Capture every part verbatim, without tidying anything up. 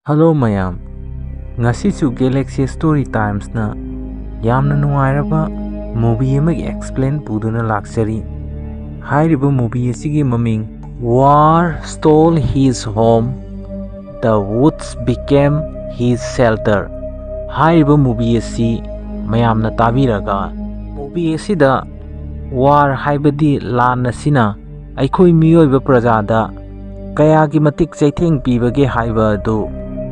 Hello ꯃꯌꯥꯝ, ꯉꯁꯤꯁꯨ Galaxy Story Timesꯅ ꯌꯥꯝꯅ ꯅꯨꯡꯉꯥꯏꯔꯕ movie ꯑꯃꯒꯤ explain ꯄꯨꯗꯨꯅ ꯂꯥꯛꯆꯔꯤ꯫ ꯍꯥꯏꯔꯤꯕ movie ꯑꯁꯤꯒꯤ ꯃꯃꯤꯡ War Stole His Home, The Woods Became His Shelter꯫ ꯍꯥꯏꯔꯤꯕ movie ꯑꯁꯤ ꯃꯌꯥꯝꯅ ꯇꯥꯕꯤꯔꯒ, movie ꯑꯁꯤꯗ war ꯍꯥꯏꯕꯗꯤ ꯂꯥꯟ ꯑꯁꯤꯅ ꯑꯩꯈꯣꯏ ꯃꯤꯑꯣꯏꯕ ꯄ꯭ꯔꯖꯥꯗ ꯀꯌꯥꯒꯤ ꯃꯇꯤꯛ ꯆꯩꯊꯦꯡ ꯄꯤꯕꯒꯦ ꯍꯥꯏꯕ ꯑꯗꯨ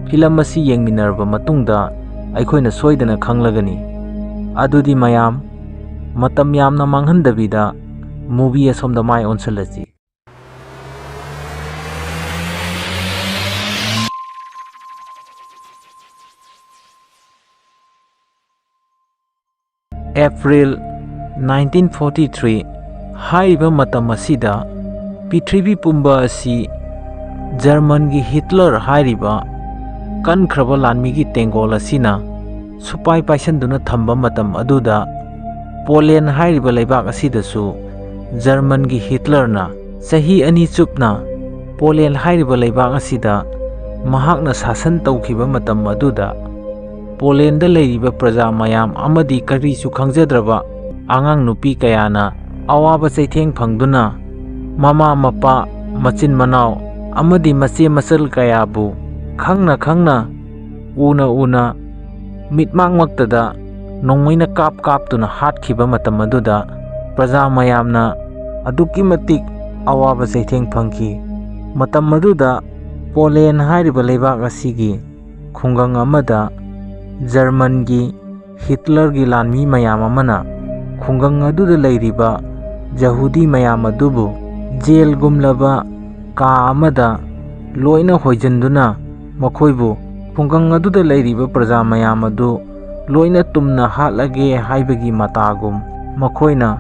film ꯑꯁꯤ ꯌꯦꯡꯃꯤꯟꯅꯔꯕ ꯃꯇꯨꯡꯗ ꯑꯩꯈꯣꯏꯅ ꯁꯣꯏꯗꯅ ꯈꯪꯂꯒꯅꯤ꯫ ꯑꯗꯨꯗꯤ ꯃꯌꯥꯝ, ꯃꯇꯝ ꯌꯥꯝꯅ ꯃꯥꯡꯍꯟꯗꯕꯤꯗ movie ꯑꯁꯣꯝꯗ ꯃꯥꯏ ꯑꯣꯟꯁꯤꯜꯂꯁꯤ꯫ April nineteen forty three ꯍꯥꯏꯔꯤꯕ ꯃꯇꯝ ꯑꯁꯤꯗ ꯄ꯭ꯔꯤꯊꯤꯕꯤ ꯄꯨꯝꯕ ꯑꯁꯤ ꯖꯔꯃꯟꯒꯤ ꯍꯤꯠꯂꯔ ꯍꯥꯏꯔꯤꯕ ꯀꯟꯈ꯭ꯔꯕ ꯂꯥꯟꯃꯤꯒꯤ ꯇꯦꯡꯒꯣꯜ ꯑꯁꯤꯅ ꯁꯨꯄꯥꯏ ꯄꯥꯏꯁꯟꯗꯨꯅ ꯊꯝꯕ ꯃꯇꯝ ꯑꯗꯨꯗ, ꯄꯣꯂꯦꯟ ꯍꯥꯏꯔꯤꯕ ꯂꯩꯕꯥꯛ ꯑꯁꯤꯗꯁꯨ ꯖꯔꯃꯟꯒꯤ ꯍꯤꯠꯂꯔꯅ ꯆꯍꯤ ꯑꯅꯤ ꯆꯨꯞꯅ ꯄꯣꯂꯦꯟ ꯍꯥꯏꯔꯤꯕ ꯂꯩꯕꯥꯛ ꯑꯁꯤꯗ ꯃꯍꯥꯛꯅ ꯁꯥꯁꯟ ꯇꯧꯈꯤꯕ ꯃꯇꯝ ꯑꯗꯨꯗ, ꯄꯣꯂꯦꯟꯗ ꯂꯩꯔꯤꯕ ꯄ꯭ꯔꯖꯥ ꯃꯌꯥꯝ ꯑꯃꯗꯤ ꯀꯔꯤꯁꯨ ꯈꯪꯖꯗ꯭ꯔꯕ ꯑꯉꯥꯡ ꯅꯨꯄꯤ ꯀꯌꯥꯅ ꯑꯋꯥꯕ ꯆꯩꯊꯦꯡ ꯐꯪꯗꯨꯅ, ꯃꯃꯥ ꯃꯄꯥ, ꯃꯆꯤꯟ ꯃꯅꯥꯎ ꯑꯃꯗꯤ ꯃꯆꯦ ꯃꯆꯜ ꯀꯌꯥꯕꯨ ꯈꯪꯅ ꯈꯪꯅ, ꯎꯅ ꯎꯅ, ꯃꯤꯠꯃꯥꯡꯃꯛꯇꯗ ꯅꯣꯡꯃꯩꯅ ꯀꯥꯞ ꯀꯥꯞꯇꯨꯅ ꯍꯥꯠꯈꯤꯕ ꯃꯇꯝ ꯑꯗꯨꯗ, ꯄ꯭ꯔꯖꯥ ꯃꯌꯥꯝꯅ ꯑꯗꯨꯛꯀꯤ ꯃꯇꯤꯛ ꯑꯋꯥꯕ ꯆꯩꯊꯦꯡ ꯐꯪꯈꯤ꯫ ꯃꯇꯝ ꯑꯗꯨꯗ ꯄꯣꯂꯦꯟ ꯍꯥꯏꯔꯤꯕ ꯂꯩꯕꯥꯛ ꯑꯁꯤꯒꯤ ꯈꯨꯡꯒꯪ ꯑꯃꯗ ꯖꯔꯃꯟꯒꯤ ꯍꯤꯠꯂꯔꯒꯤ ꯂꯥꯟꯃꯤ ꯃꯌꯥꯝ ꯑꯃꯅ ꯈꯨꯡꯒꯪ ꯑꯗꯨꯗ ꯂꯩꯔꯤꯕ ꯖꯍꯨꯗꯤ ꯃꯌꯥꯝ ꯑꯗꯨꯕꯨ ꯖꯦꯜꯒꯨꯝꯂꯕ ꯀꯥ ꯑꯃꯗ ꯂꯣꯏꯅ ꯍꯣꯏꯖꯤꯟꯗꯨꯅ, ꯃꯈꯣꯏꯕꯨ ꯈꯨꯡꯒꯪ ꯑꯗꯨꯗ ꯂꯩꯔꯤꯕ ꯄ꯭ꯔꯖꯥ ꯃꯌꯥꯝ ꯑꯗꯨ ꯂꯣꯏꯅ ꯇꯨꯝꯅ ꯍꯥꯠꯂꯒꯦ ꯍꯥꯏꯕꯒꯤ ꯃꯇꯥꯒꯨꯝ, ꯃꯈꯣꯏꯅ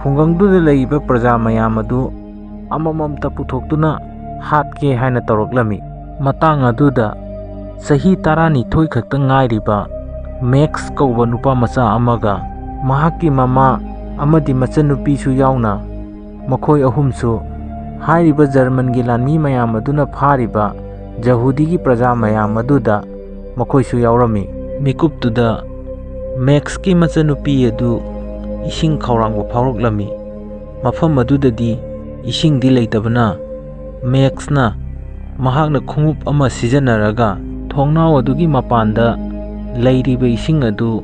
ꯈꯨꯡꯒꯪꯗꯨꯗ ꯂꯩꯔꯤꯕ ꯄ꯭ꯔꯖꯥ ꯃꯌꯥꯝ ꯑꯗꯨ ꯑꯃꯃꯝꯇ ꯄꯨꯊꯣꯛꯇꯨꯅ ꯍꯥꯠꯀꯦ ꯍꯥꯏꯅ ꯇꯧꯔꯛꯂꯝꯃꯤ꯫ ꯃꯇꯥꯡ ꯑꯗꯨꯗ ꯆꯍꯤ ꯇꯔꯥꯅꯤꯊꯣꯏ ꯈꯛꯇ ꯉꯥꯏꯔꯤꯕ ꯃꯦꯛꯁ ꯀꯧꯕ ꯅꯨꯄꯥ ꯃꯆꯥ ꯑꯃꯒ ꯃꯍꯥꯛꯀꯤ ꯃꯃꯥ ꯑꯃꯗꯤ ꯃꯆꯟꯅꯨꯄꯤꯁꯨ ꯌꯥꯎꯅ, ꯃꯈꯣꯏ ꯑꯍꯨꯝꯁꯨ ꯍꯥꯏꯔꯤꯕ ꯖꯔꯃꯟꯒꯤ ꯂꯥꯟꯃꯤ ꯃꯌꯥꯝ ꯑꯗꯨꯅ ꯐꯥꯔꯤꯕ ꯖꯍꯨꯗꯤꯒꯤ ꯄ꯭ꯔꯖꯥ ꯃꯌꯥꯝ ꯑꯗꯨꯗ ꯃꯈꯣꯏꯁꯨ ꯌꯥꯎꯔꯝꯃꯤ꯫ ꯃꯤꯀꯨꯞꯇꯨꯗ ꯃꯦꯛꯁꯀꯤ ꯃꯆꯟꯅꯨꯄꯤ ꯑꯗꯨ ꯏꯁꯤꯡ ꯈꯧꯔꯥꯡꯕ ꯐꯥꯎꯔꯛꯂꯝꯃꯤ꯫ ꯃꯐꯝ ꯑꯗꯨꯗꯗꯤ ꯏꯁꯤꯡꯗꯤ ꯂꯩꯇꯕꯅ, ꯃꯦꯛꯁꯅ ꯃꯍꯥꯛꯅ ꯈꯣꯡꯎꯞ ꯑꯃ ꯁꯤꯖꯤꯟꯅꯔꯒ ꯊꯣꯡꯅꯥꯎ ꯑꯗꯨꯒꯤ ꯃꯄꯥꯟꯗ ꯂꯩꯔꯤꯕ ꯏꯁꯤꯡ ꯑꯗꯨ,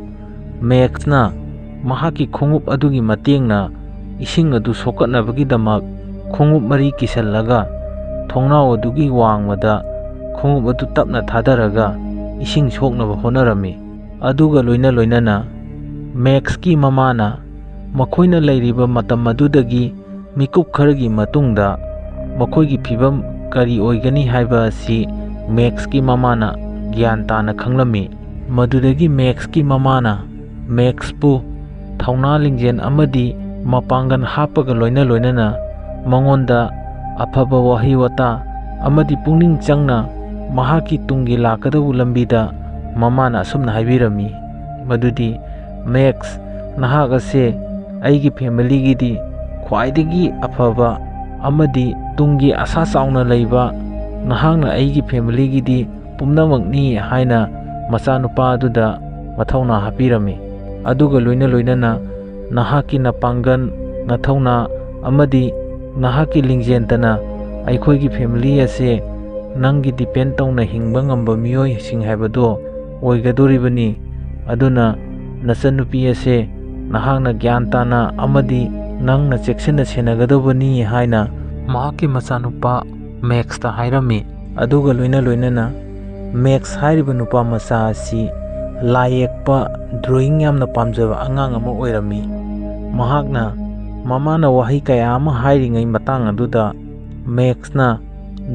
ꯃꯦꯛꯁꯅ ꯃꯍꯥꯛꯀꯤ ꯈꯣꯡꯎꯞ ꯑꯗꯨꯒꯤ ꯃꯇꯦꯡꯅ ꯏꯁꯤꯡ ꯑꯗꯨ ꯁꯣꯛꯀꯠꯅꯕꯒꯤꯗꯃꯛ ꯈꯣꯡꯎꯞ ꯃꯔꯤ ꯀꯤꯁꯜꯂꯒ ꯊꯣꯡꯅꯥꯎ ꯑꯗꯨꯒꯤ ꯋꯥꯡꯃꯗ ꯈꯣꯡꯎꯞ ꯑꯗꯨ ꯇꯞꯅ ꯊꯥꯗꯔꯒ ꯏꯁꯤꯡ ꯁꯣꯛꯅꯕ ꯍꯣꯠꯅꯔꯝꯃꯤ꯫ ꯑꯗꯨꯒ ꯂꯣꯏꯅ ꯂꯣꯏꯅꯅ ꯃꯦꯛꯁꯀꯤ ꯃꯃꯥꯅ ꯃꯈꯣꯏꯅ ꯂꯩꯔꯤꯕ ꯃꯇꯝ ꯑꯗꯨꯗꯒꯤ ꯃꯤꯀꯨꯞ ꯈꯔꯒꯤ ꯃꯇꯨꯡꯗ ꯃꯈꯣꯏꯒꯤ ꯐꯤꯕꯝ ꯀꯔꯤ ꯑꯣꯏꯒꯅꯤ ꯍꯥꯏꯕ ꯑꯁꯤ ꯃꯦꯛꯁꯀꯤ ꯃꯃꯥꯅ ꯒ꯭ꯌꯥꯟ ꯇꯥꯅ ꯈꯪꯂꯝꯃꯤ꯫ ꯃꯗꯨꯗꯒꯤ ꯃꯦꯛꯁꯀꯤ ꯃꯃꯥꯅ ꯃꯦꯛꯁꯄꯨ ꯊꯧꯅꯥ ꯂꯤꯡꯖꯦꯜ ꯑꯃꯗꯤ ꯃꯄꯥꯡꯒꯜ ꯍꯥꯞꯄꯒ ꯂꯣꯏꯅ ꯂꯣꯏꯅꯅ ꯃꯉꯣꯟꯗ ꯑꯐꯕ ꯋꯥꯍꯩ ꯋꯥꯇꯥ ꯑꯃꯗꯤ ꯄꯨꯛꯅꯤꯡ ꯆꯪꯅ ꯃꯍꯥꯛꯀꯤ ꯇꯨꯡꯒꯤ ꯂꯥꯛꯀꯗꯧꯕ ꯂꯝꯕꯤꯗ ꯃꯃꯥꯅ ꯑꯁꯨꯝꯅ ꯍꯥꯏꯕꯤꯔꯝꯃꯤ, ꯃꯗꯨꯗꯤ, "ꯃꯦꯛꯁ, ꯅꯍꯥꯛ ꯑꯁꯦ ꯑꯩꯒꯤ ꯐꯦꯃꯤꯂꯤꯒꯤꯗꯤ ꯈ꯭ꯋꯥꯏꯗꯒꯤ ꯑꯐꯕ ꯑꯃꯗꯤ ꯇꯨꯡꯒꯤ ꯑꯁꯥ ꯆꯥꯎꯅ ꯂꯩꯕ, ꯅꯍꯥꯛꯅ ꯑꯩꯒꯤ ꯐꯦꯃꯤꯂꯤꯒꯤꯗꯤ ꯄꯨꯝꯅꯃꯛꯅꯤ" ꯍꯥꯏꯅ ꯃꯆꯥꯅꯨꯄꯥ ꯑꯗꯨꯗ ꯃꯊꯧꯅꯥ ꯍꯥꯞꯄꯤꯔꯝꯃꯤ꯫ ꯑꯗꯨꯒ ꯂꯣꯏꯅ ꯂꯣꯏꯅꯅ ꯅꯍꯥꯛꯀꯤ ꯅꯄꯥꯡꯒꯜ, ꯅꯊꯧꯅꯥ ꯑꯃꯗꯤ ꯅꯍꯥꯛꯀꯤ ꯂꯤꯡꯖꯦꯜꯇꯅ ꯑꯩꯈꯣꯏꯒꯤ ꯐꯦꯃꯤꯂꯤ ꯑꯁꯦ ꯅꯪꯒꯤ ꯗꯤꯄꯦꯟ ꯇꯧꯅ ꯍꯤꯡꯕ ꯉꯝꯕ ꯃꯤꯑꯣꯏꯁꯤꯡ ꯍꯥꯏꯕꯗꯣ ꯑꯣꯏꯒꯗꯣꯔꯤꯕꯅꯤ꯫ ꯑꯗꯨꯅ ꯅꯆꯟꯅꯨꯄꯤ ꯑꯁꯦ ꯅꯍꯥꯛꯅ ꯒ꯭ꯌꯥꯟ ꯇꯥꯅ ꯑꯃꯗꯤ ꯅꯪꯅ ꯆꯦꯛꯁꯤꯟꯅ ꯁꯦꯟꯅꯒꯗꯧꯕꯅꯤ ꯍꯥꯏꯅ ꯃꯍꯥꯛꯀꯤ ꯃꯆꯥꯅꯨꯄꯥ ꯃꯦꯛꯁꯇ ꯍꯥꯏꯔꯝꯃꯤ꯫ ꯑꯗꯨꯒ ꯂꯣꯏꯅ ꯂꯣꯏꯅꯅ ꯃꯦꯛꯁ ꯍꯥꯏꯔꯤꯕ ꯅꯨꯄꯥ ꯃꯆꯥ ꯑꯁꯤ ꯂꯥꯏ ꯌꯦꯛꯄ, ꯗ꯭ꯔꯣꯌꯤꯡ ꯌꯥꯝꯅ ꯄꯥꯝꯖꯕ ꯑꯉꯥꯡ ꯑꯃ ꯑꯣꯏꯔꯝꯃꯤ꯫ ꯃꯍꯥꯛꯅ ꯃꯃꯥꯅ ꯋꯥꯍꯩ ꯀꯌꯥ ꯑꯃ ꯍꯥꯏꯔꯤꯉꯩ ꯃꯇꯥꯡ ꯑꯗꯨꯗ ꯃꯦꯛꯁꯅ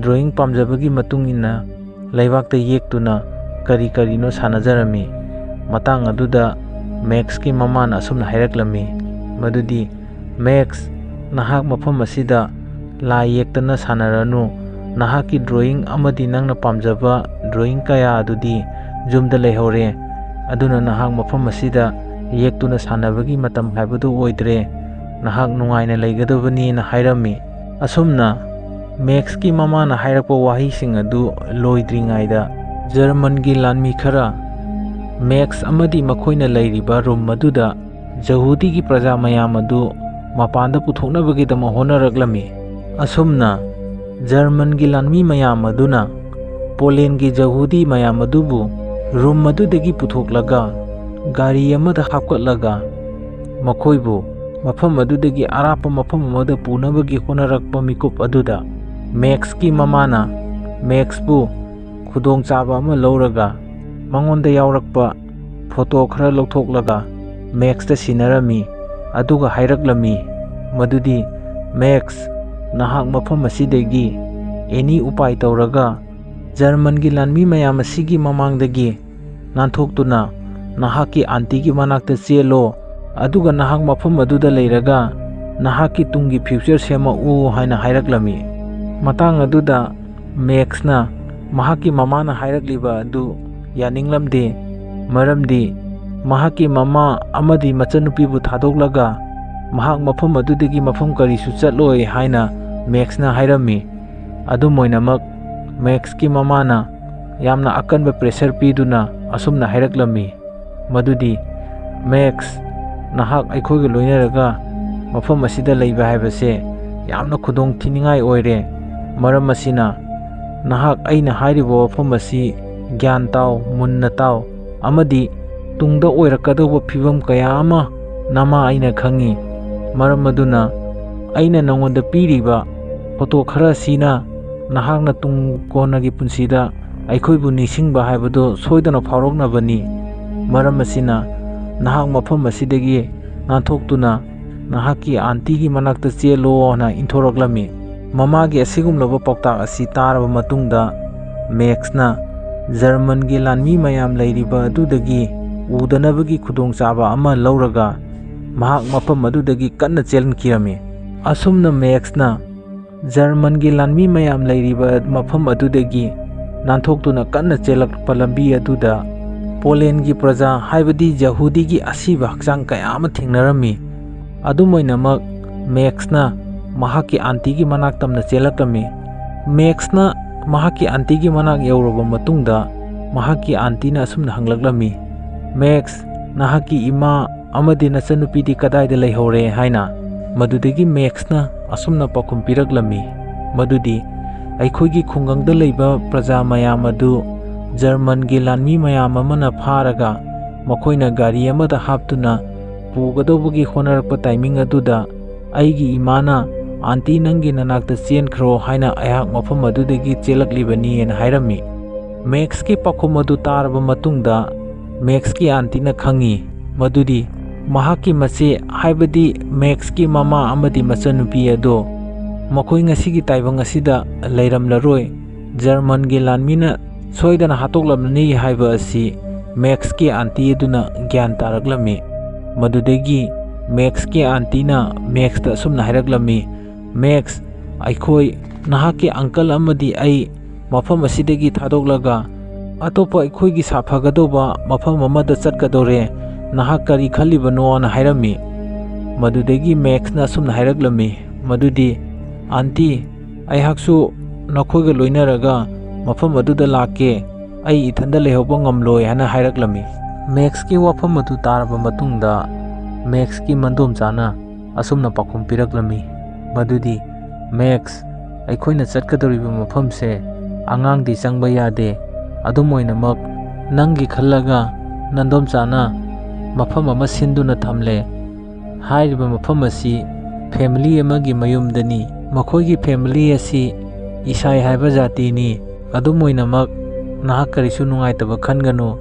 ꯗ꯭ꯔꯣꯌꯤꯡ ꯄꯥꯝꯖꯕꯒꯤ ꯃꯇꯨꯡ ꯏꯟꯅ ꯂꯩꯕꯥꯛꯇ ꯌꯦꯛꯇꯨꯅ ꯀꯔꯤ ꯀꯔꯤꯅꯣ ꯁꯥꯟꯅꯖꯔꯝꯃꯤ꯫ ꯃꯇꯥꯡ ꯑꯗꯨꯗ ꯃꯦꯛꯁꯀꯤ ꯃꯃꯥꯅ ꯑꯁꯨꯝꯅ ꯍꯥꯏꯔꯛꯂꯝꯃꯤ, ꯃꯗꯨꯗꯤ, "ꯃꯦꯛꯁ, ꯅꯍꯥꯛ ꯃꯐꯝ ꯑꯁꯤꯗ ꯂꯥꯏ ꯌꯦꯛꯇꯅ ꯁꯥꯟꯅꯔꯅꯨ꯫ ꯅꯍꯥꯛꯀꯤ ꯗ꯭ꯔꯣꯌꯤꯡ ꯑꯃꯗꯤ ꯅꯪꯅ ꯄꯥꯝꯖꯕ ꯗ꯭ꯔꯣꯌꯤꯡ ꯀꯌꯥ ꯑꯗꯨꯗꯤ ꯌꯨꯝꯗ ꯂꯩꯍꯧꯔꯦ꯫ ꯑꯗꯨꯅ ꯅꯍꯥꯛ ꯃꯐꯝ ꯑꯁꯤꯗ ꯌꯦꯛꯇꯨꯅ ꯁꯥꯟꯅꯕꯒꯤ ꯃꯇꯝ ꯍꯥꯏꯕꯗꯨ ꯑꯣꯏꯗ꯭ꯔꯦ꯫ ꯅꯍꯥꯛ ꯅꯨꯡꯉꯥꯏꯅ ꯂꯩꯒꯗꯕꯅꯤꯅ" ꯍꯥꯏꯔꯝꯃꯤ꯫ ꯑꯁꯨꯝꯅ ꯃꯦꯛꯁꯀꯤ ꯃꯃꯥꯅ ꯍꯥꯏꯔꯛꯄ ꯋꯥꯍꯩꯁꯤꯡ ꯑꯗꯨ ꯂꯣꯏꯗ꯭ꯔꯤꯉꯩꯗ, ꯖꯔꯃꯟꯒꯤ ꯂꯥꯟꯃꯤ ꯈꯔ ꯃꯦꯛꯁ ꯑꯃꯗꯤ ꯃꯈꯣꯏꯅ ꯂꯩꯔꯤꯕ ꯔꯨꯝ ꯑꯗꯨꯗ ꯖꯍꯨꯗꯤꯒꯤ ꯄ꯭ꯔꯖꯥ ꯃꯌꯥꯝ ꯑꯗꯨ ꯃꯄꯥꯟꯗ ꯄꯨꯊꯣꯛꯅꯕꯒꯤꯗꯃꯛ ꯍꯣꯠꯅꯔꯛꯂꯝꯃꯤ꯫ ꯑꯁꯨꯝꯅ ꯖꯔꯃꯟꯒꯤ ꯂꯥꯟꯃꯤ ꯃꯌꯥꯝ ꯑꯗꯨꯅ ꯄꯣꯂꯦꯟꯒꯤ ꯖꯍꯨꯗꯤ ꯃꯌꯥꯝ ꯑꯗꯨꯕꯨ ꯔꯨꯝ ꯑꯗꯨꯗꯒꯤ ꯄꯨꯊꯣꯛꯂꯒ ꯒꯥꯔꯤ ꯑꯃꯗ ꯍꯥꯞꯀꯠꯂꯒ ꯃꯈꯣꯏꯕꯨ ꯃꯐꯝ ꯑꯗꯨꯗꯒꯤ ꯑꯔꯥꯞꯄ ꯃꯐꯝ ꯑꯃꯗ ꯄꯨꯅꯕꯒꯤ ꯍꯣꯠꯅꯔꯛꯄ ꯃꯤꯀꯨꯞ ꯑꯗꯨꯗ ꯃꯦꯛꯁꯀꯤ ꯃꯃꯥꯅ ꯃꯦꯛꯁꯄꯨ ꯈꯨꯗꯣꯡꯆꯥꯕ ꯑꯃ ꯂꯧꯔꯒ ꯃꯉꯣꯟꯗ ꯌꯥꯎꯔꯛꯄ ꯐꯣꯇꯣ ꯈꯔ ꯂꯧꯊꯣꯛꯂꯒ ꯃꯦꯛꯁꯇ ꯁꯤꯟꯅꯔꯝꯃꯤ꯫ ꯑꯗꯨꯒ ꯍꯥꯏꯔꯛꯂꯝꯃꯤ ꯃꯗꯨꯗꯤ, "ꯃꯦꯛꯁ, ꯅꯍꯥꯛ ꯃꯐꯝ ꯑꯁꯤꯗꯒꯤ ꯑꯦꯅꯤ ꯎꯄꯥꯏ ꯇꯧꯔꯒ ꯖꯔꯃꯟꯒꯤ ꯂꯥꯟꯃꯤ ꯃꯌꯥꯝ ꯑꯁꯤꯒꯤ ꯃꯃꯥꯡꯗꯒꯤ ꯅꯥꯟꯊꯣꯛꯇꯨꯅ ꯅꯍꯥꯛꯀꯤ ꯑꯥꯟꯇꯤꯒꯤ ꯃꯅꯥꯛꯇ ꯆꯦꯜꯂꯣ, ꯑꯗꯨꯒ ꯅꯍꯥꯛ ꯃꯐꯝ ꯑꯗꯨꯗ ꯂꯩꯔꯒ ꯅꯍꯥꯛꯀꯤ ꯇꯨꯡꯒꯤ ꯐ꯭ꯌꯨꯆꯔ ꯁꯦꯝꯃꯛꯎ" ꯍꯥꯏꯅ ꯍꯥꯏꯔꯛꯂꯝꯃꯤ꯫ ꯃꯇꯥꯡ ꯑꯗꯨꯗ ꯃꯦꯛꯁꯅ ꯃꯍꯥꯛꯀꯤ ꯃꯃꯥꯅ ꯍꯥꯏꯔꯛꯂꯤꯕ ꯑꯗꯨ ꯌꯥꯅꯤꯡꯂꯝꯗꯦ, ꯃꯔꯝꯗꯤ ꯃꯍꯥꯛꯀꯤ ꯃꯃꯥ ꯑꯃꯗꯤ ꯃꯆꯟꯅꯨꯄꯤꯕꯨ ꯊꯥꯗꯣꯛꯂꯒ ꯃꯍꯥꯛ ꯃꯐꯝ ꯑꯗꯨꯗꯒꯤ ꯃꯐꯝ ꯀꯔꯤꯁꯨ ꯆꯠꯂꯣꯏ ꯍꯥꯏꯅ ꯃꯦꯛꯁꯅ ꯍꯥꯏꯔꯝꯃꯤ꯫ ꯑꯗꯨꯝ ꯑꯣꯏꯅꯃꯛ, ꯃꯦꯛꯁꯀꯤ ꯃꯃꯥꯅ ꯌꯥꯝꯅ ꯑꯀꯟꯕ ꯄ꯭ꯔꯦꯁꯔ ꯄꯤꯗꯨꯅ ꯑꯁꯨꯝꯅ ꯍꯥꯏꯔꯛꯂꯝꯃꯤ ꯃꯗꯨꯗꯤ, "ꯃꯦꯛꯁ, ꯅꯍꯥꯛ ꯑꯩꯈꯣꯏꯒ ꯂꯣꯏꯅꯔꯒ ꯃꯐꯝ ꯑꯁꯤꯗ ꯂꯩꯕ ꯍꯥꯏꯕꯁꯦ ꯌꯥꯝꯅ ꯈꯨꯗꯣꯡ ꯊꯤꯅꯤꯡꯉꯥꯏ ꯑꯣꯏꯔꯦ꯫ ꯃꯔꯝ ꯑꯁꯤꯅ, ꯅꯍꯥꯛ ꯑꯩꯅ ꯍꯥꯏꯔꯤꯕ ꯋꯥꯐꯝ ꯑꯁꯤ ꯒ꯭ꯌꯥꯟ ꯇꯥꯎ, ꯃꯨꯟꯅ ꯇꯥꯎ, ꯑꯃꯗꯤ ꯇꯨꯡꯗ ꯑꯣꯏꯔꯛꯀꯗꯧꯕ ꯐꯤꯕꯝ ꯀꯌꯥ ꯑꯃ ꯅꯃꯥ ꯑꯩꯅ ꯈꯪꯏ꯫ ꯃꯔꯝ ꯑꯗꯨꯅ, ꯑꯩꯅ ꯅꯉꯣꯟꯗ ꯄꯤꯔꯤꯕ ꯐꯣꯇꯣ ꯈꯔ ꯑꯁꯤꯅ ꯅꯍꯥꯛꯅ ꯇꯨꯡ ꯀꯣꯟꯅꯒꯤ ꯄꯨꯟꯁꯤꯗ ꯑꯩꯈꯣꯏꯕꯨ ꯅꯤꯡꯁꯤꯡꯕ ꯍꯥꯏꯕꯗꯨ ꯁꯣꯏꯗꯅ ꯐꯥꯎꯔꯛꯅꯕꯅꯤ꯫ ꯃꯔꯝ ꯑꯁꯤꯅ, ꯅꯍꯥꯛ ꯃꯐꯝ ꯑꯁꯤꯗꯒꯤ ꯅꯥꯟꯊꯣꯛꯇꯨꯅ ꯅꯍꯥꯛꯀꯤ ꯑꯥꯟꯇꯤꯒꯤ ꯃꯅꯥꯛꯇ ꯆꯦꯜꯂꯣꯅ ꯏꯟꯊꯣꯔꯛꯂꯝꯃꯤ"꯫ ꯃꯃꯥꯒꯤ ꯑꯁꯤꯒꯨꯝꯂꯕ ꯄꯥꯎꯇꯥꯛ ꯑꯁꯤ ꯇꯥꯔꯕ ꯃꯇꯨꯡꯗ, ꯃꯦꯛꯁꯅ ꯖꯔꯃꯟꯒꯤ ꯂꯥꯟꯃꯤ ꯃꯌꯥꯝ ꯂꯩꯔꯤꯕ ꯑꯗꯨꯗꯒꯤ ꯎꯗꯅꯕꯒꯤ ꯈꯨꯗꯣꯡꯆꯥꯕ ꯑꯃ ꯂꯧꯔꯒ ꯃꯍꯥꯛ ꯃꯐꯝ ꯑꯗꯨꯗꯒꯤ ꯀꯟꯅ ꯆꯦꯟꯈꯤꯔꯝꯃꯤ꯫ ꯑꯁꯨꯝꯅ ꯃꯦꯛꯁꯅ ꯖꯔꯃꯟꯒꯤ ꯂꯥꯟꯃꯤ ꯃꯌꯥꯝ ꯂꯩꯔꯤꯕ ꯃꯐꯝ ꯑꯗꯨꯗꯒꯤ ꯅꯥꯟꯊꯣꯛꯇꯨꯅ ꯀꯟꯅ ꯆꯦꯜꯂꯛꯄ ꯂꯝꯕꯤ ꯑꯗꯨꯗ ꯄꯣꯂꯦꯟꯒꯤ ꯄ꯭ꯔꯖꯥ, ꯍꯥꯏꯕꯗꯤ ꯖꯍꯨꯗꯤꯒꯤ ꯑꯁꯤꯕ ꯍꯛꯆꯥꯡ ꯀꯌꯥ ꯑꯃ ꯊꯦꯡꯅꯔꯝꯃꯤ꯫ ꯑꯗꯨꯝ ꯑꯣꯏꯅꯃꯛ, ꯃꯦꯛꯁꯅ ꯃꯍꯥꯛꯀꯤ ꯑꯥꯟꯇꯤꯒꯤ ꯃꯅꯥꯛ ꯇꯝꯅ ꯆꯦꯜꯂꯛꯂꯝꯃꯤ꯫ ꯃꯦꯛꯁꯅ ꯃꯍꯥꯛꯀꯤ ꯑꯥꯟꯇꯤꯒꯤ ꯃꯅꯥꯛ ꯌꯧꯔꯕ ꯃꯇꯨꯡꯗ, ꯃꯍꯥꯛꯀꯤ ꯑꯥꯟꯇꯤꯅ ꯑꯁꯨꯝꯅ ꯍꯪꯂꯛꯂꯝꯃꯤ, "ꯃꯦꯛꯁ, ꯅꯍꯥꯛꯀꯤ ꯏꯃꯥ ꯑꯃꯗꯤ ꯅꯆꯟꯅꯨꯄꯤꯗꯤ ꯀꯗꯥꯏꯗ ꯂꯩꯍꯧꯔꯦ?" ꯍꯥꯏꯅ꯫ ꯃꯗꯨꯗꯒꯤ ꯃꯦꯛꯁꯅ ꯑꯁꯨꯝꯅ ꯄꯥꯎꯈꯨꯝ ꯄꯤꯔꯛꯂꯝꯃꯤ, ꯃꯗꯨꯗꯤ, "ꯑꯩꯈꯣꯏꯒꯤ ꯈꯨꯡꯒꯪꯗ ꯂꯩꯕ ꯄ꯭ꯔꯖꯥ ꯃꯌꯥꯝ ꯑꯗꯨ ꯖꯔꯃꯟꯒꯤ ꯂꯥꯟꯃꯤ ꯃꯌꯥꯝ ꯑꯃꯅ ꯐꯥꯔꯒ ꯃꯈꯣꯏꯅ ꯒꯥꯔꯤ ꯑꯃꯗ ꯍꯥꯞꯇꯨꯅ ꯄꯨꯒꯗꯧꯕꯒꯤ ꯍꯣꯠꯅꯔꯛꯄ ꯇꯥꯏꯃꯤꯡ ꯑꯗꯨꯗ ꯑꯩꯒꯤ ꯏꯃꯥꯅ, 'ꯑꯥꯟꯇꯤ, ꯅꯪꯒꯤ ꯅꯅꯥꯛꯇ ꯆꯦꯟꯈ꯭ꯔꯣ' ꯍꯥꯏꯅ ꯑꯩꯍꯥꯛ ꯃꯐꯝ ꯑꯗꯨꯗꯒꯤ ꯆꯦꯜꯂꯛꯂꯤꯕꯅꯤꯅ" ꯍꯥꯏꯔꯝꯃꯤ꯫ ꯃꯦꯛꯁꯀꯤ ꯄꯥꯎꯈꯨꯝ ꯑꯗꯨ ꯇꯥꯔꯕ ꯃꯇꯨꯡꯗ ꯃꯦꯛꯁꯀꯤ ꯑꯥꯟꯇꯤꯅ ꯈꯪꯉꯤ ꯃꯗꯨꯗꯤ ꯃꯍꯥꯛꯀꯤ ꯃꯆꯦ, ꯍꯥꯏꯕꯗꯤ ꯃꯦꯛꯁꯀꯤ ꯃꯃꯥ ꯑꯃꯗꯤ ꯃꯆꯟꯅꯨꯄꯤ ꯑꯗꯣ ꯃꯈꯣꯏ ꯉꯁꯤꯒꯤ ꯇꯥꯏꯕꯪ ꯑꯁꯤꯗ ꯂꯩꯔꯝꯂꯔꯣꯏ꯫ ꯖꯔꯃꯟꯒꯤ ꯂꯥꯟꯃꯤꯅ ꯁꯣꯏꯗꯅ ꯍꯥꯠꯇꯣꯛꯂꯝꯂꯅꯤ ꯍꯥꯏꯕ ꯑꯁꯤ ꯃꯦꯛꯁꯀꯤ ꯑꯥꯟꯇꯤ ꯑꯗꯨꯅ ꯒ꯭ꯌꯥꯟ ꯇꯥꯔꯛꯂꯝꯃꯤ꯫ ꯃꯗꯨꯗꯒꯤ ꯃꯦꯛꯁꯀꯤ ꯑꯥꯟꯇꯤꯅ ꯃꯦꯛꯁꯇ ꯑꯁꯨꯝꯅ ꯍꯥꯏꯔꯛꯂꯝꯃꯤ, "ꯃꯦꯛꯁ, ꯑꯩꯈꯣꯏ, ꯅꯍꯥꯛꯀꯤ ꯑꯪꯀꯜ ꯑꯃꯗꯤ ꯑꯩ ꯃꯐꯝ ꯑꯁꯤꯗꯒꯤ ꯊꯥꯗꯣꯛꯂꯒ ꯑꯇꯣꯞꯄ ꯑꯩꯈꯣꯏꯒꯤ ꯁꯥꯐꯒꯗꯧꯕ ꯃꯐꯝ ꯑꯃꯗ ꯆꯠꯀꯗꯧꯔꯦ꯫ ꯅꯍꯥꯛ ꯀꯔꯤ ꯈꯜꯂꯤꯕꯅꯣꯅ?" ꯍꯥꯏꯔꯝꯃꯤ꯫ ꯃꯗꯨꯗꯒꯤ ꯃꯦꯛꯁꯅ ꯑꯁꯨꯝꯅ ꯍꯥꯏꯔꯛꯂꯝꯃꯤ, ꯃꯗꯨꯗꯤ, "ꯑꯥꯟꯇꯤ, ꯑꯩꯍꯥꯛꯁꯨ ꯅꯈꯣꯏꯒ ꯂꯣꯏꯅꯔꯒ ꯃꯐꯝ ꯑꯗꯨꯗ ꯂꯥꯛꯀꯦ꯫ ꯑꯩ ꯏꯊꯟꯗ ꯂꯩꯍꯧꯕ ꯉꯝꯂꯣꯏ" ꯍꯥꯏꯅ ꯍꯥꯏꯔꯛꯂꯝꯃꯤ꯫ ꯃꯦꯛꯁꯀꯤ ꯋꯥꯐꯝ ꯑꯗꯨ ꯇꯥꯔꯕ ꯃꯇꯨꯡꯗ ꯃꯦꯛꯁꯀꯤ ꯃꯗꯣꯝꯆꯥꯅ ꯑꯁꯨꯝꯅ ꯄꯥꯎꯈꯨꯝ ꯄꯤꯔꯛꯂꯝꯃꯤ, ꯃꯗꯨꯗꯤ, "ꯃꯦꯛꯁ, ꯑꯩꯈꯣꯏꯅ ꯆꯠꯀꯗꯧꯔꯤꯕ ꯃꯐꯝꯁꯦ ꯑꯉꯥꯡꯗꯤ ꯆꯪꯕ ꯌꯥꯗꯦ꯫ ꯑꯗꯨꯝ ꯑꯣꯏꯅꯃꯛ ꯅꯪꯒꯤ ꯈꯜꯂꯒ ꯅꯗꯣꯝꯆꯥꯅ ꯃꯐꯝ ꯑꯃ ꯁꯤꯟꯗꯨꯅ ꯊꯝꯂꯦ꯫ ꯍꯥꯏꯔꯤꯕ ꯃꯐꯝ ꯑꯁꯤ ꯐꯦꯃꯤꯂꯤ ꯑꯃꯒꯤ ꯃꯌꯨꯝꯗꯅꯤ꯫ ꯃꯈꯣꯏꯒꯤ ꯐꯦꯃꯤꯂꯤ ꯑꯁꯤ ꯏꯁꯥꯏ ꯍꯥꯏꯕ ꯖꯥꯇꯤꯅꯤ꯫ ꯑꯗꯨꯝ ꯑꯣꯏꯅꯃꯛ ꯅꯍꯥꯛ ꯀꯔꯤꯁꯨ ꯅꯨꯡꯉꯥꯏꯇꯕ ꯈꯟꯒꯅꯨ꯫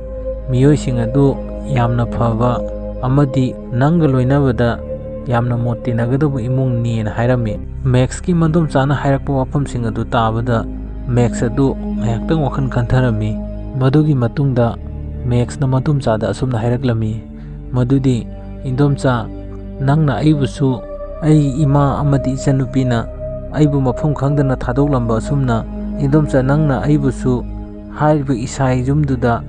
ꯃꯤꯑꯣꯏꯁꯤꯡ ꯑꯗꯨ ꯌꯥꯝꯅ ꯐꯕ ꯑꯃꯗꯤ ꯅꯪꯒ ꯂꯣꯏꯅꯕꯗ ꯌꯥꯝꯅ ꯃꯣꯠ ꯇꯤꯟꯅꯒꯗꯧꯕ ꯏꯃꯨꯡꯅꯤꯅ" ꯍꯥꯏꯔꯝꯃꯤ꯫ ꯃꯦꯛꯁꯀꯤ ꯃꯗꯣꯝꯆꯥꯅ ꯍꯥꯏꯔꯛꯄ ꯋꯥꯐꯝꯁꯤꯡ ꯑꯗꯨ ꯇꯥꯕꯗ ꯃꯦꯛꯁ ꯑꯗꯨ ꯉꯥꯏꯍꯥꯛꯇꯪ ꯋꯥꯈꯜ ꯈꯟꯊꯔꯝꯃꯤ꯫ ꯃꯗꯨꯒꯤ ꯃꯇꯨꯡꯗ ꯃꯦꯛꯁꯅ ꯃꯗꯣꯝꯆꯥꯗ ꯑꯁꯨꯝꯅ ꯍꯥꯏꯔꯛꯂꯝꯃꯤ, ꯃꯗꯨꯗꯤ, "ꯏꯟꯗꯣꯝꯆꯥ, ꯅꯪꯅ ꯑꯩꯕꯨꯁꯨ, ꯑꯩ ꯏꯃꯥ ꯑꯃꯗꯤ ꯏꯆꯟꯅꯨꯄꯤꯅ ꯑꯩꯕꯨ ꯃꯐꯝ ꯈꯪꯗꯅ ꯊꯥꯗꯣꯛꯂꯝꯕ ꯑꯁꯨꯝꯅ, ꯏꯟꯗꯣꯝꯆꯥ, ꯅꯪꯅ ꯑꯩꯕꯨꯁꯨ ꯍꯥꯏꯔꯤꯕ ꯏꯁꯥꯏ ꯌꯨꯝꯗꯨꯗ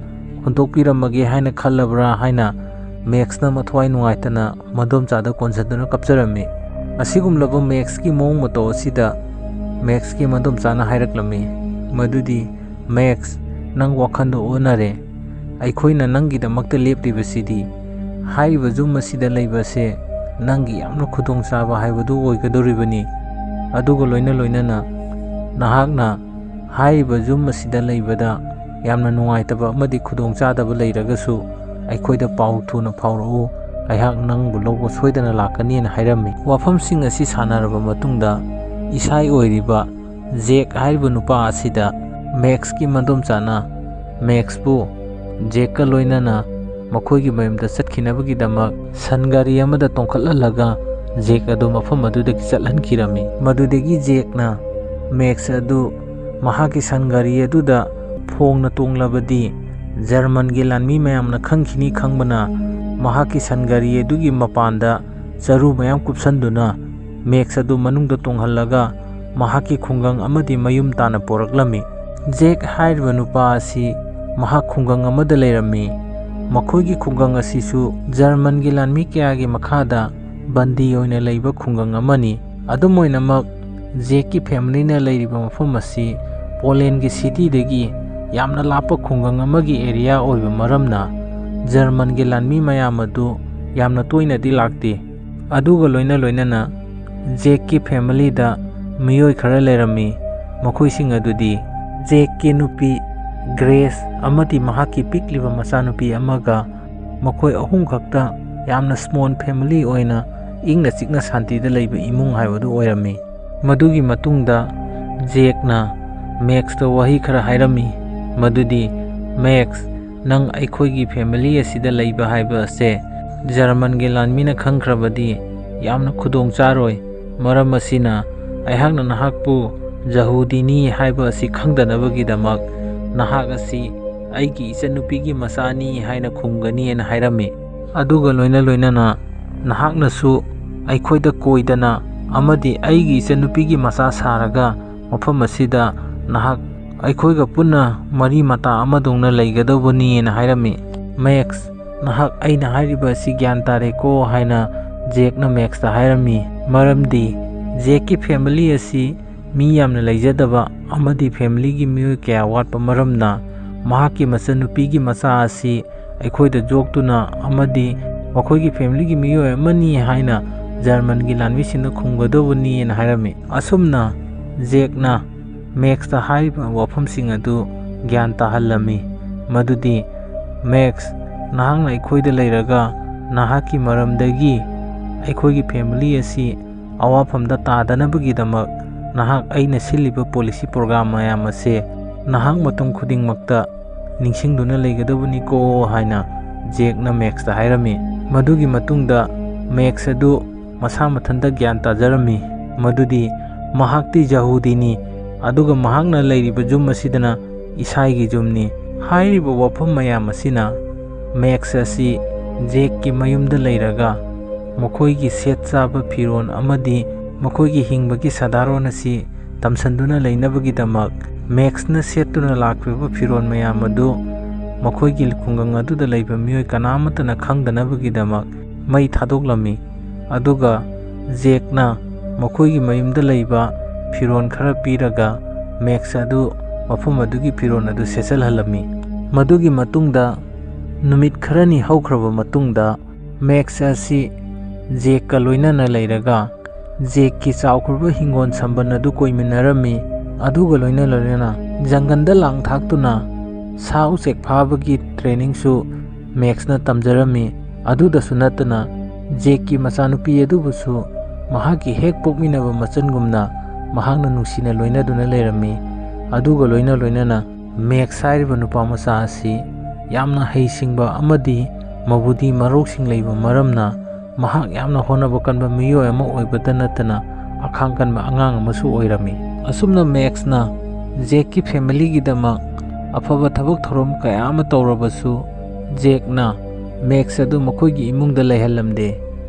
ꯍꯨꯟꯗꯣꯛꯄꯤꯔꯝꯃꯒꯦ ꯍꯥꯏꯅ ꯈꯜꯂꯕ꯭ꯔꯥ?" ꯍꯥꯏꯅ ꯃꯦꯛꯁꯅ ꯃꯊ꯭ꯋꯥꯏ ꯅꯨꯡꯉꯥꯏꯇꯅ ꯃꯗꯣꯝꯆꯥꯗ ꯀꯣꯟꯁꯤꯟꯗꯨꯅ ꯀꯞꯆꯔꯝꯃꯤ꯫ ꯑꯁꯤꯒꯨꯝꯂꯕ ꯃꯦꯛꯁꯀꯤ ꯃꯑꯣꯡ ꯃꯇꯧ ꯑꯁꯤꯗ ꯃꯦꯛꯁꯀꯤ ꯃꯗꯣꯝꯆꯥꯅ ꯍꯥꯏꯔꯛꯂꯝꯃꯤ ꯃꯗꯨꯗꯤ, "ꯃꯦꯛꯁ, ꯅꯪ ꯋꯥꯈꯜꯗ ꯑꯣꯟꯅꯔꯦ꯫ ꯑꯩꯈꯣꯏꯅ ꯅꯪꯒꯤꯗꯃꯛꯇ ꯂꯦꯞꯂꯤꯕꯁꯤꯗꯤ ꯍꯥꯏꯔꯤꯕ ꯌꯨꯝ ꯑꯁꯤꯗ ꯂꯩꯕꯁꯦ ꯅꯪꯒꯤ ꯌꯥꯝꯅ ꯈꯨꯗꯣꯡꯆꯥꯕ ꯍꯥꯏꯕꯗꯨ ꯑꯣꯏꯒꯗꯧꯔꯤꯕꯅꯤ꯫ ꯑꯗꯨꯒ ꯂꯣꯏꯅ ꯂꯣꯏꯅꯅ ꯅꯍꯥꯛꯅ ꯍꯥꯏꯔꯤꯕ ꯌꯨꯝ ꯑꯁꯤꯗ ꯂꯩꯕꯗ ꯌꯥꯝꯅ ꯅꯨꯡꯉꯥꯏꯇꯕ ꯑꯃꯗꯤ ꯈꯨꯗꯣꯡꯆꯥꯗꯕ ꯂꯩꯔꯒꯁꯨ ꯑꯩꯈꯣꯏꯗ ꯄꯥꯎ ꯊꯨꯅ ꯐꯥꯎꯔꯛꯎ꯫ ꯑꯩꯍꯥꯛ ꯅꯪꯕꯨ ꯂꯧꯕ ꯁꯣꯏꯗꯅ ꯂꯥꯛꯀꯅꯤꯅ" ꯍꯥꯏꯔꯝꯃꯤ꯫ ꯋꯥꯐꯝꯁꯤꯡ ꯑꯁꯤ ꯁꯥꯟꯅꯔꯕ ꯃꯇꯨꯡꯗ ꯏꯁꯥꯏ ꯑꯣꯏꯔꯤꯕ ꯖꯦꯛ ꯍꯥꯏꯔꯤꯕ ꯅꯨꯄꯥ ꯑꯁꯤꯗ ꯃꯦꯛꯁꯀꯤ ꯃꯗꯣꯝꯆꯥꯅ ꯃꯦꯛꯁꯄꯨ ꯖꯦꯛꯀ ꯂꯣꯏꯅꯅ ꯃꯈꯣꯏꯒꯤ ꯃꯌꯨꯝꯗ ꯆꯠꯈꯤꯅꯕꯒꯤꯗꯃꯛ ꯁꯟ ꯒꯥꯔꯤ ꯑꯃꯗ ꯇꯣꯡꯈꯠꯍꯜꯂꯒ ꯖꯦꯛ ꯑꯗꯨ ꯃꯐꯝ ꯑꯗꯨꯗꯒꯤ ꯆꯠꯍꯟꯈꯤꯔꯝꯃꯤ꯫ ꯃꯗꯨꯗꯒꯤ ꯖꯦꯛꯅ ꯃꯦꯛꯁ ꯑꯗꯨ ꯃꯍꯥꯛꯀꯤ ꯁꯟ ꯒꯥꯔꯤ ꯑꯗꯨꯗ ꯐꯣꯡꯅ ꯇꯣꯡꯂꯕꯗꯤ ꯖꯔꯃꯟꯒꯤ ꯂꯥꯟꯃꯤ ꯃꯌꯥꯝꯅ ꯈꯪꯈꯤꯅꯤ ꯈꯪꯕꯅ ꯃꯍꯥꯛꯀꯤ ꯁꯟ ꯒꯥꯔꯤ ꯑꯗꯨꯒꯤ ꯃꯄꯥꯟꯗ ꯆꯔꯨ ꯃꯌꯥꯝ ꯀꯨꯞꯁꯟꯗꯨꯅ ꯃꯦꯛꯁ ꯑꯗꯨ ꯃꯅꯨꯡꯗ ꯇꯣꯡꯍꯜꯂꯒ ꯃꯍꯥꯛꯀꯤ ꯈꯨꯡꯒꯪ ꯑꯃꯗꯤ ꯃꯌꯨꯝ ꯇꯥꯟꯅ ꯄꯣꯔꯛꯂꯝꯃꯤ꯫ ꯖꯦꯛ ꯍꯥꯏꯔꯤꯕ ꯅꯨꯄꯥ ꯑꯁꯤ ꯃꯍꯥꯛ ꯈꯨꯡꯒꯪ ꯑꯃꯗ ꯂꯩꯔꯝꯃꯤ꯫ ꯃꯈꯣꯏꯒꯤ ꯈꯨꯡꯒꯪ ꯑꯁꯤꯁꯨ ꯖꯔꯃꯟꯒꯤ ꯂꯥꯟꯃꯤ ꯀꯌꯥꯒꯤ ꯃꯈꯥꯗ ꯕꯟꯗꯤ ꯑꯣꯏꯅ ꯂꯩꯕ ꯈꯨꯡꯒꯪ ꯑꯃꯅꯤ꯫ ꯑꯗꯨꯝ ꯑꯣꯏꯅꯃꯛ, ꯖꯦꯛꯀꯤ ꯐꯦꯃꯤꯂꯤꯅ ꯂꯩꯔꯤꯕ ꯃꯐꯝ ꯑꯁꯤ ꯄꯣꯂꯦꯟꯒꯤ ꯁꯤꯇꯤꯗꯒꯤ ꯌꯥꯝꯅ ꯂꯥꯞꯄ ꯈꯨꯡꯒꯪ ꯑꯃꯒꯤ ꯑꯦꯔꯤꯌꯥ ꯑꯣꯏꯕ ꯃꯔꯝꯅ ꯖꯔꯃꯟꯒꯤ ꯂꯥꯟꯃꯤ ꯃꯌꯥꯝ ꯑꯗꯨ ꯌꯥꯝꯅ ꯇꯣꯏꯅꯗꯤ ꯂꯥꯛꯇꯦ꯫ ꯑꯗꯨꯒ ꯂꯣꯏꯅ ꯂꯣꯏꯅꯅ ꯖꯦꯛꯀꯤ ꯐꯦꯃꯤꯂꯤꯗ ꯃꯤꯑꯣꯏ ꯈꯔ ꯂꯩꯔꯝꯃꯤ꯫ ꯃꯈꯣꯏꯁꯤꯡ ꯑꯗꯨꯗꯤ ꯖꯦꯛꯀꯤ ꯅꯨꯄꯤ ꯒ꯭ꯔꯦꯁ ꯑꯃꯗꯤ ꯃꯍꯥꯛꯀꯤ ꯄꯤꯛꯂꯤꯕ ꯃꯆꯥꯅꯨꯄꯤ ꯑꯃꯒ, ꯃꯈꯣꯏ ꯑꯍꯨꯝ ꯈꯛꯇ ꯌꯥꯝꯅ ꯁ꯭ꯃꯣꯜ ꯐꯦꯃꯤꯂꯤ ꯑꯣꯏꯅ ꯏꯪꯅ ꯆꯤꯛꯅ ꯁꯥꯟꯇꯤꯗ ꯂꯩꯕ ꯏꯃꯨꯡ ꯍꯥꯏꯕꯗꯨ ꯑꯣꯏꯔꯝꯃꯤ꯫ ꯃꯗꯨꯒꯤ ꯃꯇꯨꯡꯗ ꯖꯦꯛꯅ ꯃꯦꯛꯁꯇ ꯋꯥꯍꯩ ꯈꯔ ꯍꯥꯏꯔꯝꯃꯤ, ꯃꯗꯨꯗꯤ, "ꯃꯦꯛꯁ, ꯅꯪ ꯑꯩꯈꯣꯏꯒꯤ ꯐꯦꯃꯤꯂꯤ ꯑꯁꯤꯗ ꯂꯩꯕ ꯍꯥꯏꯕ ꯑꯁꯦ ꯖꯔꯃꯟꯒꯤ ꯂꯥꯟꯃꯤꯅ ꯈꯪꯈ꯭ꯔꯕꯗꯤ ꯌꯥꯝꯅ ꯈꯨꯗꯣꯡ ꯆꯥꯔꯣꯏ꯫ ꯃꯔꯝ ꯑꯁꯤꯅ, ꯑꯩꯍꯥꯛꯅ ꯅꯍꯥꯛꯄꯨ ꯖꯍꯨꯗꯤꯅꯤ ꯍꯥꯏꯕ ꯑꯁꯤ ꯈꯪꯗꯅꯕꯒꯤꯗꯃꯛ ꯅꯍꯥꯛ ꯑꯁꯤ ꯑꯩꯒꯤ ꯏꯆꯟꯅꯨꯄꯤꯒꯤ ꯃꯆꯥꯅꯤ ꯍꯥꯏꯅ ꯈꯨꯝꯒꯅꯤ" ꯍꯥꯏꯅ ꯍꯥꯏꯔꯝꯃꯤ꯫ ꯑꯗꯨꯒ ꯂꯣꯏꯅ ꯂꯣꯏꯅꯅ ꯅꯍꯥꯛꯅꯁꯨ ꯑꯩꯈꯣꯏꯗ ꯀꯣꯏꯗꯅ ꯑꯃꯗꯤ ꯑꯩꯒꯤ ꯏꯆꯟꯅꯨꯄꯤꯒꯤ ꯃꯆꯥ ꯁꯥꯔꯒ ꯃꯐꯝ ꯑꯁꯤꯗ ꯅꯍꯥꯛ ꯑꯩꯈꯣꯏꯒ ꯄꯨꯟꯅ ꯃꯔꯤ ꯃꯇꯥ ꯑꯃꯗꯧꯅ ꯂꯩꯒꯗꯧꯕꯅꯤꯅ ꯍꯥꯏꯔꯝꯃꯤ꯫ "ꯃꯦꯛꯁ, ꯅꯍꯥꯛ ꯑꯩꯅ ꯍꯥꯏꯔꯤꯕ ꯑꯁꯤ ꯒ꯭ꯌꯥꯟ ꯇꯥꯔꯦꯀꯣ?" ꯍꯥꯏꯅ ꯖꯦꯛꯅ ꯃꯦꯛꯁꯇ ꯍꯥꯏꯔꯝꯃꯤ꯫ ꯃꯔꯝꯗꯤ ꯖꯦꯛꯀꯤ ꯐꯦꯃꯤꯂꯤ ꯑꯁꯤ ꯃꯤ ꯌꯥꯝꯅ ꯂꯩꯖꯗꯕ ꯑꯃꯗꯤ ꯐꯦꯃꯤꯂꯤꯒꯤ ꯃꯤꯑꯣꯏ ꯀꯌꯥ ꯋꯥꯠꯄ ꯃꯔꯝꯅ, ꯃꯍꯥꯛꯀꯤ ꯃꯆꯟꯅꯨꯄꯤꯒꯤ ꯃꯆꯥ ꯑꯁꯤ ꯑꯩꯈꯣꯏꯗ ꯌꯣꯛꯇꯨꯅ ꯑꯃꯗꯤ ꯃꯈꯣꯏꯒꯤ ꯐꯦꯃꯤꯂꯤꯒꯤ ꯃꯤꯑꯣꯏ ꯑꯃꯅꯤ ꯍꯥꯏꯅ ꯖꯔꯃꯟꯒꯤ ꯂꯥꯟꯃꯤꯁꯤꯡꯅ ꯈꯨꯝꯒꯗꯧꯕꯅꯤꯅ ꯍꯥꯏꯔꯝꯃꯤ꯫ ꯑꯁꯨꯝꯅ ꯖꯦꯛꯅ ꯃꯦꯛꯁꯇ ꯍꯥꯏꯔꯤꯕ ꯋꯥꯐꯝꯁꯤꯡ ꯑꯗꯨ ꯒ꯭ꯌꯥꯟ ꯇꯥꯍꯜꯂꯝꯃꯤ, ꯃꯗꯨꯗꯤ, "ꯃꯦꯛꯁ, ꯅꯍꯥꯛꯅ ꯑꯩꯈꯣꯏꯗ ꯂꯩꯔꯒ ꯅꯍꯥꯛꯀꯤ ꯃꯔꯝꯗꯒꯤ ꯑꯩꯈꯣꯏꯒꯤ ꯐꯦꯃꯤꯂꯤ ꯑꯁꯤ ꯑꯋꯥꯐꯝꯗ ꯇꯥꯗꯅꯕꯒꯤꯗꯃꯛ ꯅꯍꯥꯛ ꯑꯩꯅ ꯁꯤꯜꯂꯤꯕ ꯄꯣꯂꯤꯁꯤ ꯄ꯭ꯔꯣꯒ꯭ꯔꯥꯝ ꯃꯌꯥꯝ ꯑꯁꯦ ꯅꯍꯥꯛ ꯃꯇꯝ ꯈꯨꯗꯤꯡꯃꯛꯇ ꯅꯤꯡꯁꯤꯡꯗꯨꯅ ꯂꯩꯒꯗꯕꯅꯤꯀꯣ" ꯍꯥꯏꯅ ꯖꯦꯛꯅ ꯃꯦꯛꯁꯇ ꯍꯥꯏꯔꯝꯃꯤ꯫ ꯃꯗꯨꯒꯤ ꯃꯇꯨꯡꯗ ꯃꯦꯛꯁ ꯑꯗꯨ ꯃꯁꯥ ꯃꯊꯟꯇ ꯒ꯭ꯌꯥꯟ ꯇꯥꯖꯔꯝꯃꯤ, ꯃꯗꯨꯗꯤ ꯃꯍꯥꯛꯇꯤ ꯖꯍꯨꯗꯤꯅꯤ, ꯑꯗꯨꯒ ꯃꯍꯥꯛꯅ ꯂꯩꯔꯤꯕ ꯌꯨꯝ ꯑꯁꯤꯗꯅ ꯏꯁꯥꯒꯤ ꯌꯨꯝꯅꯤ꯫ ꯍꯥꯏꯔꯤꯕ ꯋꯥꯐꯝ ꯃꯌꯥꯝ ꯑꯁꯤꯅ ꯃꯦꯛꯁ ꯑꯁꯤ ꯖꯦꯛꯀꯤ ꯃꯌꯨꯝꯗ ꯂꯩꯔꯒ ꯃꯈꯣꯏꯒꯤ ꯁꯦꯠ ꯆꯥꯕ ꯐꯤꯔꯣꯜ ꯑꯃꯗꯤ ꯃꯈꯣꯏꯒꯤ ꯍꯤꯡꯕꯒꯤ ꯁꯥꯗꯥꯔꯣꯟ ꯑꯁꯤ ꯇꯝꯁꯤꯟꯗꯨꯅ ꯂꯩꯅꯕꯒꯤꯗꯃꯛ, ꯃꯦꯛꯁꯅ ꯁꯦꯠꯇꯨꯅ ꯂꯥꯛꯂꯤꯕ ꯐꯤꯔꯣꯜ ꯃꯌꯥꯝ ꯑꯗꯨ ꯃꯈꯣꯏꯒꯤ ꯈꯨꯡꯒꯪ ꯑꯗꯨꯗ ꯂꯩꯕ ꯃꯤꯑꯣꯏ ꯀꯅꯥꯃꯠꯇꯅ ꯈꯪꯗꯅꯕꯒꯤꯗꯃꯛ ꯃꯩ ꯊꯥꯗꯣꯛꯂꯝꯃꯤ꯫ ꯑꯗꯨꯒ ꯖꯦꯛꯅ ꯃꯈꯣꯏꯒꯤ ꯃꯌꯨꯝꯗ ꯂꯩꯕ ꯐꯤꯔꯣꯜ ꯈꯔ ꯄꯤꯔꯒ ꯃꯦꯛꯁ ꯑꯗꯨ ꯃꯐꯝ ꯑꯗꯨꯒꯤ ꯐꯤꯔꯣꯜ ꯑꯗꯨ ꯁꯦꯠꯆꯜꯍꯜꯂꯝꯃꯤ꯫ ꯃꯗꯨꯒꯤ ꯃꯇꯨꯡꯗ, ꯅꯨꯃꯤꯠ ꯈꯔꯅꯤ ꯍꯧꯈ꯭ꯔꯕ ꯃꯇꯨꯡꯗ, ꯃꯦꯛꯁ ꯑꯁꯤ ꯖꯦꯛꯀ ꯂꯣꯏꯅꯅ ꯂꯩꯔꯒ ꯖꯦꯛꯀꯤ ꯆꯥꯎꯈ꯭ꯔꯕ ꯍꯤꯡꯒꯣꯜ ꯁꯝꯕꯜ ꯑꯗꯨ ꯀꯣꯏꯃꯤꯟꯅꯔꯝꯃꯤ꯫ ꯑꯗꯨꯒ ꯂꯣꯏꯅ ꯂꯣꯏꯅꯅ ꯖꯪꯒꯜꯗ ꯂꯥꯡ ꯊꯥꯛꯇꯨꯅ ꯁꯥ ꯎꯆꯦꯛ ꯐꯥꯕꯒꯤ ꯇ꯭ꯔꯦꯅꯤꯡꯁꯨ ꯃꯦꯛꯁꯅ ꯇꯝꯖꯔꯝꯃꯤ꯫ ꯑꯗꯨꯗꯁꯨ ꯅꯠꯇꯅ ꯖꯦꯛꯀꯤ ꯃꯆꯥꯅꯨꯄꯤ ꯑꯗꯨꯕꯨꯁꯨ ꯃꯍꯥꯛꯀꯤ ꯍꯦꯛ ꯄꯣꯛꯃꯤꯟꯅꯕ ꯃꯆꯟꯒꯨꯝꯅ ꯃꯍꯥꯛꯅ ꯅꯨꯡꯁꯤꯅ ꯂꯣꯏꯅꯗꯨꯅ ꯂꯩꯔꯝꯃꯤ꯫ ꯑꯗꯨꯒ ꯂꯣꯏꯅ ꯂꯣꯏꯅꯅ ꯃꯦꯛꯁ ꯍꯥꯏꯔꯤꯕ ꯅꯨꯄꯥ ꯃꯆꯥ ꯑꯁꯤ ꯌꯥꯝꯅ ꯍꯩꯁꯤꯡꯕ ꯑꯃꯗꯤ ꯃꯕꯨꯗꯤ ꯃꯔꯧꯁꯤꯡ ꯂꯩꯕ ꯃꯔꯝꯅ ꯃꯍꯥꯛ ꯌꯥꯝꯅ ꯍꯣꯠꯅꯕ ꯀꯟꯕ ꯃꯤꯑꯣꯏ ꯑꯃ ꯑꯣꯏꯕꯇ ꯅꯠꯇꯅ ꯑꯈꯥꯡ ꯀꯟꯕ ꯑꯉꯥꯡ ꯑꯃꯁꯨ ꯑꯣꯏꯔꯝꯃꯤ꯫ ꯑꯁꯨꯝꯅ ꯃꯦꯛꯁꯅ ꯖꯦꯛꯀꯤ ꯐꯦꯃꯤꯂꯤꯒꯤꯗꯃꯛ ꯑꯐꯕ ꯊꯕꯛ ꯊꯧꯔꯝ ꯀꯌꯥ ꯑꯃ ꯇꯧꯔꯕꯁꯨ, ꯖꯦꯛꯅ ꯃꯦꯛꯁ ꯑꯗꯨ ꯃꯈꯣꯏꯒꯤ ꯏꯃꯨꯡꯗ ꯂꯩꯍꯜꯂꯝꯗꯦ꯫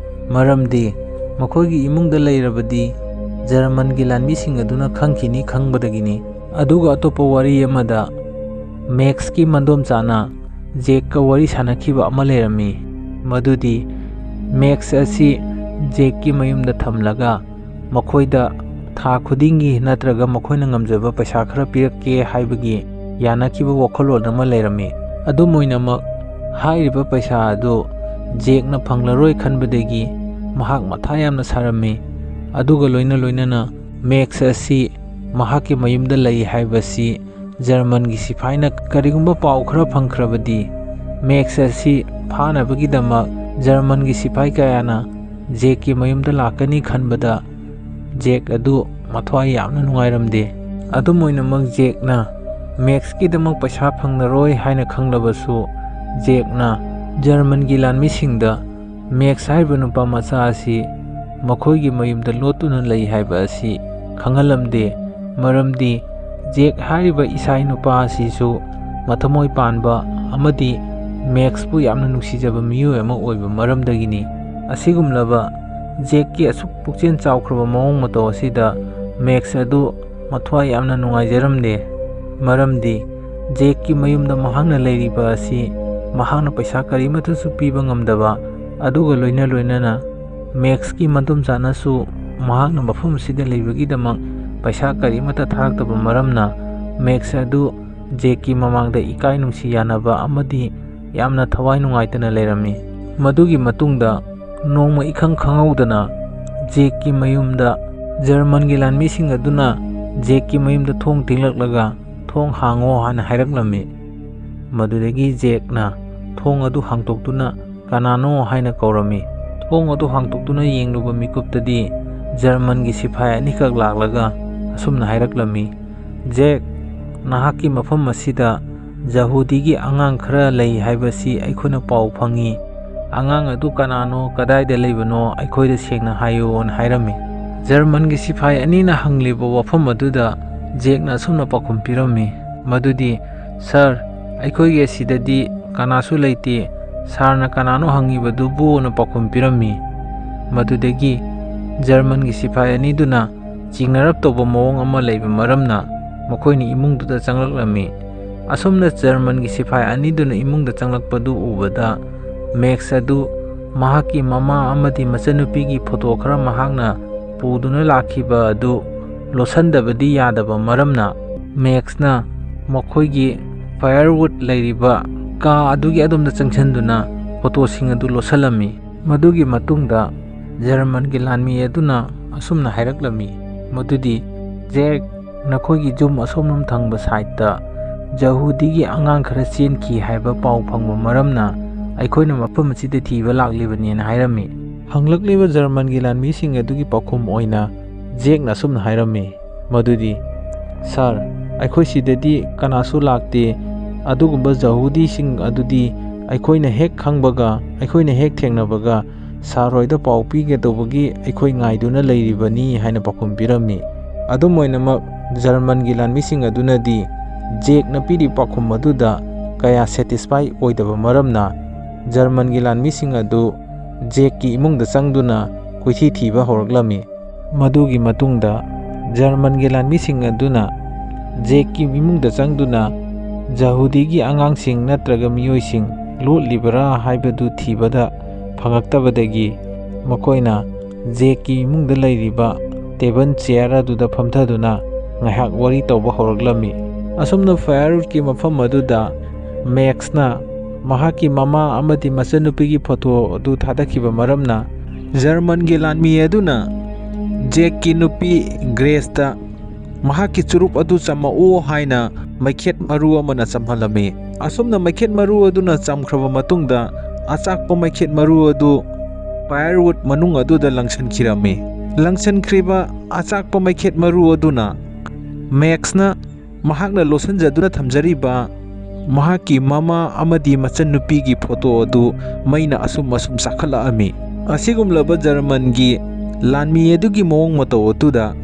ꯃꯔꯝꯗꯤ ꯃꯈꯣꯏꯒꯤ ꯏꯃꯨꯡꯗ ꯂꯩꯔꯕꯗꯤ ꯖꯔꯃꯟꯒꯤ ꯂꯥꯟꯃꯤꯁꯤꯡ ꯑꯗꯨꯅ ꯈꯪꯈꯤꯅꯤ ꯈꯪꯕꯗꯒꯤꯅꯤ꯫ ꯑꯗꯨꯒ ꯑꯇꯣꯞꯄ ꯋꯥꯔꯤ ꯑꯃꯗ ꯃꯦꯛꯁꯀꯤ ꯃꯗꯣꯝꯆꯥꯅ ꯖꯦꯛꯀ ꯋꯥꯔꯤ ꯁꯥꯟꯅꯈꯤꯕ ꯑꯃ ꯂꯩꯔꯝꯃꯤ, ꯃꯗꯨꯗꯤ ꯃꯦꯛꯁ ꯑꯁꯤ ꯖꯦꯛꯀꯤ ꯃꯌꯨꯝꯗ ꯊꯝꯂꯒ ꯃꯈꯣꯏꯗ ꯊꯥ ꯈꯨꯗꯤꯡꯒꯤ ꯅꯠꯇ꯭ꯔꯒ ꯃꯈꯣꯏꯅ ꯉꯝꯖꯕ ꯄꯩꯁꯥ ꯈꯔ ꯄꯤꯔꯛꯀꯦ ꯍꯥꯏꯕꯒꯤ ꯌꯥꯅꯈꯤꯕ ꯋꯥꯈꯜꯂꯣꯟ ꯑꯃ ꯂꯩꯔꯝꯃꯤ꯫ ꯑꯗꯨꯝ ꯑꯣꯏꯅꯃꯛ, ꯍꯥꯏꯔꯤꯕ ꯄꯩꯁꯥ ꯑꯗꯨ ꯖꯦꯛꯅ ꯐꯪꯂꯔꯣꯏ ꯈꯟꯕꯗꯒꯤ ꯃꯍꯥꯛ ꯃꯊꯥ ꯌꯥꯝꯅ ꯁꯥꯔꯝꯃꯤ꯫ ꯑꯗꯨꯒ ꯂꯣꯏꯅ ꯂꯣꯏꯅꯅ ꯃꯦꯛꯁ ꯑꯁꯤ ꯃꯍꯥꯛꯀꯤ ꯃꯌꯨꯝꯗ ꯂꯩ ꯍꯥꯏꯕꯁꯤ ꯖꯔꯃꯟꯒꯤ ꯁꯤꯐꯥꯏꯅ ꯀꯔꯤꯒꯨꯝꯕ ꯄꯥꯎ ꯈꯔ ꯐꯪꯈ꯭ꯔꯕꯗꯤ, ꯃꯦꯛꯁ ꯑꯁꯤ ꯐꯥꯅꯕꯒꯤꯗꯃꯛ ꯖꯔꯃꯟꯒꯤ ꯁꯤꯐꯥꯏ ꯀꯌꯥꯅ ꯖꯦꯛꯀꯤ ꯃꯌꯨꯝꯗ ꯂꯥꯛꯀꯅꯤ ꯈꯟꯕꯗ ꯖꯦꯛ ꯑꯗꯨ ꯃꯊ꯭ꯋꯥꯏ ꯌꯥꯝꯅ ꯅꯨꯡꯉꯥꯏꯔꯝꯗꯦ꯫ ꯑꯗꯨꯝ ꯑꯣꯏꯅꯃꯛ, ꯖꯦꯛꯅ ꯃꯦꯛꯁꯀꯤꯗꯃꯛ ꯄꯩꯁꯥ ꯐꯪꯂꯔꯣꯏ ꯍꯥꯏꯅ ꯈꯪꯂꯕꯁꯨ, ꯖꯦꯛꯅ ꯖꯔꯃꯟꯒꯤ ꯂꯥꯟꯃꯤꯁꯤꯡꯗ ꯃꯦꯛꯁ ꯍꯥꯏꯔꯤꯕ ꯅꯨꯄꯥ ꯃꯆꯥ ꯑꯁꯤ ꯃꯈꯣꯏꯒꯤ ꯃꯌꯨꯝꯗ ꯂꯣꯠꯇꯨꯅ ꯂꯩ ꯍꯥꯏꯕ ꯑꯁꯤ ꯈꯪꯍꯜꯂꯝꯗꯦ꯫ ꯃꯔꯝꯗꯤ ꯖꯦꯛ ꯍꯥꯏꯔꯤꯕ ꯏꯁꯥꯏ ꯅꯨꯄꯥ ꯑꯁꯤꯁꯨ ꯃꯊꯃꯣꯏ ꯄꯥꯟꯕ ꯑꯃꯗꯤ ꯃꯦꯛꯁꯄꯨ ꯌꯥꯝꯅ ꯅꯨꯡꯁꯤꯖꯕ ꯃꯤꯑꯣꯏ ꯑꯃ ꯑꯣꯏꯕ ꯃꯔꯝꯗꯒꯤꯅꯤ꯫ ꯑꯁꯤꯒꯨꯝꯂꯕ ꯖꯦꯛꯀꯤ ꯑꯁꯨꯛ ꯄꯨꯛꯆꯦꯜ ꯆꯥꯎꯈ꯭ꯔꯕ ꯃꯑꯣꯡ ꯃꯇꯧ ꯑꯁꯤꯗ ꯃꯦꯛꯁ ꯑꯗꯨ ꯃꯊ꯭ꯋꯥꯏ ꯌꯥꯝꯅ ꯅꯨꯡꯉꯥꯏꯖꯔꯝꯗꯦ꯫ ꯃꯔꯝꯗꯤ ꯖꯦꯛꯀꯤ ꯃꯌꯨꯝꯗ ꯃꯍꯥꯛꯅ ꯂꯩꯔꯤꯕ ꯑꯁꯤ ꯃꯍꯥꯛꯅ ꯄꯩꯁꯥ ꯀꯔꯤꯃꯠꯇꯁꯨ ꯄꯤꯕ ꯉꯝꯗꯕ, ꯑꯗꯨꯒ ꯂꯣꯏꯅ ꯂꯣꯏꯅꯅ ꯃꯦꯛꯁꯀꯤ ꯃꯗꯣꯝꯆꯥꯅꯁꯨ ꯃꯍꯥꯛꯅ ꯃꯐꯝ ꯑꯁꯤꯗ ꯂꯩꯕꯒꯤꯗꯃꯛ ꯄꯩꯁꯥ ꯀꯔꯤꯃꯠꯇ ꯊꯥꯔꯛꯇꯕ ꯃꯔꯝꯅ ꯃꯦꯛꯁ ꯑꯗꯨ ꯖꯦꯛꯀꯤ ꯃꯃꯥꯡꯗ ꯏꯀꯥꯏ ꯅꯨꯡꯁꯤ ꯌꯥꯅꯕ ꯑꯃꯗꯤ ꯌꯥꯝꯅ ꯊꯋꯥꯏ ꯅꯨꯡꯉꯥꯏꯇꯅ ꯂꯩꯔꯝꯃꯤ꯫ ꯃꯗꯨꯒꯤ ꯃꯇꯨꯡꯗ ꯅꯣꯡꯃ ꯏꯈꯪ ꯈꯪꯍꯧꯗꯅ ꯖꯦꯛꯀꯤ ꯃꯌꯨꯝꯗ ꯖꯔꯃꯟꯒꯤ ꯂꯥꯟꯃꯤꯁꯤꯡ ꯑꯗꯨꯅ ꯖꯦꯛꯀꯤ ꯃꯌꯨꯝꯗ ꯊꯣꯡ ꯊꯤꯡꯂꯛꯂꯒ "ꯊꯣꯡ ꯍꯥꯡꯉꯣ" ꯍꯥꯏꯅ ꯍꯥꯏꯔꯛꯂꯝꯃꯤ꯫ ꯃꯗꯨꯗꯒꯤ ꯖꯦꯛꯅ ꯊꯣꯡ ꯑꯗꯨ ꯍꯥꯡꯇꯣꯛꯇꯨꯅ "ꯀꯅꯥꯅꯣ?" ꯍꯥꯏꯅ ꯀꯧꯔꯝꯃꯤ꯫ ꯊꯣꯡ ꯑꯗꯨ ꯍꯥꯡꯇꯣꯛꯇꯨꯅ ꯌꯦꯡꯂꯨꯕ ꯃꯤꯀꯨꯞꯇꯗꯤ ꯖꯔꯃꯟꯒꯤ ꯁꯤꯐꯥꯏ ꯑꯅꯤꯈꯛ ꯂꯥꯛꯂꯒ ꯑꯁꯨꯝꯅ ꯍꯥꯏꯔꯛꯂꯝꯃꯤ, "ꯖꯦꯛ, ꯅꯍꯥꯛꯀꯤ ꯃꯐꯝ ꯑꯁꯤꯗ ꯖꯍꯨꯗꯤꯒꯤ ꯑꯉꯥꯡ ꯈꯔ ꯂꯩ ꯍꯥꯏꯕꯁꯤ ꯑꯩꯈꯣꯏꯅ ꯄꯥꯎ ꯐꯪꯉꯤ꯫ ꯑꯉꯥꯡ ꯑꯗꯨ ꯀꯅꯥꯅꯣ, ꯀꯗꯥꯏꯗ ꯂꯩꯕꯅꯣ ꯑꯩꯈꯣꯏꯗ ꯁꯦꯡꯅ ꯍꯥꯏꯌꯨꯅ" ꯍꯥꯏꯔꯝꯃꯤ꯫ ꯖꯔꯃꯟꯒꯤ ꯁꯤꯐꯥꯏ ꯑꯅꯤꯅ ꯍꯪꯂꯤꯕ ꯋꯥꯐꯝ ꯑꯗꯨꯗ ꯖꯦꯛꯅ ꯑꯁꯨꯝꯅ ꯄꯥꯎꯈꯨꯝ ꯄꯤꯔꯝꯃꯤ, ꯃꯗꯨꯗꯤ, "ꯁꯥꯔ, ꯑꯩꯈꯣꯏꯒꯤ ꯑꯁꯤꯗꯗꯤ ꯀꯅꯥꯁꯨ ꯂꯩꯇꯦ꯫ ꯁꯥꯔꯅ ꯀꯅꯥꯅꯣ ꯍꯪꯉꯤꯕꯗꯨꯕꯨꯅ" ꯄꯥꯎꯈꯨꯝ ꯄꯤꯔꯝꯃꯤ꯫ ꯃꯗꯨꯗꯒꯤ ꯖꯔꯃꯟꯒꯤ ꯁꯤꯐꯥꯏ ꯑꯅꯤꯗꯨꯅ ꯆꯤꯡꯅꯔꯞ ꯇꯧꯕ ꯃꯑꯣꯡ ꯑꯃ ꯂꯩꯕ ꯃꯔꯝꯅ ꯃꯈꯣꯏꯅ ꯏꯃꯨꯡꯗꯨꯗ ꯆꯪꯂꯛꯂꯝꯃꯤ꯫ ꯑꯁꯨꯝꯅ ꯖꯔꯃꯟꯒꯤ ꯁꯤꯐꯥꯏ ꯑꯅꯤꯗꯨꯅ ꯏꯃꯨꯡꯗ ꯆꯪꯂꯛꯄꯗꯨ ꯎꯕꯗ ꯃꯦꯛꯁ ꯑꯗꯨ ꯃꯍꯥꯛꯀꯤ ꯃꯃꯥ ꯑꯃꯗꯤ ꯃꯆꯟꯅꯨꯄꯤꯒꯤ ꯐꯣꯇꯣ ꯈꯔ ꯃꯍꯥꯛꯅ ꯄꯨꯗꯨꯅ ꯂꯥꯛꯈꯤꯕ ꯑꯗꯨ ꯂꯣꯠꯁꯤꯟꯗꯕꯗꯤ ꯌꯥꯗꯕ ꯃꯔꯝꯅ, ꯃꯦꯛꯁꯅ ꯃꯈꯣꯏꯒꯤ ꯐꯥꯌꯔꯋꯨꯗ ꯂꯩꯔꯤꯕ ꯀꯥ ꯑꯗꯨꯒꯤ ꯑꯗꯣꯝꯗ ꯆꯪꯁꯤꯟꯗꯨꯅ ꯐꯣꯇꯣꯁꯤꯡ ꯑꯗꯨ ꯂꯣꯠꯁꯤꯜꯂꯝꯃꯤ꯫ ꯃꯗꯨꯒꯤ ꯃꯇꯨꯡꯗ ꯖꯔꯃꯟꯒꯤ ꯂꯥꯟꯃꯤ ꯑꯗꯨꯅ ꯑꯁꯨꯝꯅ ꯍꯥꯏꯔꯛꯂꯝꯃꯤ, ꯃꯗꯨꯗꯤ, "ꯖꯦꯛ, ꯅꯈꯣꯏꯒꯤ ꯌꯨꯝ ꯑꯁꯣꯝꯂꯣꯝ ꯊꯪꯕ ꯁꯥꯏꯠꯇ ꯖꯍꯨꯗꯤꯒꯤ ꯑꯉꯥꯡ ꯈꯔ ꯆꯦꯟꯈꯤ ꯍꯥꯏꯕ ꯄꯥꯎ ꯐꯪꯕ ꯃꯔꯝꯅ ꯑꯩꯈꯣꯏꯅ ꯃꯐꯝ ꯑꯁꯤꯗ ꯊꯤꯕ ꯂꯥꯛꯂꯤꯕꯅꯦꯅ" ꯍꯥꯏꯔꯝꯃꯤ꯫ ꯍꯪꯂꯛꯂꯤꯕ ꯖꯔꯃꯟꯒꯤ ꯂꯥꯟꯃꯤꯁꯤꯡ ꯑꯗꯨꯒꯤ ꯄꯥꯎꯈꯨꯝ ꯑꯣꯏꯅ ꯖꯦꯛꯅ ꯑꯁꯨꯝꯅ ꯍꯥꯏꯔꯝꯃꯤ, ꯃꯗꯨꯗꯤ, "ꯁꯥꯔ, ꯑꯩꯈꯣꯏ ꯁꯤꯗꯗꯤ ꯀꯅꯥꯁꯨ ꯂꯥꯛꯇꯦ꯫ ꯑꯗꯨꯒꯨꯝꯕ ꯖꯍꯨꯗꯤꯁꯤꯡ ꯑꯗꯨꯗꯤ ꯑꯩꯈꯣꯏꯅ ꯍꯦꯛ ꯈꯪꯕꯒ, ꯑꯩꯈꯣꯏꯅ ꯍꯦꯛ ꯊꯦꯡꯅꯕꯒ ꯁꯥꯔ ꯍꯣꯏꯗ ꯄꯥꯎ ꯄꯤꯒꯗꯧꯕꯒꯤ ꯑꯩꯈꯣꯏ ꯉꯥꯏꯗꯨꯅ ꯂꯩꯔꯤꯕꯅꯤ" ꯍꯥꯏꯅ ꯄꯥꯎꯈꯨꯝ ꯄꯤꯔꯝꯃꯤ꯫ ꯑꯗꯨꯝ ꯑꯣꯏꯅꯃꯛ, ꯖꯔꯃꯟꯒꯤ ꯂꯥꯟꯃꯤꯁꯤꯡ ꯑꯗꯨꯅꯗꯤ ꯖꯦꯛꯅ ꯄꯤꯔꯤꯕ ꯄꯥꯎꯈꯨꯝ ꯑꯗꯨꯗ ꯀꯌꯥ ꯁꯦꯇꯤꯁꯐꯥꯏ ꯑꯣꯏꯗꯕ ꯃꯔꯝꯅ, ꯖꯔꯃꯟꯒꯤ ꯂꯥꯟꯃꯤꯁꯤꯡ ꯑꯗꯨ ꯖꯦꯛꯀꯤ ꯏꯃꯨꯡꯗ ꯆꯪꯗꯨꯅ ꯀꯣꯏꯊꯤ ꯊꯤꯕ ꯍꯧꯔꯛꯂꯝꯃꯤ꯫ ꯃꯗꯨꯒꯤ ꯃꯇꯨꯡꯗ ꯖꯔꯃꯟꯒꯤ ꯂꯥꯟꯃꯤꯁꯤꯡ ꯑꯗꯨꯅ ꯖꯦꯛꯀꯤ ꯏꯃꯨꯡꯗ ꯆꯪꯗꯨꯅ ꯖꯍꯨꯗꯤꯒꯤ ꯑꯉꯥꯡꯁꯤꯡ ꯅꯠꯇ꯭ꯔꯒ ꯃꯤꯑꯣꯏꯁꯤꯡ ꯂꯣꯠꯂꯤꯕꯔꯥ ꯍꯥꯏꯕꯗꯨ ꯊꯤꯕꯗ ꯐꯪꯂꯛꯇꯕꯗꯒꯤ, ꯃꯈꯣꯏꯅ ꯖꯦꯛꯀꯤ ꯏꯃꯨꯡꯗ ꯂꯩꯔꯤꯕ ꯇꯦꯕꯜ ꯆꯤꯌꯔ ꯑꯗꯨꯗ ꯐꯝꯊꯗꯨꯅ ꯉꯥꯏꯍꯥꯛ ꯋꯥꯔꯤ ꯇꯧꯕ ꯍꯧꯔꯛꯂꯝꯃꯤ꯫ ꯑꯁꯨꯝꯅ ꯐꯥꯌꯔꯋꯨꯗꯀꯤ ꯃꯐꯝ ꯑꯗꯨꯗ ꯃꯦꯛꯁꯅ ꯃꯍꯥꯛꯀꯤ ꯃꯃꯥ ꯑꯃꯗꯤ ꯃꯆꯟꯅꯨꯄꯤꯒꯤ ꯐꯣꯇꯣ ꯑꯗꯨ ꯊꯥꯗꯈꯤꯕ ꯃꯔꯝꯅ, ꯖꯔꯃꯟꯒꯤ ꯂꯥꯟꯃꯤ ꯑꯗꯨꯅ ꯖꯦꯛꯀꯤ ꯅꯨꯄꯤ ꯒ꯭ꯔꯦꯁꯇ ꯃꯍꯥꯛꯀꯤ ꯆꯨꯔꯨꯞ ꯑꯗꯨ ꯆꯝꯃꯛꯎ ꯍꯥꯏꯅ ꯃꯩꯈꯦꯠ ꯃꯔꯨ ꯑꯃꯅ ꯆꯝꯍꯜꯂꯝꯃꯤ꯫ ꯑꯁꯨꯝꯅ ꯃꯩꯈꯦꯠ ꯃꯔꯨ ꯑꯗꯨꯅ ꯆꯝꯈ꯭ꯔꯕ ꯃꯇꯨꯡꯗ, ꯑꯆꯥꯛꯄ ꯃꯩꯈꯦꯠ ꯃꯔꯨ ꯑꯗꯨ ꯐꯥꯌꯔꯋꯨꯗ ꯃꯅꯨꯡ ꯑꯗꯨꯗ ꯂꯪꯁꯤꯟꯈꯤꯔꯝꯃꯤ꯫ ꯂꯪꯁꯤꯟꯈ꯭ꯔꯤꯕ ꯑꯆꯥꯛꯄ ꯃꯩꯈꯦꯠ ꯃꯔꯨ ꯑꯗꯨꯅ ꯃꯦꯛꯁꯅ ꯃꯍꯥꯛꯅ ꯂꯣꯠꯁꯤꯟꯖꯗꯨꯅ ꯊꯝꯖꯔꯤꯕ ꯃꯍꯥꯛꯀꯤ ꯃꯃꯥ ꯑꯃꯗꯤ ꯃꯆꯟꯅꯨꯄꯤꯒꯤ ꯐꯣꯇꯣ ꯑꯗꯨ ꯃꯩꯅ ꯑꯁꯨꯝ ꯑꯁꯨꯝ ꯆꯥꯛꯈꯠꯂꯛꯂꯝꯃꯤ꯫ ꯑꯁꯤꯒꯨꯝꯂꯕ ꯖꯔꯃꯟꯒꯤ ꯂꯥꯟꯃꯤ ꯑꯗꯨꯒꯤ ꯃꯑꯣꯡ ꯃꯇꯧ ꯑꯗꯨꯗ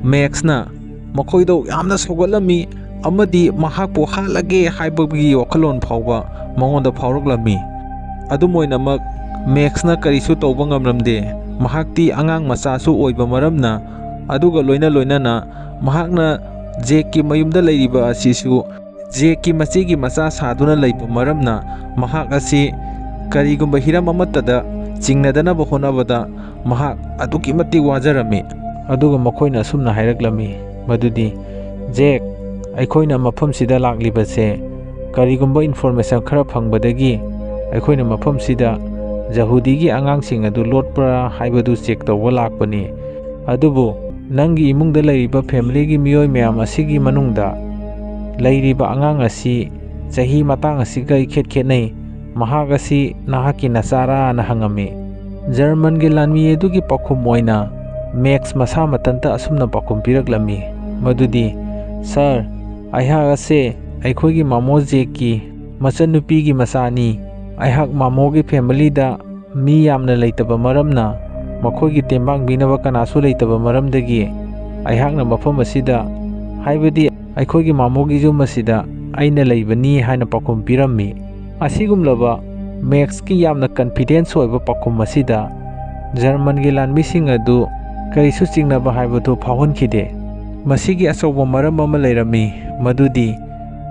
ꯃꯦꯛꯁꯅ ꯃꯈꯣꯏꯗ ꯌꯥꯝꯅ ꯁꯧꯒꯠꯂꯝꯃꯤ ꯑꯃꯗꯤ ꯃꯍꯥꯛꯄꯨ ꯍꯥꯠꯂꯒꯦ ꯍꯥꯏꯕꯒꯤ ꯋꯥꯈꯜꯂꯣꯟ ꯐꯥꯎꯕ ꯃꯉꯣꯟꯗ ꯐꯥꯎꯔꯛꯂꯝꯃꯤ꯫ ꯑꯗꯨꯝ ꯑꯣꯏꯅꯃꯛ, ꯃꯦꯛꯁꯅ ꯀꯔꯤꯁꯨ ꯇꯧꯕ ꯉꯝꯂꯝꯗꯦ꯫ ꯃꯍꯥꯛꯇꯤ ꯑꯉꯥꯡ ꯃꯆꯥꯁꯨ ꯑꯣꯏꯕ ꯃꯔꯝꯅ, ꯑꯗꯨꯒ ꯂꯣꯏꯅ ꯂꯣꯏꯅꯅ ꯃꯍꯥꯛꯅ ꯖꯦꯛꯀꯤ ꯃꯌꯨꯝꯗ ꯂꯩꯔꯤꯕ ꯑꯁꯤꯁꯨ ꯖꯦꯛꯀꯤ ꯃꯆꯦꯒꯤ ꯃꯆꯥ ꯁꯥꯗꯨꯅ ꯂꯩꯕ ꯃꯔꯝꯅ, ꯃꯍꯥꯛ ꯑꯁꯤ ꯀꯔꯤꯒꯨꯝꯕ ꯍꯤꯔꯝ ꯑꯃꯠꯇꯗ ꯆꯤꯡꯅꯗꯅꯕ ꯍꯣꯠꯅꯕꯗ ꯃꯍꯥꯛ ꯑꯗꯨꯛꯀꯤ ꯃꯇꯤꯛ ꯋꯥꯖꯔꯝꯃꯤ꯫ ꯑꯗꯨꯒ ꯃꯈꯣꯏꯅ ꯑꯁꯨꯝꯅ ꯍꯥꯏꯔꯛꯂꯝꯃꯤ ꯃꯗꯨꯗꯤ, "ꯖꯦꯛ, ꯑꯩꯈꯣꯏꯅ ꯃꯐꯝꯁꯤꯗ ꯂꯥꯛꯂꯤꯕꯁꯦ ꯀꯔꯤꯒꯨꯝꯕ ꯏꯟꯐꯣꯔꯃꯦꯁꯟ ꯈꯔ ꯐꯪꯕꯗꯒꯤ ꯑꯩꯈꯣꯏꯅ ꯃꯐꯝꯁꯤꯗ ꯖꯍꯨꯗꯤꯒꯤ ꯑꯉꯥꯡꯁꯤꯡ ꯑꯗꯨ ꯂꯣꯠꯄ꯭ꯔꯥ ꯍꯥꯏꯕꯗꯨ ꯆꯦꯛ ꯇꯧꯕ ꯂꯥꯛꯄꯅꯤ꯫ ꯑꯗꯨꯕꯨ ꯅꯪꯒꯤ ꯏꯃꯨꯡꯗ ꯂꯩꯔꯤꯕ ꯐꯦꯃꯤꯂꯤꯒꯤ ꯃꯤꯑꯣꯏ ꯃꯌꯥꯝ ꯑꯁꯤꯒꯤ ꯃꯅꯨꯡꯗ ꯂꯩꯔꯤꯕ ꯑꯉꯥꯡ ꯑꯁꯤ ꯆꯍꯤ ꯃꯇꯥꯡ ꯑꯁꯤꯒ ꯏꯈꯦꯠ ꯈꯦꯠꯅꯩ꯫ ꯃꯍꯥꯛ ꯑꯁꯤ ꯅꯍꯥꯛꯀꯤ ꯅꯆꯥꯔꯥꯅ ꯍꯪꯉꯝꯃꯤ꯫ ꯖꯔꯃꯟꯒꯤ ꯂꯥꯟꯃꯤ ꯑꯗꯨꯒꯤ ꯄꯥꯎꯈꯨꯝ ꯑꯣꯏꯅ ꯃꯦꯛꯁ ꯃꯁꯥ ꯃꯊꯟꯇ ꯑꯁꯨꯝꯅ ꯄꯥꯎꯈꯨꯝ ꯄꯤꯔꯛꯂꯝꯃꯤ ꯃꯗꯨꯗꯤ, "ꯁꯥꯔ, ꯑꯩꯍꯥꯛ ꯑꯁꯦ ꯑꯩꯈꯣꯏꯒꯤ ꯃꯥꯃꯣ ꯖꯦꯛꯀꯤ ꯃꯆꯟꯅꯨꯄꯤꯒꯤ ꯃꯆꯥꯅꯤ꯫ ꯑꯩꯍꯥꯛ ꯃꯥꯃꯣꯒꯤ ꯐꯦꯃꯤꯂꯤꯗ ꯃꯤ ꯌꯥꯝꯅ ꯂꯩꯇꯕ ꯃꯔꯝꯅ ꯃꯈꯣꯏꯒꯤ ꯇꯦꯡꯕꯥꯡꯕꯤꯅꯕ ꯀꯅꯥꯁꯨ ꯂꯩꯇꯕ ꯃꯔꯝꯗꯒꯤ ꯑꯩꯍꯥꯛꯅ ꯃꯐꯝ ꯑꯁꯤꯗ, ꯍꯥꯏꯕꯗꯤ ꯑꯩꯈꯣꯏꯒꯤ ꯃꯥꯃꯣꯒꯤ ꯌꯨꯝ ꯑꯁꯤꯗ ꯑꯩꯅ ꯂꯩꯕꯅꯤ" ꯍꯥꯏꯅ ꯄꯥꯎꯈꯨꯝ ꯄꯤꯔꯝꯃꯤ꯫ ꯑꯁꯤꯒꯨꯝꯂꯕ ꯃꯦꯛꯁꯀꯤ ꯌꯥꯝꯅ ꯀꯟꯐꯤꯗꯦꯟꯁ ꯑꯣꯏꯕ ꯄꯥꯎꯈꯨꯝ ꯑꯁꯤꯗ ꯖꯔꯃꯟꯒꯤ ꯂꯥꯟꯃꯤꯁꯤꯡ ꯑꯗꯨ ꯀꯔꯤꯁꯨ ꯆꯤꯡꯅꯕ ꯍꯥꯏꯕꯗꯨ ꯐꯥꯎꯍꯟꯈꯤꯗꯦ꯫ ꯃꯁꯤꯒꯤ ꯑꯆꯧꯕ ꯃꯔꯝ ꯑꯃ ꯂꯩꯔꯝꯃꯤ, ꯃꯗꯨꯗꯤ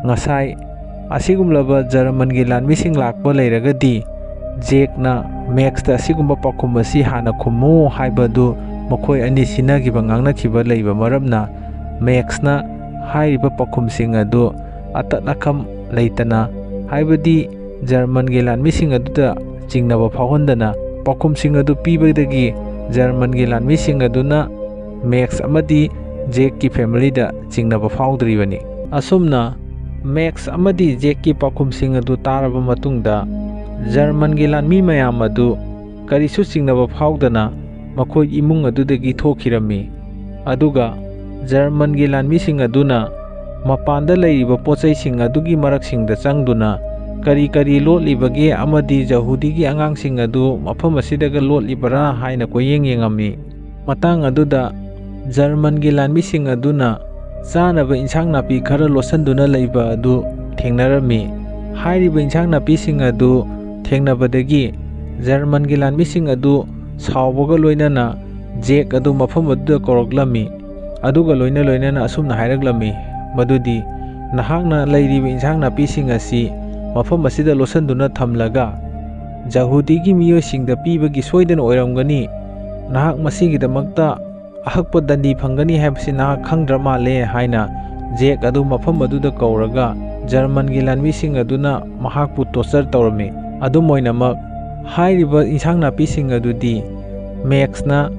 ꯉꯁꯥꯏ ꯑꯁꯤꯒꯨꯝꯂꯕ ꯖꯔꯃꯟꯒꯤ ꯂꯥꯟꯃꯤꯁꯤꯡ ꯂꯥꯛꯄ ꯂꯩꯔꯒꯗꯤ ꯖꯦꯛꯅ ꯃꯦꯛꯁꯇ ꯑꯁꯤꯒꯨꯝꯕ ꯄꯥꯎꯈꯨꯝ ꯑꯁꯤ ꯍꯥꯟꯅ ꯈꯨꯝꯃꯨ ꯍꯥꯏꯕꯗꯨ ꯃꯈꯣꯏ ꯑꯅꯤ ꯁꯤꯟꯅꯈꯤꯕ ꯉꯥꯡꯅꯈꯤꯕ ꯂꯩꯕ ꯃꯔꯝꯅ ꯃꯦꯛꯁꯅ ꯍꯥꯏꯔꯤꯕ ꯄꯥꯎꯈꯨꯝꯁꯤꯡ ꯑꯗꯨ ꯑꯇꯠ ꯑꯈꯝ ꯂꯩꯇꯅ, ꯍꯥꯏꯕꯗꯤ ꯖꯔꯃꯟꯒꯤ ꯂꯥꯟꯃꯤꯁꯤꯡ ꯑꯗꯨꯗ ꯆꯤꯡꯅꯕ ꯐꯥꯎꯍꯟꯗꯅ ꯄꯥꯎꯈꯨꯝꯁꯤꯡ ꯑꯗꯨ ꯄꯤꯕꯗꯒꯤ ꯖꯔꯃꯟꯒꯤ ꯂꯥꯟꯃꯤꯁꯤꯡ ꯑꯗꯨꯅ ꯃꯦꯛꯁ ꯑꯃꯗꯤ ꯖꯦꯛꯀꯤ ꯐꯦꯃꯤꯂꯤꯗ ꯆꯤꯡꯅꯕ ꯐꯥꯎꯗ꯭ꯔꯤꯕꯅꯤ꯫ ꯑꯁꯨꯝꯅ ꯃꯦꯛꯁ ꯑꯃꯗꯤ ꯖꯦꯛꯀꯤ ꯄꯥꯎꯈꯨꯝꯁꯤꯡ ꯑꯗꯨ ꯇꯥꯔꯕ ꯃꯇꯨꯡꯗ ꯖꯔꯃꯟꯒꯤ ꯂꯥꯟꯃꯤ ꯃꯌꯥꯝ ꯑꯗꯨ ꯀꯔꯤꯁꯨ ꯆꯤꯡꯅꯕ ꯐꯥꯎꯗꯅ ꯃꯈꯣꯏ ꯏꯃꯨꯡ ꯑꯗꯨꯗꯒꯤ ꯊꯣꯛꯈꯤꯔꯝꯃꯤ꯫ ꯑꯗꯨꯒ ꯖꯔꯃꯟꯒꯤ ꯂꯥꯟꯃꯤꯁꯤꯡ ꯑꯗꯨꯅ ꯃꯄꯥꯟꯗ ꯂꯩꯔꯤꯕ ꯄꯣꯠꯆꯩꯁꯤꯡ ꯑꯗꯨꯒꯤ ꯃꯔꯛꯁꯤꯡꯗ ꯆꯪꯗꯨꯅ ꯀꯔꯤ ꯀꯔꯤ ꯂꯣꯠꯂꯤꯕꯒꯦ ꯑꯃꯗꯤ ꯖꯍꯨꯗꯤꯒꯤ ꯑꯉꯥꯡꯁꯤꯡ ꯑꯗꯨ ꯃꯐꯝ ꯑꯁꯤꯗꯒ ꯂꯣꯠꯂꯤꯕꯔꯥ ꯍꯥꯏꯅ ꯀꯣꯏꯌꯦꯡ ꯌꯦꯡꯉꯝꯃꯤ꯫ ꯃꯇꯥꯡ ꯑꯗꯨꯗ ꯖꯔꯃꯟꯒꯤ ꯂꯥꯟꯃꯤꯁꯤꯡ ꯑꯗꯨꯅ ꯆꯥꯅꯕ ꯏꯟꯁꯥꯡ ꯅꯥꯄꯤ ꯈꯔ ꯂꯣꯠꯁꯤꯟꯗꯨꯅ ꯂꯩꯕ ꯑꯗꯨ ꯊꯦꯡꯅꯔꯝꯃꯤ꯫ ꯍꯥꯏꯔꯤꯕ ꯏꯟꯁꯥꯡ ꯅꯥꯄꯤꯁꯤꯡ ꯑꯗꯨ ꯊꯦꯡꯅꯕꯗꯒꯤ ꯖꯔꯃꯟꯒꯤ ꯂꯥꯟꯃꯤꯁꯤꯡ ꯑꯗꯨ ꯁꯥꯎꯕꯒ ꯂꯣꯏꯅꯅ ꯖꯦꯛ ꯑꯗꯨ ꯃꯐꯝ ꯑꯗꯨꯗ ꯀꯧꯔꯛꯂꯝꯃꯤ꯫ ꯑꯗꯨꯒ ꯂꯣꯏꯅ ꯂꯣꯏꯅꯅ ꯑꯁꯨꯝꯅ ꯍꯥꯏꯔꯛꯂꯝꯃꯤ ꯃꯗꯨꯗꯤ, "ꯅꯍꯥꯛꯅ ꯂꯩꯔꯤꯕ ꯏꯟꯁꯥꯡ ꯅꯥꯄꯤꯁꯤꯡ ꯑꯁꯤ ꯃꯐꯝ ꯑꯁꯤꯗ ꯂꯣꯠꯁꯤꯟꯗꯨꯅ ꯊꯝꯂꯒ ꯖꯍꯨꯗꯤꯒꯤ ꯃꯤꯑꯣꯏꯁꯤꯡꯗ ꯄꯤꯕꯒꯤ ꯁꯣꯏꯗꯅ ꯑꯣꯏꯔꯝꯒꯅꯤ꯫ ꯅꯍꯥꯛ ꯃꯁꯤꯒꯤꯗꯃꯛꯇ ꯑꯍꯛꯄ ꯗꯟꯗꯤ ꯐꯪꯒꯅꯤ ꯍꯥꯏꯕꯁꯤ ꯅꯍꯥꯛ ꯈꯪꯗ꯭ꯔ ꯃꯥꯜꯂꯦ" ꯍꯥꯏꯅ ꯖꯦꯛ ꯑꯗꯨ ꯃꯐꯝ ꯑꯗꯨꯗ ꯀꯧꯔꯒ ꯖꯔꯃꯟꯒꯤ ꯂꯥꯟꯃꯤꯁꯤꯡ ꯑꯗꯨꯅ ꯃꯍꯥꯛꯄꯨ ꯇꯣꯔꯆꯔ ꯇꯧꯔꯝꯃꯤ꯫ ꯑꯗꯨꯝ ꯑꯣꯏꯅꯃꯛ, ꯍꯥꯏꯔꯤꯕ ꯏꯟꯁꯥꯡ ꯅꯥꯄꯤꯁꯤꯡ ꯑꯗꯨꯗꯤ ꯃꯦꯛꯁꯅ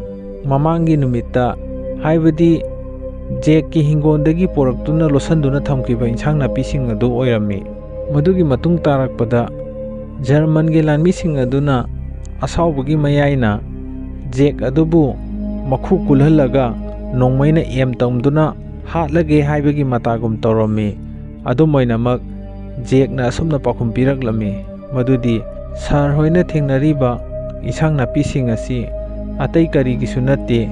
ꯃꯃꯥꯡꯒꯤ ꯅꯨꯃꯤꯠꯇ, ꯍꯥꯏꯕꯗꯤ ꯖꯦꯛꯀꯤ ꯍꯤꯡꯒꯣꯜꯗꯒꯤ ꯄꯨꯔꯛꯇꯨꯅ ꯂꯣꯠꯁꯤꯟꯗꯨꯅ ꯊꯝꯈꯤꯕ ꯏꯟꯁꯥꯡ ꯅꯥꯄꯤꯁꯤꯡ ꯑꯗꯨ ꯑꯣꯏꯔꯝꯃꯤ꯫ ꯃꯗꯨꯒꯤ ꯃꯇꯨꯡ ꯇꯥꯔꯛꯄꯗ ꯖꯔꯃꯟꯒꯤ ꯂꯥꯟꯃꯤꯁꯤꯡ ꯑꯗꯨꯅ ꯑꯁꯥꯎꯕꯒꯤ ꯃꯌꯥꯏꯅ ꯖꯦꯛ ꯑꯗꯨꯕꯨ ꯃꯈꯨ ꯀꯨꯜꯍꯜꯂꯒ ꯅꯣꯡꯃꯩꯅ ꯑꯦꯝ ꯇꯧꯗꯨꯅ ꯍꯥꯠꯂꯒꯦ ꯍꯥꯏꯕꯒꯤ ꯃꯇꯥꯒꯨꯝ ꯇꯧꯔꯝꯃꯤ꯫ ꯑꯗꯨꯝ ꯑꯣꯏꯅꯃꯛ, ꯖꯦꯛꯅ ꯑꯁꯨꯝꯅ ꯄꯥꯎꯈꯨꯝ ꯄꯤꯔꯛꯂꯝꯃꯤ, ꯃꯗꯨꯗꯤ, "ꯁꯥꯔ ꯍꯣꯏꯅ ꯊꯦꯡꯅꯔꯤꯕ ꯏꯟꯁꯥꯡ ꯅꯥꯄꯤꯁꯤꯡ ꯑꯁꯤ ꯑꯇꯩ ꯀꯔꯤꯒꯤꯁꯨ ꯅꯠꯇꯦ,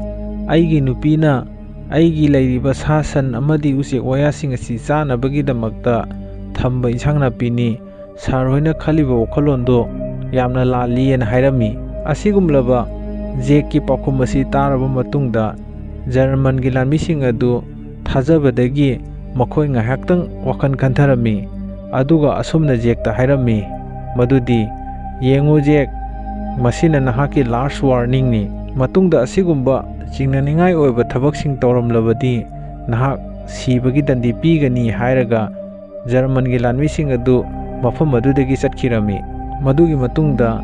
ꯑꯩꯒꯤ ꯅꯨꯄꯤꯅ ꯑꯩꯒꯤ ꯂꯩꯔꯤꯕ ꯁꯥ ꯁꯟ ꯑꯃꯗꯤ ꯎꯆꯦꯛ ꯋꯥꯌꯥꯁꯤꯡ ꯑꯁꯤ ꯆꯥꯅꯕꯒꯤꯗꯃꯛꯇ ꯊꯝꯕ ꯏꯟꯁꯥꯡ ꯅꯥꯄꯤꯅꯤ꯫ ꯁꯥꯔ ꯍꯣꯏꯅ ꯈꯜꯂꯤꯕ ꯋꯥꯈꯜꯂꯣꯟꯗꯣ ꯌꯥꯝꯅ ꯂꯥꯜꯂꯤ" ꯍꯥꯏꯅ ꯍꯥꯏꯔꯝꯃꯤ꯫ ꯑꯁꯤꯒꯨꯝꯂꯕ ꯖꯦꯛꯀꯤ ꯄꯥꯎꯈꯨꯝ ꯑꯁꯤ ꯇꯥꯔꯕ ꯃꯇꯨꯡꯗ, ꯖꯔꯃꯟꯒꯤ ꯂꯥꯟꯃꯤꯁꯤꯡ ꯑꯗꯨ ꯊꯥꯖꯕꯗꯒꯤ ꯃꯈꯣꯏ ꯉꯥꯏꯍꯥꯛꯇꯪ ꯋꯥꯈꯜ ꯈꯟꯊꯔꯝꯃꯤ꯫ ꯑꯗꯨꯒ ꯑꯁꯨꯝꯅ ꯖꯦꯛꯇ ꯍꯥꯏꯔꯝꯃꯤ, ꯃꯗꯨꯗꯤ, "ꯌꯦꯡꯉꯨ ꯖꯦꯛ, ꯃꯁꯤꯅ ꯅꯍꯥꯛꯀꯤ ꯂꯥꯁ ꯋꯥꯔꯅꯤꯡꯅꯤ꯫ ꯃꯇꯨꯡꯗ ꯑꯁꯤꯒꯨꯝꯕ ꯆꯤꯡꯅꯅꯤꯡꯉꯥꯏ ꯑꯣꯏꯕ ꯊꯕꯛꯁꯤꯡ ꯇꯧꯔꯝꯂꯕꯗꯤ ꯅꯍꯥꯛ ꯁꯤꯕꯒꯤ ꯗꯟꯗꯤ ꯄꯤꯒꯅꯤ" ꯍꯥꯏꯔꯒ ꯖꯔꯃꯟꯒꯤ ꯂꯥꯟꯃꯤꯁꯤꯡ ꯑꯗꯨ ꯃꯐꯝ ꯑꯗꯨꯗꯒꯤ ꯆꯠꯈꯤꯔꯝꯃꯤ꯫ ꯃꯗꯨꯒꯤ ꯃꯇꯨꯡꯗ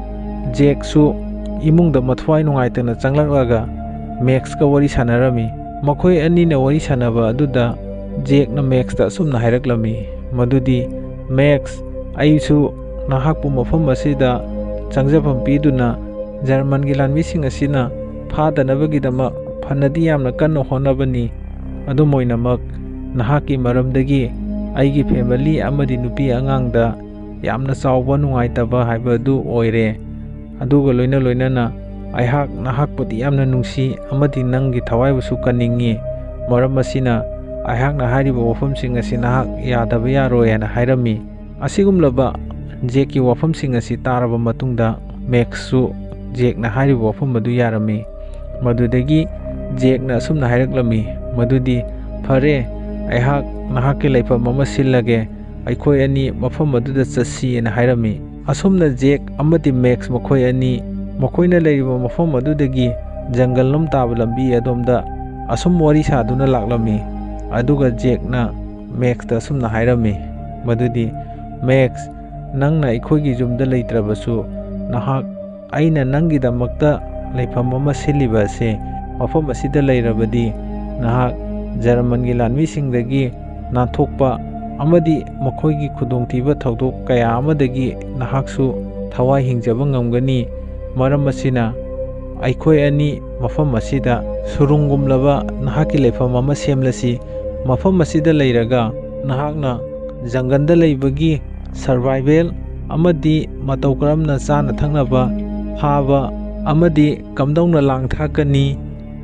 ꯖꯦꯛꯁꯨ ꯏꯃꯨꯡꯗ ꯃꯊ꯭ꯋꯥꯏ ꯅꯨꯡꯉꯥꯏꯇꯅ ꯆꯪꯂꯛꯂꯒ ꯃꯦꯛꯁꯀ ꯋꯥꯔꯤ ꯁꯥꯟꯅꯔꯝꯃꯤ꯫ ꯃꯈꯣꯏ ꯑꯅꯤꯅ ꯋꯥꯔꯤ ꯁꯥꯟꯅꯕ ꯑꯗꯨꯗ ꯖꯦꯛꯅ ꯃꯦꯛꯁꯇ ꯑꯁꯨꯝꯅ ꯍꯥꯏꯔꯛꯂꯝꯃꯤ, ꯃꯗꯨꯗꯤ, "ꯃꯦꯛꯁ, ꯑꯩꯁꯨ ꯅꯍꯥꯛꯄꯨ ꯃꯐꯝ ꯑꯁꯤꯗ ꯆꯪꯖꯐꯝ ꯄꯤꯗꯨꯅ ꯖꯔꯃꯟꯒꯤ ꯂꯥꯟꯃꯤꯁꯤꯡ ꯑꯁꯤꯅ ꯐꯥꯗꯅꯕꯒꯤꯗꯃꯛ ꯐꯅꯗꯤ ꯌꯥꯝꯅ ꯀꯟꯅ ꯍꯣꯠꯅꯕꯅꯤ꯫ ꯑꯗꯨꯝ ꯑꯣꯏꯅꯃꯛ, ꯅꯍꯥꯛꯀꯤ ꯃꯔꯝꯗꯒꯤ ꯑꯩꯒꯤ ꯐꯦꯃꯤꯂꯤ ꯑꯃꯗꯤ ꯅꯨꯄꯤ ꯑꯉꯥꯡꯗ ꯌꯥꯝꯅ ꯆꯥꯎꯕ ꯅꯨꯡꯉꯥꯏꯇꯕ ꯍꯥꯏꯕ ꯑꯗꯨ ꯑꯣꯏꯔꯦ꯫ ꯑꯗꯨꯒ ꯂꯣꯏꯅ ꯂꯣꯏꯅꯅ ꯑꯩꯍꯥꯛ ꯅꯍꯥꯛꯄꯨꯗꯤ ꯌꯥꯝꯅ ꯅꯨꯡꯁꯤ ꯑꯃꯗꯤ ꯅꯪꯒꯤ ꯊꯋꯥꯏꯕꯨꯁꯨ ꯀꯟꯅꯤꯡꯏ꯫ ꯃꯔꯝ ꯑꯁꯤꯅ ꯑꯩꯍꯥꯛꯅ ꯍꯥꯏꯔꯤꯕ ꯋꯥꯐꯝꯁꯤꯡ ꯑꯁꯤ ꯅꯍꯥꯛ ꯌꯥꯗꯕ ꯌꯥꯔꯣꯏ" ꯍꯥꯏꯅ ꯍꯥꯏꯔꯝꯃꯤ꯫ ꯑꯁꯤꯒꯨꯝꯂꯕ ꯖꯦꯛꯀꯤ ꯋꯥꯐꯝꯁꯤꯡ ꯑꯁꯤ ꯇꯥꯔꯕ ꯃꯇꯨꯡꯗ ꯃꯦꯛꯁꯁꯨ ꯖꯦꯛꯅ ꯍꯥꯏꯔꯤꯕ ꯋꯥꯐꯝ ꯑꯗꯨ ꯌꯥꯔꯝꯃꯤ꯫ ꯃꯗꯨꯗꯒꯤ ꯖꯦꯛꯅ ꯑꯁꯨꯝꯅ ꯍꯥꯏꯔꯛꯂꯝꯃꯤ, ꯃꯗꯨꯗꯤ, "ꯐꯔꯦ, ꯑꯩꯍꯥꯛ ꯅꯍꯥꯛꯀꯤ ꯂꯩꯐꯝ ꯑꯃ ꯁꯤꯜꯂꯒꯦ, ꯑꯩꯈꯣꯏ ꯑꯅꯤ ꯃꯐꯝ ꯑꯗꯨꯗ ꯆꯠꯁꯤ" ꯍꯥꯏꯅ ꯍꯥꯏꯔꯝꯃꯤ꯫ ꯑꯁꯨꯝꯅ ꯖꯦꯛ ꯑꯃꯗꯤ ꯃꯦꯛꯁ ꯃꯈꯣꯏ ꯑꯅꯤ ꯃꯈꯣꯏꯅ ꯂꯩꯔꯤꯕ ꯃꯐꯝ ꯑꯗꯨꯗꯒꯤ ꯖꯪꯒꯜ ꯂꯣꯝ ꯇꯥꯕ ꯂꯝꯕꯤ ꯑꯗꯣꯝꯗ ꯑꯁꯨꯝ ꯋꯥꯔꯤ ꯁꯥꯗꯨꯅ ꯂꯥꯛꯂꯝꯃꯤ꯫ ꯑꯗꯨꯒ ꯖꯦꯛꯅ ꯃꯦꯛꯁꯇ ꯑꯁꯨꯝꯅ ꯍꯥꯏꯔꯝꯃꯤ, ꯃꯗꯨꯗꯤ, "ꯃꯦꯛꯁ, ꯅꯪꯅ ꯑꯩꯈꯣꯏꯒꯤ ꯌꯨꯝꯗ ꯂꯩꯇ꯭ꯔꯕꯁꯨ, ꯅꯍꯥꯛ ꯑꯩꯅ ꯅꯪꯒꯤꯗꯃꯛꯇ ꯂꯩꯐꯝ ꯑꯃ ꯁꯤꯜꯂꯤꯕ ꯑꯁꯤ, ꯃꯐꯝ ꯑꯁꯤꯗ ꯂꯩꯔꯕꯗꯤ ꯅꯍꯥꯛ ꯖꯔꯃꯟꯒꯤ ꯂꯥꯟꯃꯤꯁꯤꯡꯗꯒꯤ ꯅꯥꯟꯊꯣꯛꯄ ꯑꯃꯗꯤ ꯃꯈꯣꯏꯒꯤ ꯈꯨꯗꯣꯡꯊꯤꯕ ꯊꯧꯗꯣꯛ ꯀꯌꯥ ꯑꯃꯗꯒꯤ ꯅꯍꯥꯛꯁꯨ ꯊꯋꯥꯏ ꯍꯤꯡꯖꯕ ꯉꯝꯒꯅꯤ꯫ ꯃꯔꯝ ꯑꯁꯤꯅ ꯑꯩꯈꯣꯏ ꯑꯅꯤ ꯃꯐꯝ ꯑꯁꯤꯗ ꯁꯨꯔꯨꯡꯒꯨꯝꯂꯕ ꯅꯍꯥꯛꯀꯤ ꯂꯩꯐꯝ ꯑꯃ ꯁꯦꯝꯂꯁꯤ꯫ ꯃꯐꯝ ꯑꯁꯤꯗ ꯂꯩꯔꯒ ꯅꯍꯥꯛꯅ ꯖꯪꯒꯜꯗ ꯂꯩꯕꯒꯤ ꯁꯔꯚꯥꯏꯚꯦꯜ ꯑꯃꯗꯤ ꯃꯇꯧ ꯀꯔꯝꯅ ꯆꯥꯅ ꯊꯛꯅꯕ ꯐꯥꯕ ꯑꯃꯗꯤ ꯀꯝꯗꯧꯅ ꯂꯥꯡ ꯊꯥꯛꯀꯅꯤ,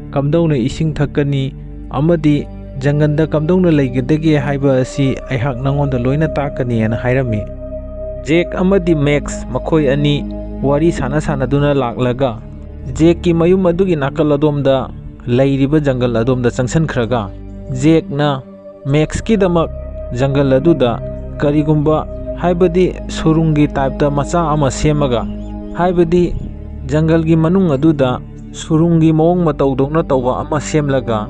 ꯀꯝꯗꯧꯅ ꯏꯁꯤꯡ ꯊꯛꯀꯅꯤ ꯑꯃꯗꯤ ꯖꯪꯒꯜꯗ ꯀꯝꯗꯧꯅ ꯂꯩꯒꯗꯒꯦ ꯍꯥꯏꯕ ꯑꯁꯤ ꯑꯩꯍꯥꯛ ꯅꯉꯣꯟꯗ ꯂꯣꯏꯅ ꯇꯥꯛꯀꯅꯤ" ꯍꯥꯏꯅ ꯍꯥꯏꯔꯝꯃꯤ꯫ ꯖꯦꯛ ꯑꯃꯗꯤ ꯃꯦꯛꯁ ꯃꯈꯣꯏ ꯑꯅꯤ ꯋꯥꯔꯤ ꯁꯥꯟꯅ ꯁꯥꯟꯅꯗꯨꯅ ꯂꯥꯛꯂꯒ ꯖꯦꯛꯀꯤ ꯃꯌꯨꯝ ꯑꯗꯨꯒꯤ ꯅꯥꯀꯜ ꯑꯗꯣꯝꯗ ꯂꯩꯔꯤꯕ ꯖꯪꯒꯜ ꯑꯗꯣꯝꯗ ꯆꯪꯁꯤꯟꯈ꯭ꯔꯒ ꯖꯦꯛꯅ ꯃꯦꯛꯁꯀꯤꯗꯃꯛ ꯖꯪꯒꯜ ꯑꯗꯨꯗ ꯀꯔꯤꯒꯨꯝꯕ, ꯍꯥꯏꯕꯗꯤ ꯁꯨꯔꯨꯡꯒꯤ ꯇꯥꯏꯞꯇ ꯃꯆꯥ ꯑꯃ ꯁꯦꯝꯃꯒ, ꯍꯥꯏꯕꯗꯤ ꯖꯪꯒꯜꯒꯤ ꯃꯅꯨꯡ ꯑꯗꯨꯗ ꯁꯨꯔꯨꯡꯒꯤ ꯃꯑꯣꯡ ꯃꯇꯧꯗꯧꯅ ꯇꯧꯕ ꯑꯃ ꯁꯦꯝꯂꯒ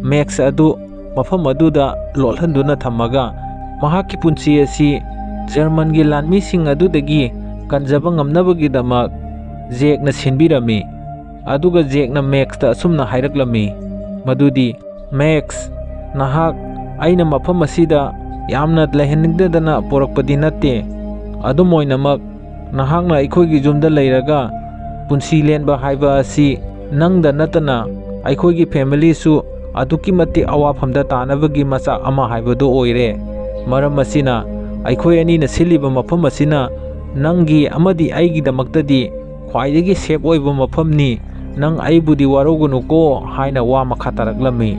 ꯃꯦꯛꯁ ꯑꯗꯨ ꯃꯐꯝ ꯑꯗꯨꯗ ꯂꯣꯠꯍꯟꯗꯨꯅ ꯊꯝꯃꯒ ꯃꯍꯥꯛꯀꯤ ꯄꯨꯟꯁꯤ ꯑꯁꯤ ꯖꯔꯃꯟꯒꯤ ꯂꯥꯟꯃꯤꯁꯤꯡ ꯑꯗꯨꯗꯒꯤ ꯀꯟꯖꯕ ꯉꯝꯅꯕꯒꯤꯗꯃꯛ ꯖꯦꯛꯅ ꯁꯤꯟꯕꯤꯔꯝꯃꯤ꯫ ꯑꯗꯨꯒ ꯖꯦꯛꯅ ꯃꯦꯛꯁꯇ ꯑꯁꯨꯝꯅ ꯍꯥꯏꯔꯛꯂꯝꯃꯤ, ꯃꯗꯨꯗꯤ, "ꯃꯦꯛꯁ, ꯅꯍꯥꯛ ꯑꯩꯅ ꯃꯐꯝ ꯑꯁꯤꯗ ꯌꯥꯝꯅ ꯂꯩꯍꯟꯅꯤꯡꯗꯗꯅ ꯄꯣꯔꯛꯄꯗꯤ ꯅꯠꯇꯦ꯫ ꯑꯗꯨꯝ ꯑꯣꯏꯅꯃꯛ, ꯅꯍꯥꯛꯅ ꯑꯩꯈꯣꯏꯒꯤ ꯌꯨꯝꯗ ꯂꯩꯔꯒ ꯄꯨꯟꯁꯤ ꯂꯦꯟꯕ ꯍꯥꯏꯕ ꯑꯁꯤ ꯅꯪꯗ ꯅꯠꯇꯅ ꯑꯩꯈꯣꯏꯒꯤ ꯐꯦꯃꯤꯂꯤꯁꯨ ꯑꯗꯨꯛꯀꯤ ꯃꯇꯤꯛ ꯑꯋꯥꯐꯝꯗ ꯇꯥꯅꯕꯒꯤ ꯃꯆꯥꯛ ꯑꯃ ꯍꯥꯏꯕꯗꯨ ꯑꯣꯏꯔꯦ꯫ ꯃꯔꯝ ꯑꯁꯤꯅ, ꯑꯩꯈꯣꯏ ꯑꯅꯤꯅ ꯁꯤꯜꯂꯤꯕ ꯃꯐꯝ ꯑꯁꯤꯅ ꯅꯪꯒꯤ ꯑꯃꯗꯤ ꯑꯩꯒꯤꯗꯃꯛꯇꯗꯤ ꯈ꯭ꯋꯥꯏꯗꯒꯤ ꯁꯦꯐ ꯑꯣꯏꯕ ꯃꯐꯝꯅꯤ꯫ ꯅꯪ ꯑꯩꯕꯨꯗꯤ ꯋꯥꯔꯧꯒꯅꯨꯀꯣ" ꯍꯥꯏꯅ ꯋꯥ ꯃꯈꯥ ꯇꯥꯔꯛꯂꯝꯃꯤ꯫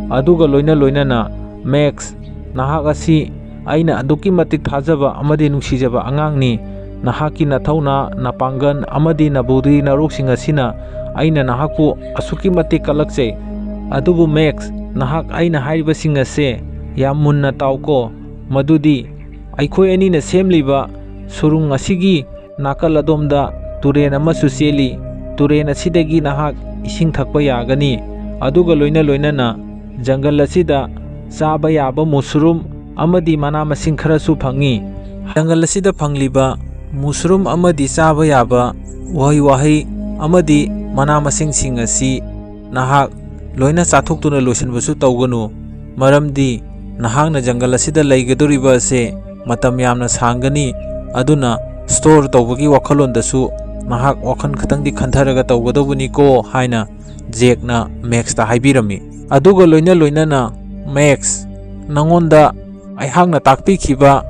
ꯑꯗꯨꯒ ꯂꯣꯏꯅ ꯂꯣꯏꯅꯅ, "ꯃꯦꯛꯁ, ꯅꯍꯥꯛ ꯑꯁꯤ ꯑꯩꯅ ꯑꯗꯨꯛꯀꯤ ꯃꯇꯤꯛ ꯊꯥꯖꯕ ꯑꯃꯗꯤ ꯅꯨꯡꯁꯤꯖꯕ ꯑꯉꯥꯡꯅꯤ꯫ ꯅꯍꯥꯛꯀꯤ ꯅꯊꯧꯅꯥ, ꯅꯄꯥꯡꯒꯜ ꯑꯃꯗꯤ ꯅꯕꯨꯗꯤ ꯅꯔꯣꯛꯁꯤꯡ ꯑꯁꯤꯅ ꯑꯩꯅ ꯅꯍꯥꯛꯄꯨ ꯑꯁꯨꯛꯀꯤ ꯃꯇꯤꯛ ꯀꯜꯂꯛꯆꯩ꯫ ꯑꯗꯨꯕꯨ ꯃꯦꯛꯁ, ꯅꯍꯥꯛ ꯑꯩꯅ ꯍꯥꯏꯔꯤꯕꯁꯤꯡ ꯑꯁꯦ ꯌꯥꯝ ꯃꯨꯟꯅ ꯇꯥꯎꯀꯣ, ꯃꯗꯨꯗꯤ ꯑꯩꯈꯣꯏ ꯑꯅꯤꯅ ꯁꯦꯝꯂꯤꯕ ꯁꯨꯔꯨꯡ ꯑꯁꯤꯒꯤ ꯅꯥꯀꯜ ꯑꯗꯣꯝꯗ ꯇꯨꯔꯦꯟ ꯑꯃꯁꯨ ꯆꯦꯜꯂꯤ꯫ ꯇꯨꯔꯦꯟ ꯑꯁꯤꯗꯒꯤ ꯅꯍꯥꯛ ꯏꯁꯤꯡ ꯊꯛꯄ ꯌꯥꯒꯅꯤ꯫ ꯑꯗꯨꯒ ꯂꯣꯏꯅ ꯂꯣꯏꯅꯅ ꯖꯪꯒꯜ ꯑꯁꯤꯗ ꯆꯥꯕ ꯌꯥꯕ ꯃꯨꯁꯔꯨꯝ ꯑꯃꯗꯤ ꯃꯅꯥ ꯃꯁꯤꯡ ꯈꯔꯁꯨ ꯐꯪꯏ꯫ ꯖꯪꯒꯜ ꯑꯁꯤꯗ ꯐꯪꯂꯤꯕ ꯃꯨꯁꯔꯨꯝ ꯑꯃꯗꯤ ꯆꯥꯕ ꯌꯥꯕ ꯎꯍꯩ ꯋꯥꯍꯩ ꯑꯃꯗꯤ ꯃꯅꯥ ꯃꯁꯤꯡꯁꯤꯡ ꯑꯁꯤ ꯅꯍꯥꯛ ꯂꯣꯏꯅ ꯆꯥꯊꯣꯛꯇꯨꯅ ꯂꯣꯏꯁꯤꯟꯕꯁꯨ ꯇꯧꯒꯅꯨ, ꯃꯔꯝꯗꯤ ꯅꯍꯥꯛꯅ ꯖꯪꯒꯜ ꯑꯁꯤꯗ ꯂꯩꯒꯗꯧꯔꯤꯕ ꯑꯁꯦ ꯃꯇꯝ ꯌꯥꯝꯅ ꯁꯥꯡꯒꯅꯤ꯫ ꯑꯗꯨꯅ store ꯇꯧꯕꯒꯤ ꯋꯥꯈꯜꯂꯣꯟꯗꯁꯨ ꯅꯍꯥꯛ ꯋꯥꯈꯜ ꯈꯇꯪꯗꯤ ꯈꯟꯊꯔꯒ ꯇꯧꯒꯗꯧꯕꯅꯤꯀꯣ ꯍꯥꯏꯅ ꯖꯦꯛꯅ ꯃꯦꯛꯁꯇ ꯍꯥꯏꯕꯤꯔꯝꯃꯤ꯫ ꯑꯗꯨꯒ ꯂꯣꯏꯅ ꯂꯣꯏꯅꯅ ꯃꯦꯛꯁ, ꯅꯉꯣꯟꯗ ꯑꯩꯍꯥꯛꯅ ꯇꯥꯛꯄꯤꯈꯤꯕ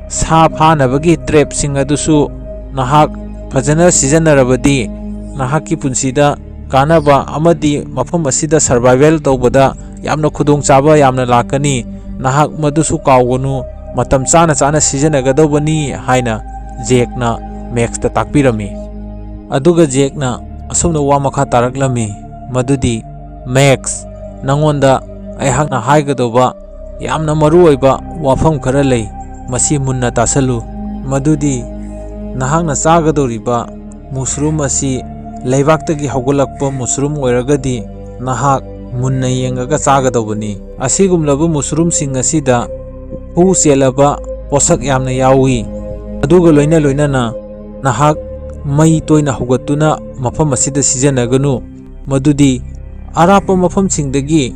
ꯁꯥ ꯐꯥꯅꯕꯒꯤ trapꯁꯤꯡ ꯑꯗꯨꯁꯨ ꯅꯍꯥꯛ ꯐꯖꯅ ꯁꯤꯖꯤꯟꯅꯔꯕꯗꯤ ꯅꯍꯥꯛꯀꯤ ꯄꯨꯟꯁꯤꯗ ꯀꯥꯟꯅꯕ ꯑꯃꯗꯤ ꯃꯐꯝ ꯑꯁꯤꯗ survival ꯇꯧꯕꯗ ꯌꯥꯝꯅ ꯈꯨꯗꯣꯡꯆꯥꯕ ꯌꯥꯝꯅ ꯂꯥꯛꯀꯅꯤ꯫ ꯅꯍꯥꯛ ꯃꯗꯨꯁꯨ ꯀꯥꯎꯒꯅꯨ, ꯃꯇꯝ ꯆꯥꯅ ꯆꯥꯅ ꯁꯤꯖꯤꯟꯅꯒꯗꯧꯕꯅꯤ ꯍꯥꯏꯅ ꯖꯦꯛꯅ ꯃꯦꯛꯁꯇ ꯇꯥꯛꯄꯤꯔꯝꯃꯤ꯫ ꯑꯗꯨꯒ ꯖꯦꯛꯅ ꯑꯁꯨꯝꯅ ꯋꯥ ꯃꯈꯥ ꯇꯥꯔꯛꯂꯝꯃꯤ, ꯃꯗꯨꯗꯤ, "ꯃꯦꯛꯁ, ꯅꯉꯣꯟꯗ ꯑꯩꯍꯥꯛꯅ ꯍꯥꯏꯒꯗꯧꯕ ꯌꯥꯝꯅ ꯃꯔꯨ ꯑꯣꯏꯕ ꯋꯥꯐꯝ ꯈꯔ ꯂꯩ꯫ ꯃꯁꯤ ꯃꯨꯟꯅ ꯇꯥꯁꯜꯂꯨ꯫ ꯃꯗꯨꯗꯤ ꯅꯍꯥꯛꯅ ꯆꯥꯒꯗꯧꯔꯤꯕ ꯃꯨꯁꯔꯨꯝ ꯑꯁꯤ ꯂꯩꯕꯥꯛꯇꯒꯤ ꯍꯧꯒꯠꯂꯛꯄ ꯃꯨꯁꯔꯨꯝ ꯑꯣꯏꯔꯒꯗꯤ ꯅꯍꯥꯛ ꯃꯨꯟꯅ ꯌꯦꯡꯉꯒ ꯆꯥꯒꯗꯧꯕꯅꯤ꯫ ꯑꯁꯤꯒꯨꯝꯂꯕ ꯃꯨꯁꯔꯨꯝꯁꯤꯡ ꯑꯁꯤꯗ ꯍꯨ ꯆꯦꯜꯂꯕ ꯄꯣꯠꯁꯛ ꯌꯥꯝꯅ ꯌꯥꯎꯏ꯫ ꯑꯗꯨꯒ ꯂꯣꯏꯅ ꯂꯣꯏꯅꯅ ꯅꯍꯥꯛ ꯃꯩ ꯇꯣꯏꯅ ꯍꯧꯒꯠꯇꯨꯅ ꯃꯐꯝ ꯑꯁꯤꯗ ꯁꯤꯖꯤꯟꯅꯒꯅꯨ꯫ ꯃꯗꯨꯗꯤ ꯑꯔꯥꯞꯄ ꯃꯐꯝꯁꯤꯡꯗꯒꯤ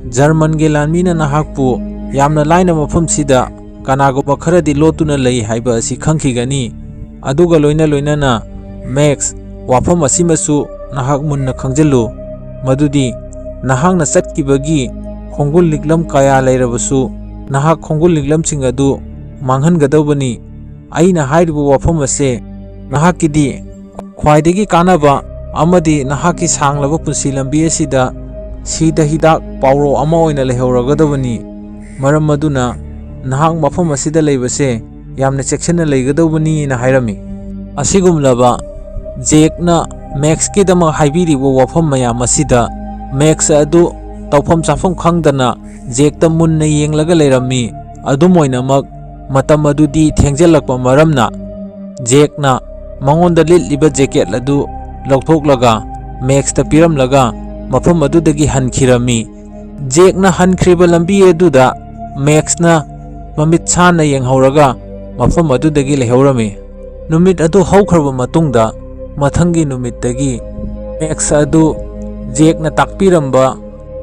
ꯖꯔꯃꯟꯒꯤ ꯂꯥꯟꯃꯤꯅ ꯅꯍꯥꯛꯄꯨ ꯌꯥꯝꯅ ꯂꯥꯏꯅ ꯃꯐꯝꯁꯤꯗ ꯀꯅꯥꯒꯨꯝꯕ ꯈꯔꯗꯤ ꯂꯣꯠꯇꯨꯅ ꯂꯩ ꯍꯥꯏꯕ ꯑꯁꯤ ꯈꯪꯈꯤꯒꯅꯤ꯫ ꯑꯗꯨꯒ ꯂꯣꯏꯅ ꯂꯣꯏꯅꯅ ꯃꯦꯛꯁ, ꯋꯥꯐꯝ ꯑꯁꯤꯃꯁꯨ ꯅꯍꯥꯛ ꯃꯨꯟꯅ ꯈꯪꯖꯤꯜꯂꯨ, ꯃꯗꯨꯗꯤ ꯅꯍꯥꯛꯅ ꯆꯠꯈꯤꯕꯒꯤ ꯈꯣꯡꯒꯨꯜ ꯂꯤꯛꯂꯝ ꯀꯌꯥ ꯂꯩꯔꯕꯁꯨ ꯅꯍꯥꯛ ꯈꯣꯡꯒꯨꯜ ꯂꯤꯛꯂꯝꯁꯤꯡ ꯑꯗꯨ ꯃꯥꯡꯍꯟꯒꯗꯧꯕꯅꯤ꯫ ꯑꯩꯅ ꯍꯥꯏꯔꯤꯕ ꯋꯥꯐꯝ ꯑꯁꯦ ꯅꯍꯥꯛꯀꯤꯗꯤ ꯈ꯭ꯋꯥꯏꯗꯒꯤ ꯀꯥꯟꯅꯕ ꯑꯃꯗꯤ ꯅꯍꯥꯛꯀꯤ ꯁꯥꯡꯂꯕ ꯄꯨꯟꯁꯤ ꯂꯝꯕꯤ ꯑꯁꯤꯗ ꯁꯤꯗ ꯍꯤꯗꯥꯛ ꯄꯥꯎꯔꯧ ꯑꯃ ꯑꯣꯏꯅ ꯂꯩꯍꯧꯔꯒꯗꯕꯅꯤ꯫ ꯃꯔꯝ ꯑꯗꯨꯅ ꯅꯍꯥꯛ ꯃꯐꯝ ꯑꯁꯤꯗ ꯂꯩꯕꯁꯦ ꯌꯥꯝꯅ ꯆꯦꯛꯁꯤꯟꯅ ꯂꯩꯒꯗꯧꯕꯅꯤꯅ ꯍꯥꯏꯔꯝꯃꯤ꯫ ꯑꯁꯤꯒꯨꯝꯂꯕ ꯖꯦꯛꯅ ꯃꯦꯛꯁꯀꯤꯗꯃꯛ ꯍꯥꯏꯕꯤꯔꯤꯕ ꯋꯥꯐꯝ ꯃꯌꯥꯝ ꯑꯁꯤꯗ ꯃꯦꯛꯁ ꯑꯗꯨ ꯇꯧꯐꯝ ꯆꯥꯐꯝ ꯈꯪꯗꯅ ꯖꯦꯛꯇ ꯃꯨꯟꯅ ꯌꯦꯡꯂꯒ ꯂꯩꯔꯝꯃꯤ꯫ ꯑꯗꯨꯝ ꯑꯣꯏꯅꯃꯛ, ꯃꯇꯝ ꯑꯗꯨꯗꯤ ꯊꯦꯡꯖꯤꯜꯂꯛꯄ ꯃꯔꯝꯅ ꯖꯦꯛꯅ ꯃꯉꯣꯟꯗ ꯂꯤꯠꯂꯤꯕ ꯖꯦꯀꯦꯠ ꯑꯗꯨ ꯂꯧꯊꯣꯛꯂꯒ ꯃꯦꯛꯁꯇ ꯄꯤꯔꯝꯂꯒ ꯃꯐꯝ ꯑꯗꯨꯗꯒꯤ ꯍꯟꯈꯤꯔꯝꯃꯤ꯫ ꯖꯦꯛꯅ ꯍꯟꯈ꯭ꯔꯤꯕ ꯂꯝꯕꯤ ꯑꯗꯨꯗ ꯃꯦꯛꯁꯅ ꯃꯃꯤꯠ ꯁꯥꯟꯅ ꯌꯦꯡꯍꯧꯔꯒ ꯃꯐꯝ ꯑꯗꯨꯗꯒꯤ ꯂꯩꯍꯧꯔꯝꯃꯤ꯫ ꯅꯨꯃꯤꯠ ꯑꯗꯨ ꯍꯧꯈ꯭ꯔꯕ ꯃꯇꯨꯡꯗ, ꯃꯊꯪꯒꯤ ꯅꯨꯃꯤꯠꯇꯒꯤ ꯃꯦꯛꯁ ꯑꯗꯨ ꯖꯦꯛꯅ ꯇꯥꯛꯄꯤꯔꯝꯕ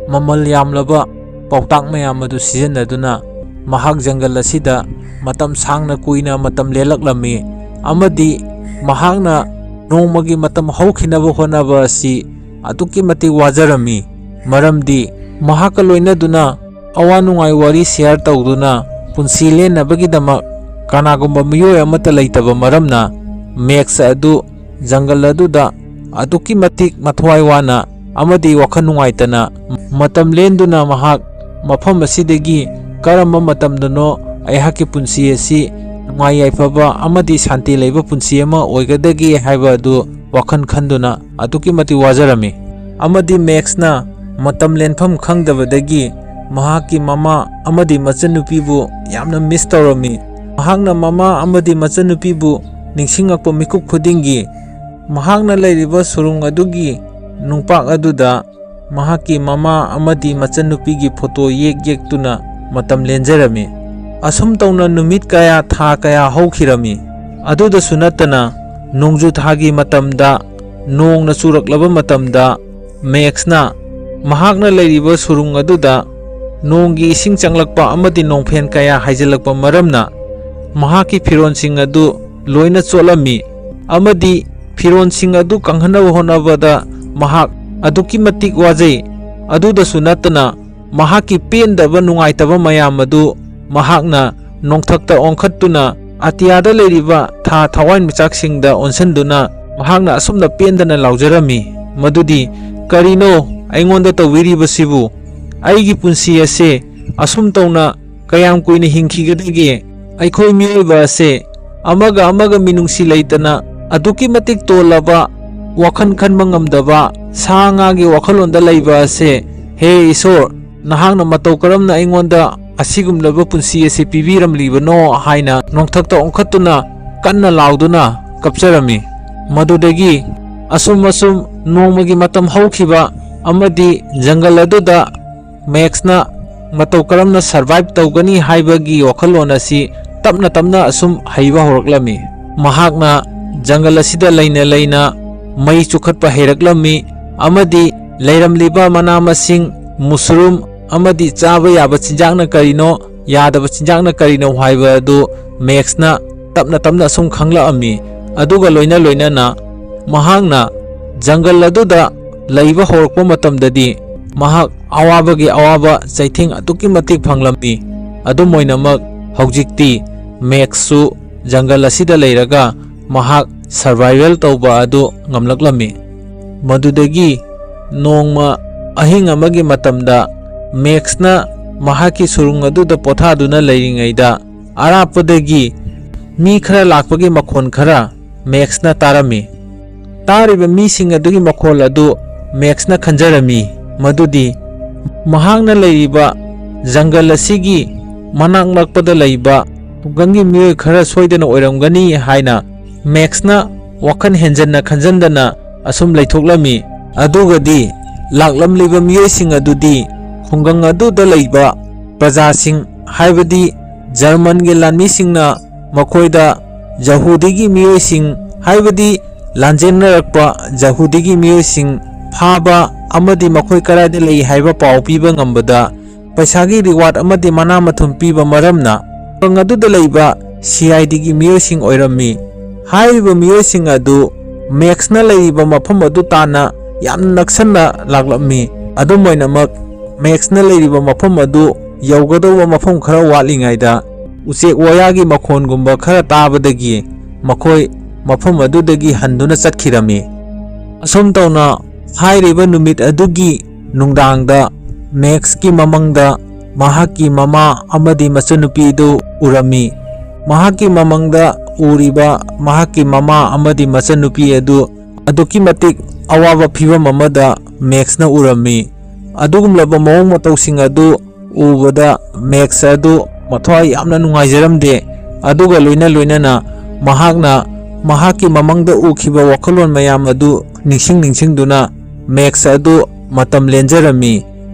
ꯃꯃꯜ ꯌꯥꯝꯂꯕ ꯄꯥꯎꯇꯥꯛ ꯃꯌꯥꯝ ꯑꯗꯨ ꯁꯤꯖꯤꯟꯅꯗꯨꯅ ꯃꯍꯥꯛ ꯖꯪꯒꯜ ꯑꯁꯤꯗ ꯃꯇꯝ ꯁꯥꯡꯅ ꯀꯨꯏꯅ ꯃꯇꯝ ꯂꯦꯜꯂꯛꯂꯝꯃꯤ, ꯑꯃꯗꯤ ꯃꯍꯥꯛꯅ ꯅꯣꯡꯃꯒꯤ ꯃꯇꯝ ꯍꯧꯈꯤꯅꯕ ꯍꯣꯠꯅꯕ ꯑꯁꯤ ꯑꯗꯨꯛꯀꯤ ꯃꯇꯤꯛ ꯋꯥꯖꯔꯝꯃꯤ꯫ ꯃꯔꯝꯗꯤ ꯃꯍꯥꯛꯀ ꯂꯣꯏꯅꯗꯨꯅ ꯑꯋꯥ ꯅꯨꯡꯉꯥꯏ ꯋꯥꯔꯤ ꯁꯤꯌꯥꯔ ꯇꯧꯗꯨꯅ ꯄꯨꯟꯁꯤ ꯂꯦꯟꯅꯕꯒꯤꯗꯃꯛ ꯀꯅꯥꯒꯨꯝꯕ ꯃꯤꯑꯣꯏ ꯑꯃꯠꯇ ꯂꯩꯇꯕ ꯃꯔꯝꯅ, ꯃꯦꯛꯁ ꯑꯗꯨ ꯖꯪꯒꯜ ꯑꯗꯨꯗ ꯑꯗꯨꯛꯀꯤ ꯃꯇꯤꯛ ꯃꯊ꯭ꯋꯥꯏ ꯋꯥꯅ ꯑꯃꯗꯤ ꯋꯥꯈꯜ ꯅꯨꯡꯉꯥꯏꯇꯅ ꯃꯇꯝ ꯂꯦꯟꯗꯨꯅ ꯃꯍꯥꯛ ꯃꯐꯝ ꯑꯁꯤꯗꯒꯤ ꯀꯔꯝꯕ ꯃꯇꯝꯗꯅꯣ ꯑꯩꯍꯥꯛꯀꯤ ꯄꯨꯟꯁꯤ ꯑꯁꯤ ꯅꯨꯡꯉꯥꯏ ꯌꯥꯏꯐꯕ ꯑꯃꯗꯤ ꯁꯥꯟꯇꯤ ꯂꯩꯕ ꯄꯨꯟꯁꯤ ꯑꯃ ꯑꯣꯏꯒꯗꯒꯦ ꯍꯥꯏꯕ ꯑꯗꯨ ꯋꯥꯈꯜ ꯈꯟꯗꯨꯅ ꯑꯗꯨꯛꯀꯤ ꯃꯇꯤꯛ ꯋꯥꯖꯔꯝꯃꯤ꯫ ꯑꯃꯗꯤ ꯃꯦꯛꯁꯅ ꯃꯇꯝ ꯂꯦꯟꯐꯝ ꯈꯪꯗꯕꯗꯒꯤ ꯃꯍꯥꯛꯀꯤ ꯃꯃꯥ ꯑꯃꯗꯤ ꯃꯆꯟꯅꯨꯄꯤꯕꯨ ꯌꯥꯝꯅ ꯃꯤꯁ ꯇꯧꯔꯝꯃꯤ꯫ ꯃꯍꯥꯛꯅ ꯃꯃꯥ ꯑꯃꯗꯤ ꯃꯆꯟꯅꯨꯄꯤꯕꯨ ꯅꯤꯡꯁꯤꯡꯂꯛꯄ ꯃꯤꯀꯨꯞ ꯈꯨꯗꯤꯡꯒꯤ, ꯃꯍꯥꯛꯅ ꯂꯩꯔꯤꯕ ꯁꯨꯔꯨꯡ ꯑꯗꯨꯒꯤ ꯅꯨꯡꯄꯥꯛ ꯑꯗꯨꯗ ꯃꯍꯥꯛꯀꯤ ꯃꯃꯥ ꯑꯃꯗꯤ ꯃꯆꯟꯅꯨꯄꯤꯒꯤ ꯐꯣꯇꯣ ꯌꯦꯛ ꯌꯦꯛꯇꯨꯅ ꯃꯇꯝ ꯂꯦꯟꯖꯔꯝꯃꯤ꯫ ꯑꯁꯨꯝ ꯇꯧꯅ ꯅꯨꯃꯤꯠ ꯀꯌꯥ, ꯊꯥ ꯀꯌꯥ ꯍꯧꯈꯤꯔꯝꯃꯤ꯫ ꯑꯗꯨꯗꯁꯨ ꯅꯠꯇꯅ, ꯅꯣꯡꯖꯨ ꯊꯥꯒꯤ ꯃꯇꯝꯗ, ꯅꯣꯡꯅ ꯆꯨꯔꯛꯂꯕ ꯃꯇꯝꯗ, ꯃꯦꯛꯁꯅ ꯃꯍꯥꯛꯅ ꯂꯩꯔꯤꯕ ꯁꯨꯔꯨꯡ ꯑꯗꯨꯗ ꯅꯣꯡꯒꯤ ꯏꯁꯤꯡ ꯆꯪꯂꯛꯄ ꯑꯃꯗꯤ ꯅꯣꯡꯐꯦꯟ ꯀꯌꯥ ꯍꯥꯏꯖꯤꯜꯂꯛꯄ ꯃꯔꯝꯅ, ꯃꯍꯥꯛꯀꯤ ꯐꯤꯔꯣꯜꯁꯤꯡ ꯑꯗꯨ ꯂꯣꯏꯅ ꯆꯣꯠꯂꯝꯃꯤ, ꯑꯃꯗꯤ ꯐꯤꯔꯣꯜꯁꯤꯡ ꯑꯗꯨ ꯀꯪꯍꯟꯅꯕ ꯍꯣꯠꯅꯕꯗ ꯃꯍꯥꯛ ꯑꯗꯨꯛꯀꯤ ꯃꯇꯤꯛ ꯋꯥꯖꯩ꯫ ꯑꯗꯨꯗꯁꯨ ꯅꯠꯇꯅ, ꯃꯍꯥꯛꯀꯤ ꯄꯦꯟꯗꯕ ꯅꯨꯡꯉꯥꯏꯇꯕ ꯃꯌꯥꯝ ꯑꯗꯨ ꯃꯍꯥꯛꯅ ꯅꯣꯡꯊꯛꯇ ꯑꯣꯟꯈꯠꯇꯨꯅ, ꯑꯇꯤꯌꯥꯗ ꯂꯩꯔꯤꯕ ꯊꯥ ꯊꯋꯥꯟꯃꯤꯆꯥꯛꯁꯤꯡꯗ ꯑꯣꯟꯁꯤꯟꯗꯨꯅ ꯃꯍꯥꯛꯅ ꯑꯁꯨꯝꯅ ꯄꯦꯟꯗꯅ ꯂꯥꯎꯖꯔꯝꯃꯤ, ꯃꯗꯨꯗꯤ, "ꯀꯔꯤꯅꯣ ꯑꯩꯉꯣꯟꯗ ꯇꯧꯕꯤꯔꯤꯕꯁꯤꯕꯨ? ꯑꯩꯒꯤ ꯄꯨꯟꯁꯤ ꯑꯁꯦ ꯑꯁꯨꯝ ꯇꯧꯅ ꯀꯌꯥꯝ ꯀꯨꯏꯅ ꯍꯤꯡꯈꯤꯒꯗꯒꯦ? ꯑꯩꯈꯣꯏ ꯃꯤꯑꯣꯏꯕ ꯑꯁꯦ ꯑꯃꯒ ꯑꯃꯒ ꯃꯤꯅꯨꯡꯁꯤ ꯂꯩꯇꯅ ꯑꯗꯨꯛꯀꯤ ꯃꯇꯤꯛ ꯇꯣꯜꯂꯕ, ꯋꯥꯈꯜ ꯈꯟꯕ ꯉꯝꯗꯕ ꯁꯥ ꯉꯥꯒꯤ ꯋꯥꯈꯜꯂꯣꯟꯗ ꯂꯩꯕ ꯑꯁꯦ꯫ ꯍꯦ ꯏꯁꯣꯔ, ꯅꯍꯥꯛꯅ ꯃꯇꯧ ꯀꯔꯝꯅ ꯑꯩꯉꯣꯟꯗ ꯑꯁꯤꯒꯨꯝꯂꯕ ꯄꯨꯟꯁꯤ ꯑꯁꯤ ꯄꯤꯕꯤꯔꯝꯂꯤꯕꯅꯣ?" ꯍꯥꯏꯅ ꯅꯣꯡꯊꯛꯇ ꯑꯣꯟꯈꯠꯇꯨꯅ ꯀꯟꯅ ꯂꯥꯎꯗꯨꯅ ꯀꯞꯆꯔꯝꯃꯤ꯫ ꯃꯗꯨꯗꯒꯤ ꯑꯁꯨꯝ ꯑꯁꯨꯝ ꯅꯣꯡꯃꯒꯤ ꯃꯇꯝ ꯍꯧꯈꯤꯕ ꯑꯃꯗꯤ ꯖꯪꯒꯜ ꯑꯗꯨꯗ ꯃꯦꯛꯁꯅ ꯃꯇꯧ ꯀꯔꯝꯅ survive ꯇꯧꯒꯅꯤ ꯍꯥꯏꯕꯒꯤ ꯋꯥꯈꯜꯂꯣꯟ ꯑꯁꯤ ꯇꯞꯅ ꯇꯞꯅ ꯑꯁꯨꯝ ꯍꯩꯕ ꯍꯧꯔꯛꯂꯝꯃꯤ꯫ ꯃꯍꯥꯛꯅ ꯖꯪꯒꯜ ꯑꯁꯤꯗ ꯂꯩꯅ ꯂꯩꯅ ꯃꯩ ꯆꯨꯈꯠꯄ ꯍꯩꯔꯛꯂꯝꯃꯤ ꯑꯃꯗꯤ ꯂꯩꯔꯝꯂꯤꯕ ꯃꯅꯥ ꯃꯁꯤꯡ, ꯃꯨꯁꯔꯨꯝ ꯑꯃꯗꯤ ꯆꯥꯕ ꯌꯥꯕ ꯆꯤꯟꯖꯥꯛꯅ ꯀꯔꯤꯅꯣ, ꯌꯥꯗꯕ ꯆꯤꯟꯖꯥꯛꯅ ꯀꯔꯤꯅꯣ ꯍꯥꯏꯕ ꯑꯗꯨ ꯃꯦꯛꯁꯅ ꯇꯞꯅ ꯇꯞꯅ ꯑꯁꯨꯝ ꯈꯪꯂꯛꯑꯝꯃꯤ꯫ ꯑꯗꯨꯒ ꯂꯣꯏꯅ ꯂꯣꯏꯅꯅ ꯃꯍꯥꯛꯅ ꯖꯪꯒꯜ ꯑꯗꯨꯗ ꯂꯩꯕ ꯍꯧꯔꯛꯄ ꯃꯇꯝꯗꯗꯤ ꯃꯍꯥꯛ ꯑꯋꯥꯕꯒꯤ ꯑꯋꯥꯕ ꯆꯩꯊꯦꯡ ꯑꯗꯨꯛꯀꯤ ꯃꯇꯤꯛ ꯐꯪꯂꯝꯃꯤ꯫ ꯑꯗꯨꯝ ꯑꯣꯏꯅꯃꯛ ꯍꯧꯖꯤꯛꯇꯤ ꯃꯦꯛꯁꯁꯨ ꯖꯪꯒꯜ ꯑꯁꯤꯗ ꯂꯩꯔꯒ ꯃꯍꯥꯛ survival ꯇꯧꯕ ꯑꯗꯨ ꯉꯝꯂꯛꯂꯝꯃꯤ꯫ ꯃꯗꯨꯗꯒꯤ ꯅꯣꯡꯃ ꯑꯍꯤꯡ ꯑꯃꯒꯤ ꯃꯇꯝꯗ ꯃꯦꯛꯁꯅ ꯃꯍꯥꯛꯀꯤ ꯁꯨꯔꯨꯡ ꯑꯗꯨꯗ ꯄꯣꯊꯥꯗꯨꯅ ꯂꯩꯔꯤꯉꯩꯗ ꯑꯔꯥꯞꯄꯗꯒꯤ ꯃꯤ ꯈꯔ ꯂꯥꯛꯄꯒꯤ ꯃꯈꯣꯟ ꯈꯔ ꯃꯦꯛꯁꯅ ꯇꯥꯔꯝꯃꯤ꯫ ꯇꯥꯔꯤꯕ ꯃꯤꯁꯤꯡ ꯑꯗꯨꯒꯤ ꯃꯈꯣꯜ ꯑꯗꯨ ꯃꯦꯛꯁꯅ ꯈꯟꯖꯔꯝꯃꯤ ꯃꯗꯨꯗꯤ ꯃꯍꯥꯛꯅ ꯂꯩꯔꯤꯕ ꯖꯪꯒꯜ ꯑꯁꯤꯒꯤ ꯃꯅꯥꯛ ꯅꯛꯄꯗ ꯂꯩꯕ ꯈꯨꯡꯒꯪꯒꯤ ꯃꯤꯑꯣꯏ ꯈꯔ ꯁꯣꯏꯗꯅ ꯑꯣꯏꯔꯝꯒꯅꯤ ꯍꯥꯏꯅ ꯃꯦꯛꯁꯅ ꯋꯥꯈꯜ ꯍꯦꯟꯖꯟꯅ ꯈꯟꯖꯟꯗꯅ ꯑꯁꯨꯝ ꯂꯩꯊꯣꯛꯂꯝꯃꯤ꯫ ꯑꯗꯨꯒꯗꯤ ꯂꯥꯛꯂꯝꯂꯤꯕ ꯃꯤꯑꯣꯏꯁꯤꯡ ꯑꯗꯨꯗꯤ ꯈꯨꯡꯒꯪ ꯑꯗꯨꯗ ꯂꯩꯕ ꯄ꯭ꯔꯖꯥꯁꯤꯡ, ꯍꯥꯏꯕꯗꯤ ꯖꯔꯃꯟꯒꯤ ꯂꯥꯟꯃꯤꯁꯤꯡꯅ ꯃꯈꯣꯏꯗ ꯖꯍꯨꯗꯤꯒꯤ ꯃꯤꯑꯣꯏꯁꯤꯡ, ꯍꯥꯏꯕꯗꯤ ꯂꯥꯟꯖꯦꯟꯅꯔꯛꯄ ꯖꯍꯨꯗꯤꯒꯤ ꯃꯤꯑꯣꯏꯁꯤꯡ ꯐꯥꯕ ꯑꯃꯗꯤ ꯃꯈꯣꯏ ꯀꯗꯥꯏꯗ ꯂꯩ ꯍꯥꯏꯕ ꯄꯥꯎ ꯄꯤꯕ ꯉꯝꯕꯗ ꯄꯩꯁꯥꯒꯤ reward ꯑꯃꯗꯤ ꯃꯅꯥ ꯃꯊꯨꯝ ꯄꯤꯕ ꯃꯔꯝꯅ ꯈꯨꯡꯒꯪ ꯑꯗꯨꯗ ꯂꯩꯕ C I Dꯒꯤ ꯃꯤꯑꯣꯏꯁꯤꯡ ꯑꯣꯏꯔꯝꯃꯤ꯫ ꯍꯥꯏꯔꯤꯕ ꯃꯤꯑꯣꯏꯁꯤꯡ ꯑꯗꯨ ꯃꯦꯛꯁꯅ ꯂꯩꯔꯤꯕ ꯃꯐꯝ ꯑꯗꯨ ꯇꯥꯟꯅ ꯌꯥꯝꯅ ꯅꯛꯁꯟꯅ ꯂꯥꯛꯂꯝꯃꯤ꯫ ꯑꯗꯨꯝ ꯑꯣꯏꯅꯃꯛ, ꯃꯦꯛꯁꯅ ꯂꯩꯔꯤꯕ ꯃꯐꯝ ꯑꯗꯨ ꯌꯧꯒꯗꯧꯕ ꯃꯐꯝ ꯈꯔ ꯋꯥꯠꯂꯤꯉꯩꯗ ꯎꯆꯦꯛ ꯋꯥꯌꯥꯒꯤ ꯃꯈꯣꯟꯒꯨꯝꯕ ꯈꯔ ꯇꯥꯕꯗꯒꯤ ꯃꯈꯣꯏ ꯃꯐꯝ ꯑꯗꯨꯗꯒꯤ ꯍꯟꯗꯨꯅ ꯆꯠꯈꯤꯔꯝꯃꯤ꯫ ꯑꯁꯨꯝ ꯇꯧꯅ ꯍꯥꯏꯔꯤꯕ ꯅꯨꯃꯤꯠ ꯑꯗꯨꯒꯤ ꯅꯨꯡꯗꯥꯡꯗ ꯃꯦꯛꯁꯀꯤ ꯃꯃꯪꯗ ꯃꯍꯥꯛꯀꯤ ꯃꯃꯥ ꯑꯃꯗꯤ ꯃꯆꯟꯅꯨꯄꯤꯗꯨ ꯎꯔꯝꯃꯤ꯫ ꯃꯍꯥꯛꯀꯤ ꯃꯃꯪꯗ ꯎꯔꯤꯕ ꯃꯍꯥꯛꯀꯤ ꯃꯃꯥ ꯑꯃꯗꯤ ꯃꯆꯟꯅꯨꯄꯤ ꯑꯗꯨ ꯑꯗꯨꯛꯀꯤ ꯃꯇꯤꯛ ꯑꯋꯥꯕ ꯐꯤꯕꯝ ꯑꯃꯗ ꯃꯦꯛꯁꯅ ꯎꯔꯝꯃꯤ꯫ ꯑꯗꯨꯒꯨꯝꯂꯕ ꯃꯑꯣꯡ ꯃꯇꯧꯁꯤꯡ ꯑꯗꯨ ꯎꯕꯗ ꯃꯦꯛꯁ ꯑꯗꯨ ꯃꯊ꯭ꯋꯥꯏ ꯌꯥꯝꯅ ꯅꯨꯡꯉꯥꯏꯖꯔꯝꯗꯦ꯫ ꯑꯗꯨꯒ ꯂꯣꯏꯅ ꯂꯣꯏꯅꯅ ꯃꯍꯥꯛꯅ ꯃꯍꯥꯛꯀꯤ ꯃꯃꯥꯡꯗ ꯎꯈꯤꯕ ꯋꯥꯈꯜꯂꯣꯟ ꯃꯌꯥꯝ ꯑꯗꯨ ꯅꯤꯡꯁꯤꯡ ꯅꯤꯡꯁꯤꯡꯗꯨꯅ ꯃꯦꯛꯁ ꯑꯗꯨ ꯃꯇꯝ ꯂꯦꯟꯖꯔꯝꯃꯤ꯫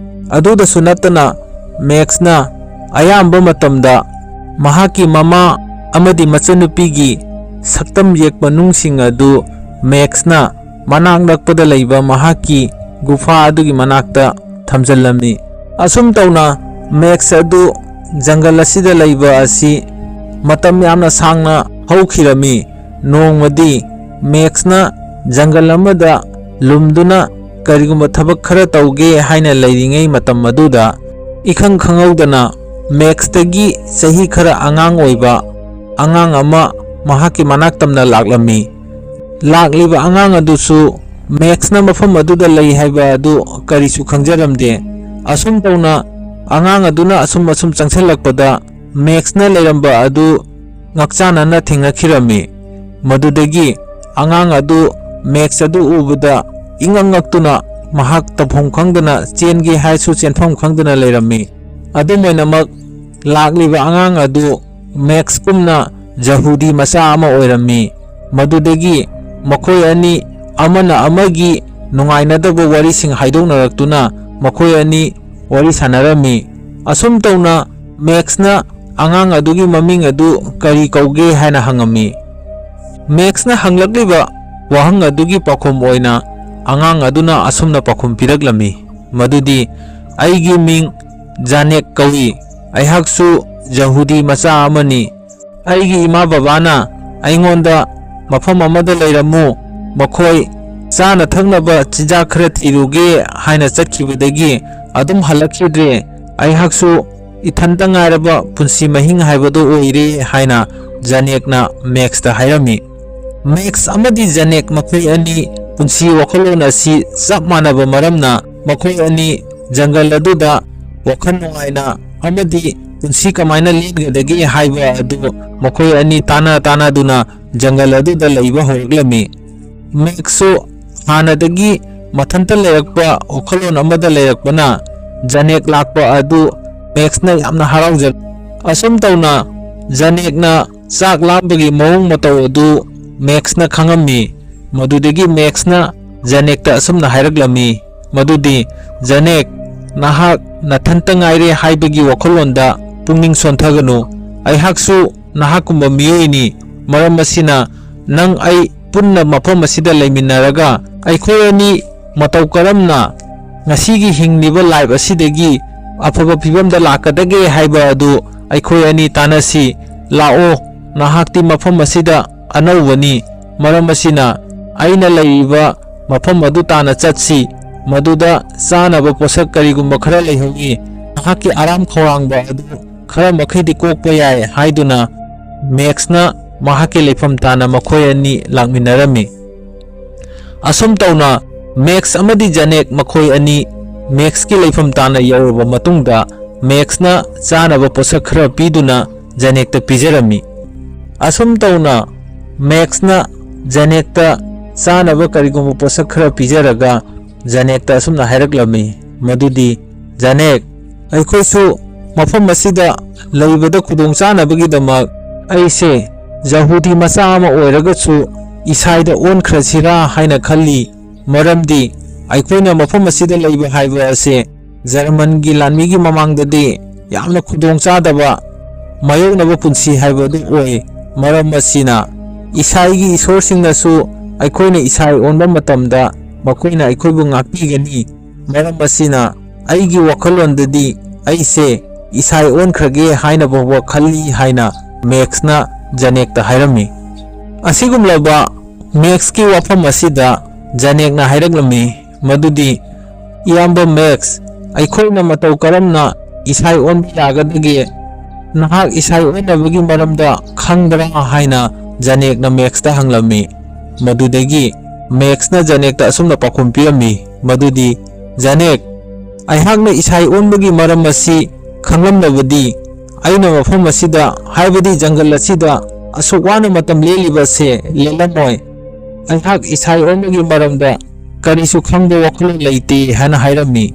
ꯑꯗꯨꯗꯁꯨ ꯅꯠꯇꯅ, ꯃꯦꯛꯁꯅ ꯑꯌꯥꯝꯕ ꯃꯇꯝꯗ ꯃꯍꯥꯛꯀꯤ ꯃꯃꯥ ꯑꯃꯗꯤ ꯃꯆꯟꯅꯨꯄꯤꯒꯤ ꯁꯛꯇꯝ ꯌꯦꯛꯄ ꯅꯨꯡꯁꯤꯡ ꯑꯗꯨ ꯃꯦꯛꯁꯅ ꯃꯅꯥꯛ ꯅꯛꯄꯗ ꯂꯩꯕ ꯃꯍꯥꯛꯀꯤ ꯒꯨꯐꯥ ꯑꯗꯨꯒꯤ ꯃꯅꯥꯛꯇ ꯊꯝꯖꯤꯜꯂꯝꯃꯤ꯫ ꯑꯁꯨꯝ ꯇꯧꯅ ꯃꯦꯛꯁ ꯑꯗꯨ ꯖꯪꯒꯜ ꯑꯁꯤꯗ ꯂꯩꯕ ꯑꯁꯤ ꯃꯇꯝ ꯌꯥꯝꯅ ꯁꯥꯡꯅ ꯍꯧꯈꯤꯔꯝꯃꯤ꯫ ꯅꯣꯡꯃꯗꯤ ꯃꯦꯛꯁꯅ ꯖꯪꯒꯜ ꯑꯃꯗ ꯂꯨꯝꯗꯨꯅ ꯀꯔꯤꯒꯨꯝꯕ ꯊꯕꯛ ꯈꯔ ꯇꯧꯒꯦ ꯍꯥꯏꯅ ꯂꯩꯔꯤꯉꯩ ꯃꯇꯝ ꯑꯗꯨꯗ, ꯏꯈꯪ ꯈꯪꯍꯧꯗꯅ ꯃꯦꯛꯁꯇꯒꯤ ꯆꯍꯤ ꯈꯔ ꯑꯉꯥꯡ ꯑꯣꯏꯕ ꯑꯉꯥꯡ ꯑꯃ ꯃꯍꯥꯛꯀꯤ ꯃꯅꯥꯛ ꯇꯝꯅ ꯂꯥꯛꯂꯝꯃꯤ꯫ ꯂꯥꯛꯂꯤꯕ ꯑꯉꯥꯡ ꯑꯗꯨꯁꯨ ꯃꯦꯛꯁꯅ ꯃꯐꯝ ꯑꯗꯨꯗ ꯂꯩ ꯍꯥꯏꯕ ꯑꯗꯨ ꯀꯔꯤꯁꯨ ꯈꯪꯖꯔꯝꯗꯦ꯫ ꯑꯁꯨꯝ ꯇꯧꯅ ꯑꯉꯥꯡ ꯑꯗꯨꯅ ꯑꯁꯨꯝ ꯑꯁꯨꯝ ꯆꯪꯁꯤꯜꯂꯛꯄꯗ ꯃꯦꯛꯁꯅ ꯂꯩꯔꯝꯕ ꯑꯗꯨ ꯉꯛꯆꯥꯟꯅꯅ ꯊꯦꯡꯅꯈꯤꯔꯝꯃꯤ꯫ ꯃꯗꯨꯗꯒꯤ ꯑꯉꯥꯡ ꯑꯗꯨ ꯃꯦꯛꯁ ꯑꯗꯨ ꯎꯕꯗ ꯏꯉꯛ ꯉꯛꯇꯨꯅ ꯃꯍꯥꯛ ꯇꯧꯐꯝ ꯈꯪꯗꯅ ꯆꯦꯟꯒꯦ ꯍꯥꯏꯔꯁꯨ ꯆꯦꯟꯐꯝ ꯈꯪꯗꯅ ꯂꯩꯔꯝꯃꯤ꯫ ꯑꯗꯨꯝ ꯑꯣꯏꯅꯃꯛ, ꯂꯥꯛꯂꯤꯕ ꯑꯉꯥꯡ ꯑꯗꯨ ꯃꯦꯛꯁꯀꯨꯝꯅ ꯖꯍꯨꯗꯤ ꯃꯆꯥ ꯑꯃ ꯑꯣꯏꯔꯝꯃꯤ꯫ ꯃꯗꯨꯗꯒꯤ ꯃꯈꯣꯏ ꯑꯅꯤ ꯑꯃꯅ ꯑꯃꯒꯤ ꯅꯨꯡꯉꯥꯏꯅꯗꯕ ꯋꯥꯔꯤꯁꯤꯡ ꯍꯥꯏꯗꯣꯛꯅꯔꯛꯇꯨꯅ ꯃꯈꯣꯏ ꯑꯅꯤ ꯋꯥꯔꯤ ꯁꯥꯟꯅꯔꯝꯃꯤ꯫ ꯑꯁꯨꯝ ꯇꯧꯅ ꯃꯦꯛꯁꯅ ꯑꯉꯥꯡ ꯑꯗꯨꯒꯤ ꯃꯃꯤꯡ ꯑꯗꯨ ꯀꯔꯤ ꯀꯧꯒꯦ ꯍꯥꯏꯅ ꯍꯪꯉꯝꯃꯤ꯫ ꯃꯦꯛꯁꯅ ꯍꯪꯂꯛꯂꯤꯕ ꯋꯥꯍꯪ ꯑꯗꯨꯒꯤ ꯄꯥꯎꯈꯨꯝ ꯑꯣꯏꯅ ꯑꯉꯥꯡ ꯑꯗꯨꯅ ꯑꯁꯨꯝꯅ ꯄꯥꯎꯈꯨꯝ ꯄꯤꯔꯛꯂꯝꯃꯤ, ꯃꯗꯨꯗꯤ, "ꯑꯩꯒꯤ ꯃꯤꯡ ꯖꯥꯅꯦꯛ ꯀꯧꯏ꯫ ꯑꯩꯍꯥꯛꯁꯨ ꯖꯍꯨꯗꯤ ꯃꯆꯥ ꯑꯃꯅꯤ꯫ ꯑꯩꯒꯤ ꯏꯃꯥ ꯕꯕꯥꯅ ꯑꯩꯉꯣꯟꯗ ꯃꯐꯝ ꯑꯃꯗ ꯂꯩꯔꯝꯃꯨ, ꯃꯈꯣꯏ ꯆꯥꯅ ꯊꯛꯅꯕ ꯆꯤꯟꯖꯥꯛ ꯈꯔ ꯊꯤꯔꯨꯒꯦ ꯍꯥꯏꯅ ꯆꯠꯈꯤꯕꯗꯒꯤ ꯑꯗꯨꯝ ꯍꯜꯂꯛꯈꯤꯗ꯭ꯔꯦ꯫ ꯑꯩꯍꯥꯛꯁꯨ ꯏꯊꯟꯇ ꯉꯥꯏꯔꯕ ꯄꯨꯟꯁꯤ ꯃꯍꯤꯡ ꯍꯥꯏꯕꯗꯨ ꯑꯣꯏꯔꯦ" ꯍꯥꯏꯅ ꯖꯥꯅꯦꯛꯅ ꯃꯦꯛꯁꯇ ꯍꯥꯏꯔꯝꯃꯤ꯫ ꯃꯦꯛꯁ ꯑꯃꯗꯤ ꯖꯥꯅꯦꯛ ꯃꯈꯣꯏ ꯑꯅꯤ ꯄꯨꯟꯁꯤ ꯋꯥꯈꯜꯂꯣꯟ ꯑꯁꯤ ꯆꯞ ꯃꯥꯟꯅꯕ ꯃꯔꯝꯅ ꯃꯈꯣꯏ ꯑꯅꯤ ꯖꯪꯒꯜ ꯑꯗꯨꯗ ꯋꯥꯈꯜ ꯅꯨꯡꯉꯥꯏꯅ ꯑꯃꯗꯤ ꯄꯨꯟꯁꯤ ꯀꯃꯥꯏꯅ ꯂꯦꯟꯒꯗꯒꯦ ꯍꯥꯏꯕ ꯑꯗꯨ ꯃꯈꯣꯏ ꯑꯅꯤ ꯇꯥꯅ ꯇꯥꯅꯗꯨꯅ ꯖꯪꯒꯜ ꯑꯗꯨꯗ ꯂꯩꯕ ꯍꯧꯔꯛꯂꯝꯃꯤ꯫ ꯃꯦꯛꯁꯁꯨ ꯍꯥꯟꯅꯗꯒꯤ ꯃꯊꯟꯇ ꯂꯩꯔꯛꯄ ꯋꯥꯈꯜꯂꯣꯟ ꯑꯃꯗ ꯂꯩꯔꯛꯄꯅ ꯖꯥꯅꯦꯛ ꯂꯥꯛꯄ ꯑꯗꯨ ꯃꯦꯛꯁꯅ ꯌꯥꯝꯅ ꯍꯔꯥꯎꯖ-, ꯑꯁꯨꯝ ꯇꯧꯅ ꯖꯥꯅꯦꯛꯅ ꯆꯥꯛ ꯂꯥꯝꯕꯒꯤ ꯃꯑꯣꯡ ꯃꯇꯧ ꯑꯗꯨ ꯃꯦꯛꯁꯅ ꯈꯪꯉꯝꯃꯤ꯫ ꯃꯗꯨꯗꯒꯤ ꯃꯦꯛꯁꯅ ꯖꯅꯦꯛꯇ ꯑꯁꯨꯝꯅ ꯍꯥꯏꯔꯛꯂꯝꯃꯤ, ꯃꯗꯨꯗꯤ, "ꯖꯅꯦꯛ, ꯅꯍꯥꯛ ꯅꯊꯟꯇ ꯉꯥꯏꯔꯦ ꯍꯥꯏꯕꯒꯤ ꯋꯥꯈꯜꯂꯣꯟꯗ ꯄꯨꯛꯅꯤꯡ ꯁꯣꯟꯊꯒꯅꯨ꯫ ꯑꯩꯍꯥꯛꯁꯨ ꯅꯍꯥꯛꯀꯨꯝꯕ ꯃꯤꯑꯣꯏꯅꯤ꯫ ꯃꯔꯝ ꯑꯁꯤꯅ, ꯅꯪ ꯑꯩ ꯄꯨꯟꯅ ꯃꯐꯝ ꯑꯁꯤꯗ ꯂꯩꯃꯤꯟꯅꯔꯒ ꯑꯩꯈꯣꯏ ꯑꯅꯤ ꯃꯇꯧ ꯀꯔꯝꯅ ꯉꯁꯤꯒꯤ ꯍꯤꯡꯂꯤꯕ ꯂꯥꯏꯐ ꯑꯁꯤꯗꯒꯤ ꯑꯐꯕ ꯐꯤꯕꯝꯗ ꯂꯥꯛꯀꯗꯒꯦ ꯍꯥꯏꯕ ꯑꯗꯨ ꯑꯩꯈꯣꯏ ꯑꯅꯤ ꯇꯥꯟꯅꯁꯤ꯫ ꯂꯥꯛꯑꯣ, ꯅꯍꯥꯛꯇꯤ ꯃꯐꯝ ꯑꯁꯤꯗ ꯑꯅꯧꯕꯅꯤ꯫ ꯃꯔꯝ ꯑꯁꯤꯅ, ꯑꯩꯅ ꯂꯩꯔꯤꯕ ꯃꯐꯝ ꯑꯗꯨ ꯇꯥꯟꯅ ꯆꯠꯁꯤ꯫ ꯃꯗꯨꯗ ꯆꯥꯅꯕ ꯄꯣꯠꯁꯛ ꯀꯔꯤꯒꯨꯝꯕ ꯈꯔ ꯂꯩꯍꯧꯏ꯫ ꯅꯍꯥꯛꯀꯤ ꯑꯔꯥꯝ ꯈꯧꯔꯥꯡꯕ ꯑꯗꯨ ꯈꯔ ꯃꯈꯩꯗꯤ ꯀꯣꯛꯄ ꯌꯥꯏ" ꯍꯥꯏꯗꯨꯅ ꯃꯦꯛꯁꯅ ꯃꯍꯥꯛꯀꯤ ꯂꯩꯐꯝ ꯇꯥꯟꯅ ꯃꯈꯣꯏ ꯑꯅꯤ ꯂꯥꯛꯃꯤꯟꯅꯔꯝꯃꯤ꯫ ꯑꯁꯨꯝ ꯇꯧꯅ ꯃꯦꯛꯁ ꯑꯃꯗꯤ ꯖꯅꯦꯛ ꯃꯈꯣꯏ ꯑꯅꯤ ꯃꯦꯛꯁꯀꯤ ꯂꯩꯐꯝ ꯇꯥꯟꯅ ꯌꯧꯔꯕ ꯃꯇꯨꯡꯗ, ꯃꯦꯛꯁꯅ ꯆꯥꯅꯕ ꯄꯣꯠꯁꯛ ꯈꯔ ꯄꯤꯗꯨꯅ ꯖꯅꯦꯛꯇ ꯄꯤꯖꯔꯝꯃꯤ꯫ ꯑꯁꯨꯝ ꯇꯧꯅ ꯃꯦꯛꯁꯅ ꯖꯅꯦꯛꯇ ꯆꯥꯅꯕ ꯀꯔꯤꯒꯨꯝꯕ ꯄꯣꯠꯁꯛ ꯈꯔ ꯄꯤꯖꯔꯒ ꯖꯅꯦꯛꯇ ꯑꯁꯨꯝꯅ ꯍꯥꯏꯔꯛꯂꯝꯃꯤ, ꯃꯗꯨꯗꯤ, "ꯖꯅꯦꯛ, ꯑꯩꯈꯣꯏꯁꯨ ꯃꯐꯝ ꯑꯁꯤꯗ ꯂꯩꯕꯗ ꯈꯨꯗꯣꯡ ꯆꯥꯅꯕꯒꯤꯗꯃꯛ ꯑꯩꯁꯦ ꯖꯍꯨꯗꯤ ꯃꯆꯥ ꯑꯃ ꯑꯣꯏꯔꯒꯁꯨ ꯏꯁꯥꯏꯗ ꯑꯣꯟꯈ꯭ꯔꯁꯤꯔꯥ ꯍꯥꯏꯅ ꯈꯜꯂꯤ꯫ ꯃꯔꯝꯗꯤ ꯑꯩꯈꯣꯏꯅ ꯃꯐꯝ ꯑꯁꯤꯗ ꯂꯩꯕ ꯍꯥꯏꯕ ꯑꯁꯦ ꯖꯔꯃꯟꯒꯤ ꯂꯥꯟꯃꯤꯒꯤ ꯃꯃꯥꯡꯗꯗꯤ ꯌꯥꯝꯅ ꯈꯨꯗꯣꯡ ꯆꯥꯗꯕ ꯃꯥꯌꯣꯛꯅꯕ ꯄꯨꯟꯁꯤ ꯍꯥꯏꯕꯗꯨ ꯑꯣꯏ꯫ ꯃꯔꯝ ꯑꯁꯤꯅ, ꯏꯁꯥꯏꯒꯤ ꯏꯁꯣꯔꯁꯤꯡꯅꯁꯨ ꯑꯩꯈꯣꯏꯅ ꯏꯁꯥꯏ ꯑꯣꯟꯕ ꯃꯇꯝꯗ ꯃꯈꯣꯏꯅ ꯑꯩꯈꯣꯏꯕꯨ ꯉꯥꯛꯄꯤꯒꯅꯤ꯫ ꯃꯔꯝ ꯑꯁꯤꯅ, ꯑꯩꯒꯤ ꯋꯥꯈꯜꯂꯣꯟꯗꯗꯤ ꯑꯩꯁꯦ ꯏꯁꯥꯏ ꯑꯣꯟꯈ꯭ꯔꯒꯦ ꯍꯥꯏꯅ ꯐꯥꯎꯕ ꯈꯜꯂꯤ" ꯍꯥꯏꯅ ꯃꯦꯛꯁꯅ ꯖꯅꯦꯛꯇ ꯍꯥꯏꯔꯝꯃꯤ꯫ ꯑꯁꯤꯒꯨꯝꯂꯕ ꯃꯦꯛꯁꯀꯤ ꯋꯥꯐꯝ ꯑꯁꯤꯗ ꯖꯅꯦꯛꯅ ꯍꯥꯏꯔꯛꯂꯝꯃꯤ, ꯃꯗꯨꯗꯤ, "ꯏꯌꯥꯝꯕ ꯃꯦꯛꯁ, ꯑꯩꯈꯣꯏꯅ ꯃꯇꯧ ꯀꯔꯝꯅ ꯏꯁꯥꯏ ꯑꯣꯟꯕ ꯌꯥꯒꯗꯒꯦ? ꯅꯍꯥꯛ ꯏꯁꯥꯏ ꯑꯣꯟꯅꯕꯒꯤ ꯃꯔꯝꯗ ꯈꯪꯕ꯭ꯔꯥ?" ꯍꯥꯏꯅ ꯖꯅꯦꯛꯅ ꯃꯦꯛꯁꯇ ꯍꯪꯂꯝꯃꯤ꯫ ꯃꯗꯨꯗꯒꯤ ꯃꯦꯛꯁꯅ ꯖꯅꯦꯛꯇ ꯑꯁꯨꯝꯅ ꯄꯥꯎꯈꯨꯝ ꯄꯤꯔꯝꯃꯤ, ꯃꯗꯨꯗꯤ, "ꯖꯅꯦꯛ, ꯑꯩꯍꯥꯛꯅ ꯏꯁꯥꯏ ꯑꯣꯟꯕꯒꯤ ꯃꯔꯝ ꯑꯁꯤ ꯈꯪꯂꯝꯂꯕꯗꯤ ꯑꯩꯅ ꯃꯐꯝ ꯑꯁꯤꯗ, ꯍꯥꯏꯕꯗꯤ ꯖꯪꯒꯜ ꯑꯁꯤꯗ ꯑꯁꯨꯛ ꯋꯥꯅ ꯃꯇꯝ ꯂꯦꯜꯂꯤꯕ ꯑꯁꯦ ꯂꯦꯜꯂꯝꯃꯣꯏ꯫ ꯑꯩꯍꯥꯛ ꯏꯁꯥꯏ ꯑꯣꯟꯕꯒꯤ ꯃꯔꯝꯗ ꯀꯔꯤꯁꯨ ꯈꯪꯕ ꯋꯥꯈꯜꯂꯣꯟ ꯂꯩꯇꯦ" ꯍꯥꯏꯅ ꯍꯥꯏꯔꯝꯃꯤ꯫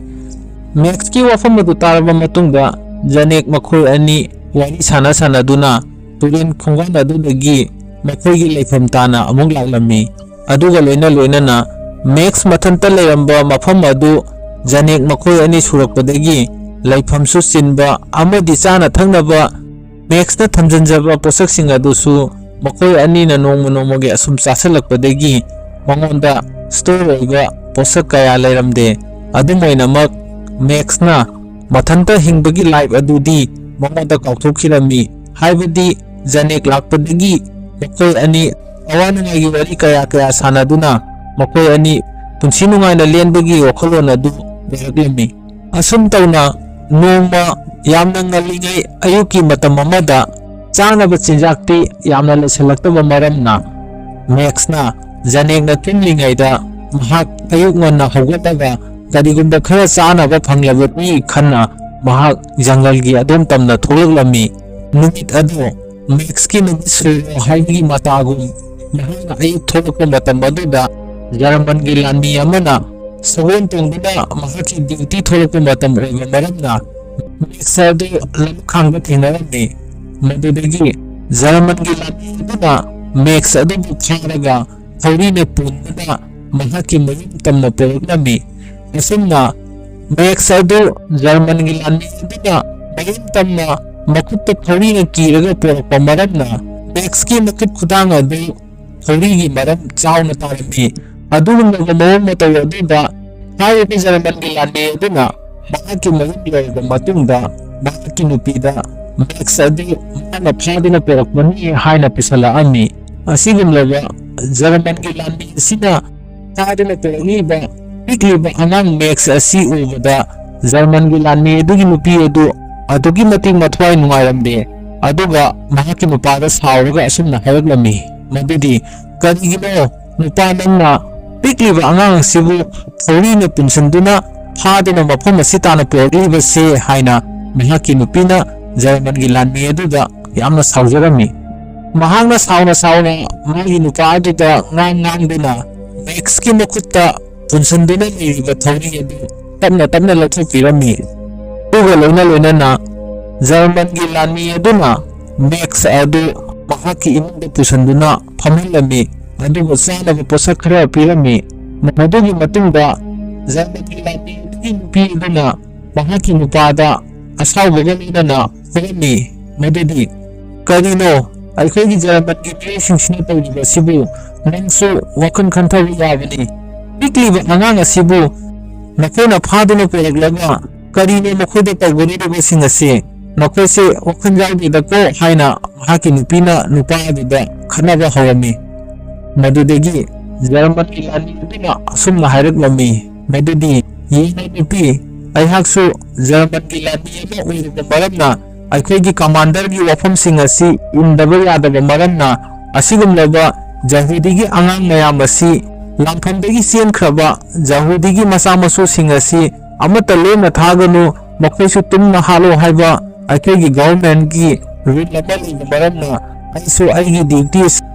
ꯃꯦꯛꯁꯀꯤ ꯋꯥꯐꯝ ꯑꯗꯨ ꯇꯥꯔꯕ ꯃꯇꯨꯡꯗ ꯖꯅꯦꯛ ꯃꯈꯣꯏ ꯑꯅꯤ ꯋꯥꯔꯤ ꯁꯥꯟꯅ ꯁꯥꯟꯅꯗꯨꯅ ꯇꯨꯔꯦꯜ ꯈꯣꯡꯕꯥꯟ ꯑꯗꯨꯗꯒꯤ ꯃꯈꯣꯏꯒꯤ ꯂꯩꯐꯝ ꯇꯥꯅ ꯑꯃꯨꯛ ꯂꯥꯛꯂꯝꯃꯤ꯫ ꯑꯗꯨꯒ ꯂꯣꯏꯅ ꯂꯣꯏꯅꯅ ꯃꯦꯛꯁ ꯃꯊꯟꯇ ꯂꯩꯔꯝꯕ ꯃꯐꯝ ꯑꯗꯨ ꯖꯅꯦꯛ ꯃꯈꯣꯏ ꯑꯅꯤ ꯁꯨꯔꯛꯄꯗꯒꯤ ꯂꯩꯐꯝꯁꯨ ꯆꯤꯟꯕ ꯑꯃꯗꯤ ꯆꯥꯅ ꯊꯛꯅꯕ ꯃꯦꯛꯁꯅ ꯊꯝꯖꯤꯟꯖꯕ ꯄꯣꯠꯁꯛꯁꯤꯡ ꯑꯗꯨꯁꯨ ꯃꯈꯣꯏ ꯑꯅꯤꯅ ꯅꯣꯡꯃ ꯅꯣꯡꯃꯒꯤ ꯑꯁꯨꯝ ꯆꯥꯁꯤꯜꯂꯛꯄꯗꯒꯤ ꯃꯉꯣꯟꯗ ꯁ꯭ꯇꯣꯔ ꯑꯣꯏꯕ ꯄꯣꯠꯁꯛ ꯀꯌꯥ ꯂꯩꯔꯝꯗꯦ꯫ ꯑꯗꯨꯝ ꯑꯣꯏꯅꯃꯛ, ꯃꯦꯛꯁꯅ ꯃꯊꯟꯇ ꯍꯤꯡꯕꯒꯤ ꯂꯥꯏꯐ ꯑꯗꯨꯗꯤ ꯃꯉꯣꯟꯗ ꯀꯥꯎꯊꯣꯛꯈꯤꯔꯝꯃꯤ꯫ ꯍꯥꯏꯕꯗꯤ, ꯖꯅꯦꯛ ꯂꯥꯛꯄꯗꯒꯤ ꯃꯈꯣꯏ ꯑꯅꯤ ꯑꯋꯥ ꯅꯨꯡꯉꯥꯏꯒꯤ ꯋꯥꯔꯤ ꯀꯌꯥ ꯀꯌꯥ ꯁꯥꯟꯅꯗꯨꯅ ꯃꯈꯣꯏ ꯑꯅꯤ ꯄꯨꯟꯁꯤ ꯅꯨꯡꯉꯥꯏꯅ ꯂꯦꯟꯕꯒꯤ ꯋꯥꯈꯜꯂꯣꯟ ꯑꯗꯨ ꯂꯩꯔꯛꯂꯝꯃꯤ꯫ ꯑꯁꯨꯝ ꯇꯧꯅ, ꯅꯣꯡꯃ ꯌꯥꯝꯅ ꯉꯜꯂꯤꯉꯩ ꯑꯌꯨꯛꯀꯤ ꯃꯇꯝ ꯑꯃꯗ ꯆꯥꯅꯕ ꯆꯤꯟꯖꯥꯛꯇꯤ ꯌꯥꯝꯅ ꯂꯩꯁꯤꯜꯂꯛꯇꯕ ꯃꯔꯝꯅ, ꯃꯦꯛꯁꯅ ꯖꯅꯦꯛꯅ ꯇꯨꯝꯂꯤꯉꯩꯗ ꯃꯍꯥꯛ ꯑꯌꯨꯛ ꯉꯟꯅ ꯍꯧꯒꯠꯂꯒ ꯀꯔꯤꯒꯨꯝꯕ ꯈꯔ ꯆꯥꯅꯕ ꯐꯪꯂꯕꯗꯤ ꯈꯟꯅ ꯃꯍꯥꯛ ꯖꯪꯒꯜꯒꯤ ꯑꯗꯣꯝ ꯇꯝꯅ ꯊꯣꯛꯂꯛꯂꯝꯃꯤ꯫ ꯅꯨꯃꯤꯠ ꯑꯗꯨ ꯃꯦꯛꯁꯀꯤ ꯅꯨꯃꯤꯠ ꯁꯣꯏꯔꯣ ꯍꯥꯏꯕꯒꯤ ꯃꯇꯥꯒꯨꯝ, ꯃꯍꯥꯛꯅ ꯑꯌꯨꯛ ꯊꯣꯛꯂꯛꯄ ꯃꯇꯝ ꯑꯗꯨꯗ ꯖꯔꯃꯟꯒꯤ ꯂꯥꯟꯃꯤ ꯑꯃꯅ ꯁꯒꯣꯜ ꯇꯣꯡꯗꯨꯅ ꯃꯍꯥꯛꯀꯤ ꯗ꯭ꯌꯨꯇꯤ ꯊꯣꯛꯂꯛꯄ ꯃꯇꯝ ꯑꯣꯏꯕ ꯃꯔꯝꯅ, ꯃꯦꯛꯁ ꯑꯗꯨ ꯂꯝꯈꯥꯡꯗ ꯊꯦꯡꯅꯔꯝꯃꯤ꯫ ꯃꯗꯨꯗꯒꯤ ꯖꯔꯃꯟꯒꯤ ꯂꯥꯟꯃꯤ ꯑꯗꯨꯅ ꯃꯦꯛꯁ ꯑꯗꯨꯕꯨ ꯐꯥꯔꯒ ꯊꯧꯔꯤꯅ ꯄꯨꯟꯗꯨꯅ ꯃꯍꯥꯛꯀꯤ ꯃꯌꯨꯝ ꯇꯝꯅ ꯄꯨꯔꯛꯂꯝꯃꯤ꯫ ꯑꯁꯨꯝꯅ ꯃꯦꯛꯁ ꯑꯗꯨ ꯖꯔꯃꯟꯒꯤ ꯂꯥꯟꯃꯤ ꯑꯗꯨꯅ ꯃꯌꯨꯝ ꯇꯝꯅ ꯃꯈꯨꯠꯇ ꯊꯧꯔꯤꯅ ꯀꯤꯔꯒ ꯄꯨꯔꯛꯄ ꯃꯔꯝꯅ, ꯃꯦꯛꯁꯀꯤ ꯃꯈꯨꯠ ꯈꯨꯗꯥꯡ ꯑꯗꯨ ꯊꯧꯔꯤꯒꯤ ꯃꯔꯝ ꯆꯥꯎꯅ ꯇꯥꯔꯝꯃꯤ꯫ ꯑꯗꯨꯒꯨꯝꯂꯕ ꯃꯑꯣꯡ ꯃꯇꯧ ꯑꯗꯨꯗ ꯍꯥꯏꯔꯤꯕ ꯖꯔꯃꯟꯒꯤ ꯂꯥꯟꯃꯤ ꯑꯗꯨꯅ ꯃꯍꯥꯛꯀꯤ ꯃꯌꯨꯝ ꯌꯧꯔꯕ ꯃꯇꯨꯡꯗ ꯃꯍꯥꯛꯀꯤ ꯅꯨꯄꯤꯗ ꯃꯦꯛꯁ ꯑꯗꯨ ꯃꯍꯥꯛꯅ ꯐꯥꯗꯨꯅ ꯄꯨꯔꯛꯄꯅꯤ ꯍꯥꯏꯅ ꯄꯨꯁꯜꯂꯛꯑꯝꯃꯤ꯫ ꯑꯁꯤꯒꯨꯝꯂꯕ ꯖꯔꯃꯟꯒꯤ ꯂꯥꯟꯃꯤ ꯑꯁꯤꯅ ꯐꯥꯗꯨꯅ ꯄꯨꯔꯛꯂꯤꯕ ꯄꯤꯛꯂꯤꯕ ꯑꯉꯥꯡ ꯃꯦꯛꯁ ꯑꯁꯤ ꯎꯕꯗ ꯖꯔꯃꯟꯒꯤ ꯂꯥꯟꯃꯤ ꯑꯗꯨꯒꯤ ꯅꯨꯄꯤ ꯑꯗꯨ ꯑꯗꯨꯛꯀꯤ ꯃꯇꯤꯛ ꯃꯊ꯭ꯋꯥꯏ ꯅꯨꯡꯉꯥꯏꯔꯝꯗꯦ꯫ ꯑꯗꯨꯒ ꯃꯍꯥꯛꯀꯤ ꯅꯨꯄꯥꯗ ꯁꯥꯎꯔꯒ ꯑꯁꯨꯝꯅ ꯍꯥꯏꯔꯛꯂꯝꯃꯤ, ꯃꯗꯨꯗꯤ, "ꯀꯔꯤꯒꯤꯅꯣ ꯅꯨꯄꯥ ꯅꯪꯅ ꯄꯤꯛꯂꯤꯕ ꯑꯉꯥꯡ ꯑꯁꯤꯕꯨ ꯊꯧꯔꯤꯅ ꯄꯨꯟꯁꯤꯟꯗꯨꯅ ꯐꯥꯗꯨꯅ ꯃꯐꯝ ꯑꯁꯤ ꯇꯥꯅ ꯄꯨꯔꯛꯂꯤꯕꯁꯦ?" ꯍꯥꯏꯅ ꯃꯍꯥꯛꯀꯤ ꯅꯨꯄꯤꯅ ꯖꯔꯃꯟꯒꯤ ꯂꯥꯟꯃꯤ ꯑꯗꯨꯗ ꯌꯥꯝꯅ ꯁꯥꯎꯖꯔꯝꯃꯤ꯫ ꯃꯍꯥꯛꯅ ꯁꯥꯎꯅ ꯁꯥꯎꯅ ꯃꯥꯒꯤ ꯅꯨꯄꯥ ꯑꯗꯨꯗ ꯉꯥꯡ ꯉꯥꯡꯗꯨꯅ ꯃꯦꯛꯁꯀꯤ ꯃꯈꯨꯠꯇ ꯄꯨꯟꯁꯤꯟꯗꯨꯅ ꯂꯩꯔꯤꯕ ꯊꯧꯔꯤ ꯑꯗꯨ ꯇꯞꯅ ꯇꯞꯅ ꯂꯧꯊꯣꯛꯄꯤꯔꯝꯃꯤ꯫ ꯑꯗꯨꯒ ꯂꯣꯏꯅ ꯂꯣꯏꯅꯅ ꯖꯔꯃꯟꯒꯤ ꯂꯥꯟꯃꯤ ꯑꯗꯨꯅ ꯃꯦꯛꯁ ꯑꯗꯨ ꯃꯍꯥꯛꯀꯤ ꯏꯃꯨꯡꯗ ꯄꯨꯁꯤꯟꯗꯨꯅ ꯐꯝꯍꯜꯂꯝꯃꯤ, ꯑꯗꯨꯒ ꯆꯥꯅꯕ ꯄꯣꯠꯁꯛ ꯈꯔ ꯄꯤꯔꯝꯃꯤ꯫ ꯃꯗꯨꯒꯤ ꯃꯇꯨꯡꯗ ꯖꯔꯃꯟꯒꯤ ꯂꯥꯟꯃꯤ ꯑꯗꯨꯒꯤ ꯅꯨꯄꯤ ꯑꯗꯨꯅ ꯃꯍꯥꯛꯀꯤ ꯅꯨꯄꯥꯗ ꯑꯁꯥꯎꯕꯒ ꯂꯣꯏꯅꯅ ꯍꯥꯏꯔꯝꯃꯤ ꯃꯗꯨꯗꯤ, "ꯀꯔꯤꯅꯣ ꯑꯩꯈꯣꯏꯒꯤ ꯖꯔꯃꯟꯒꯤ ꯃꯤꯑꯣꯏꯁꯤꯡꯁꯤꯅ ꯇꯧꯔꯤꯕ ꯑꯁꯤꯕꯨ? ꯅꯪꯁꯨ ꯋꯥꯈꯜ ꯈꯟꯊꯕ ꯌꯥꯕꯅꯤ꯫ ꯄꯤꯛꯂꯤꯕ ꯑꯉꯥꯡ ꯑꯁꯤꯕꯨ ꯅꯈꯣꯏꯅ ꯐꯥꯗꯨꯅ ꯄꯨꯔꯛꯂꯒ ꯀꯔꯤꯅꯣ ꯃꯈꯣꯏꯗ ꯇꯧꯒꯗꯧꯔꯤꯕꯁꯤꯡ ꯑꯁꯤ? ꯅꯈꯣꯏꯁꯦ ꯋꯥꯈꯜ ꯌꯥꯎꯗꯦꯗꯀꯣ" ꯍꯥꯏꯅ ꯃꯍꯥꯛꯀꯤ ꯅꯨꯄꯤꯅ ꯅꯨꯄꯥ ꯑꯗꯨꯗ ꯈꯠꯅꯕ ꯍꯧꯔꯝꯃꯤ꯫ ꯃꯗꯨꯗꯒꯤ ꯖꯔꯃꯟꯒꯤ ꯂꯥꯟꯃꯤ ꯑꯗꯨꯅ ꯑꯁꯨꯝꯅ ꯍꯥꯏꯔꯛꯂꯝꯃꯤ ꯃꯗꯨꯗꯤ, "ꯌꯦꯡꯉꯨ ꯅꯨꯄꯤ, ꯑꯩꯍꯥꯛꯁꯨ ꯖꯔꯃꯟꯒꯤ ꯂꯥꯟꯃꯤ ꯑꯃ ꯑꯣꯏꯔꯨꯕ ꯃꯔꯝꯅ ꯑꯩꯈꯣꯏꯒꯤ ꯀꯃꯥꯟꯗꯔꯒꯤ ꯋꯥꯐꯝꯁꯤꯡ ꯑꯁꯤ ꯏꯟꯗꯕ ꯌꯥꯗꯕ ꯃꯔꯝꯅ ꯑꯁꯤꯒꯨꯝꯂꯕ ꯖꯍꯨꯗꯤꯒꯤ ꯑꯉꯥꯡ ꯃꯌꯥꯝ ꯑꯁꯤ, ꯂꯥꯟꯐꯝꯗꯒꯤ ꯆꯦꯟꯈ꯭ꯔꯕ ꯖꯍꯨꯗꯤꯒꯤ ꯃꯆꯥ ꯃꯁꯨꯁꯤꯡ ꯑꯁꯤ ꯑꯃꯠꯇ ꯂꯦꯝꯅ ꯊꯥꯒꯅꯨ, ꯃꯈꯣꯏꯁꯨ ꯇꯨꯝꯅ ꯍꯥꯠꯂꯣ ꯍꯥꯏꯕ ꯑꯩꯈꯣꯏꯒꯤ ꯒꯚꯔꯟꯃꯦꯟꯠꯀꯤ ꯔꯨꯜ ꯑꯃ ꯂꯩꯕ ꯃꯔꯝꯅ ꯑꯩꯁꯨ ꯑꯩꯒꯤ ꯗ꯭ꯌꯨꯇꯤ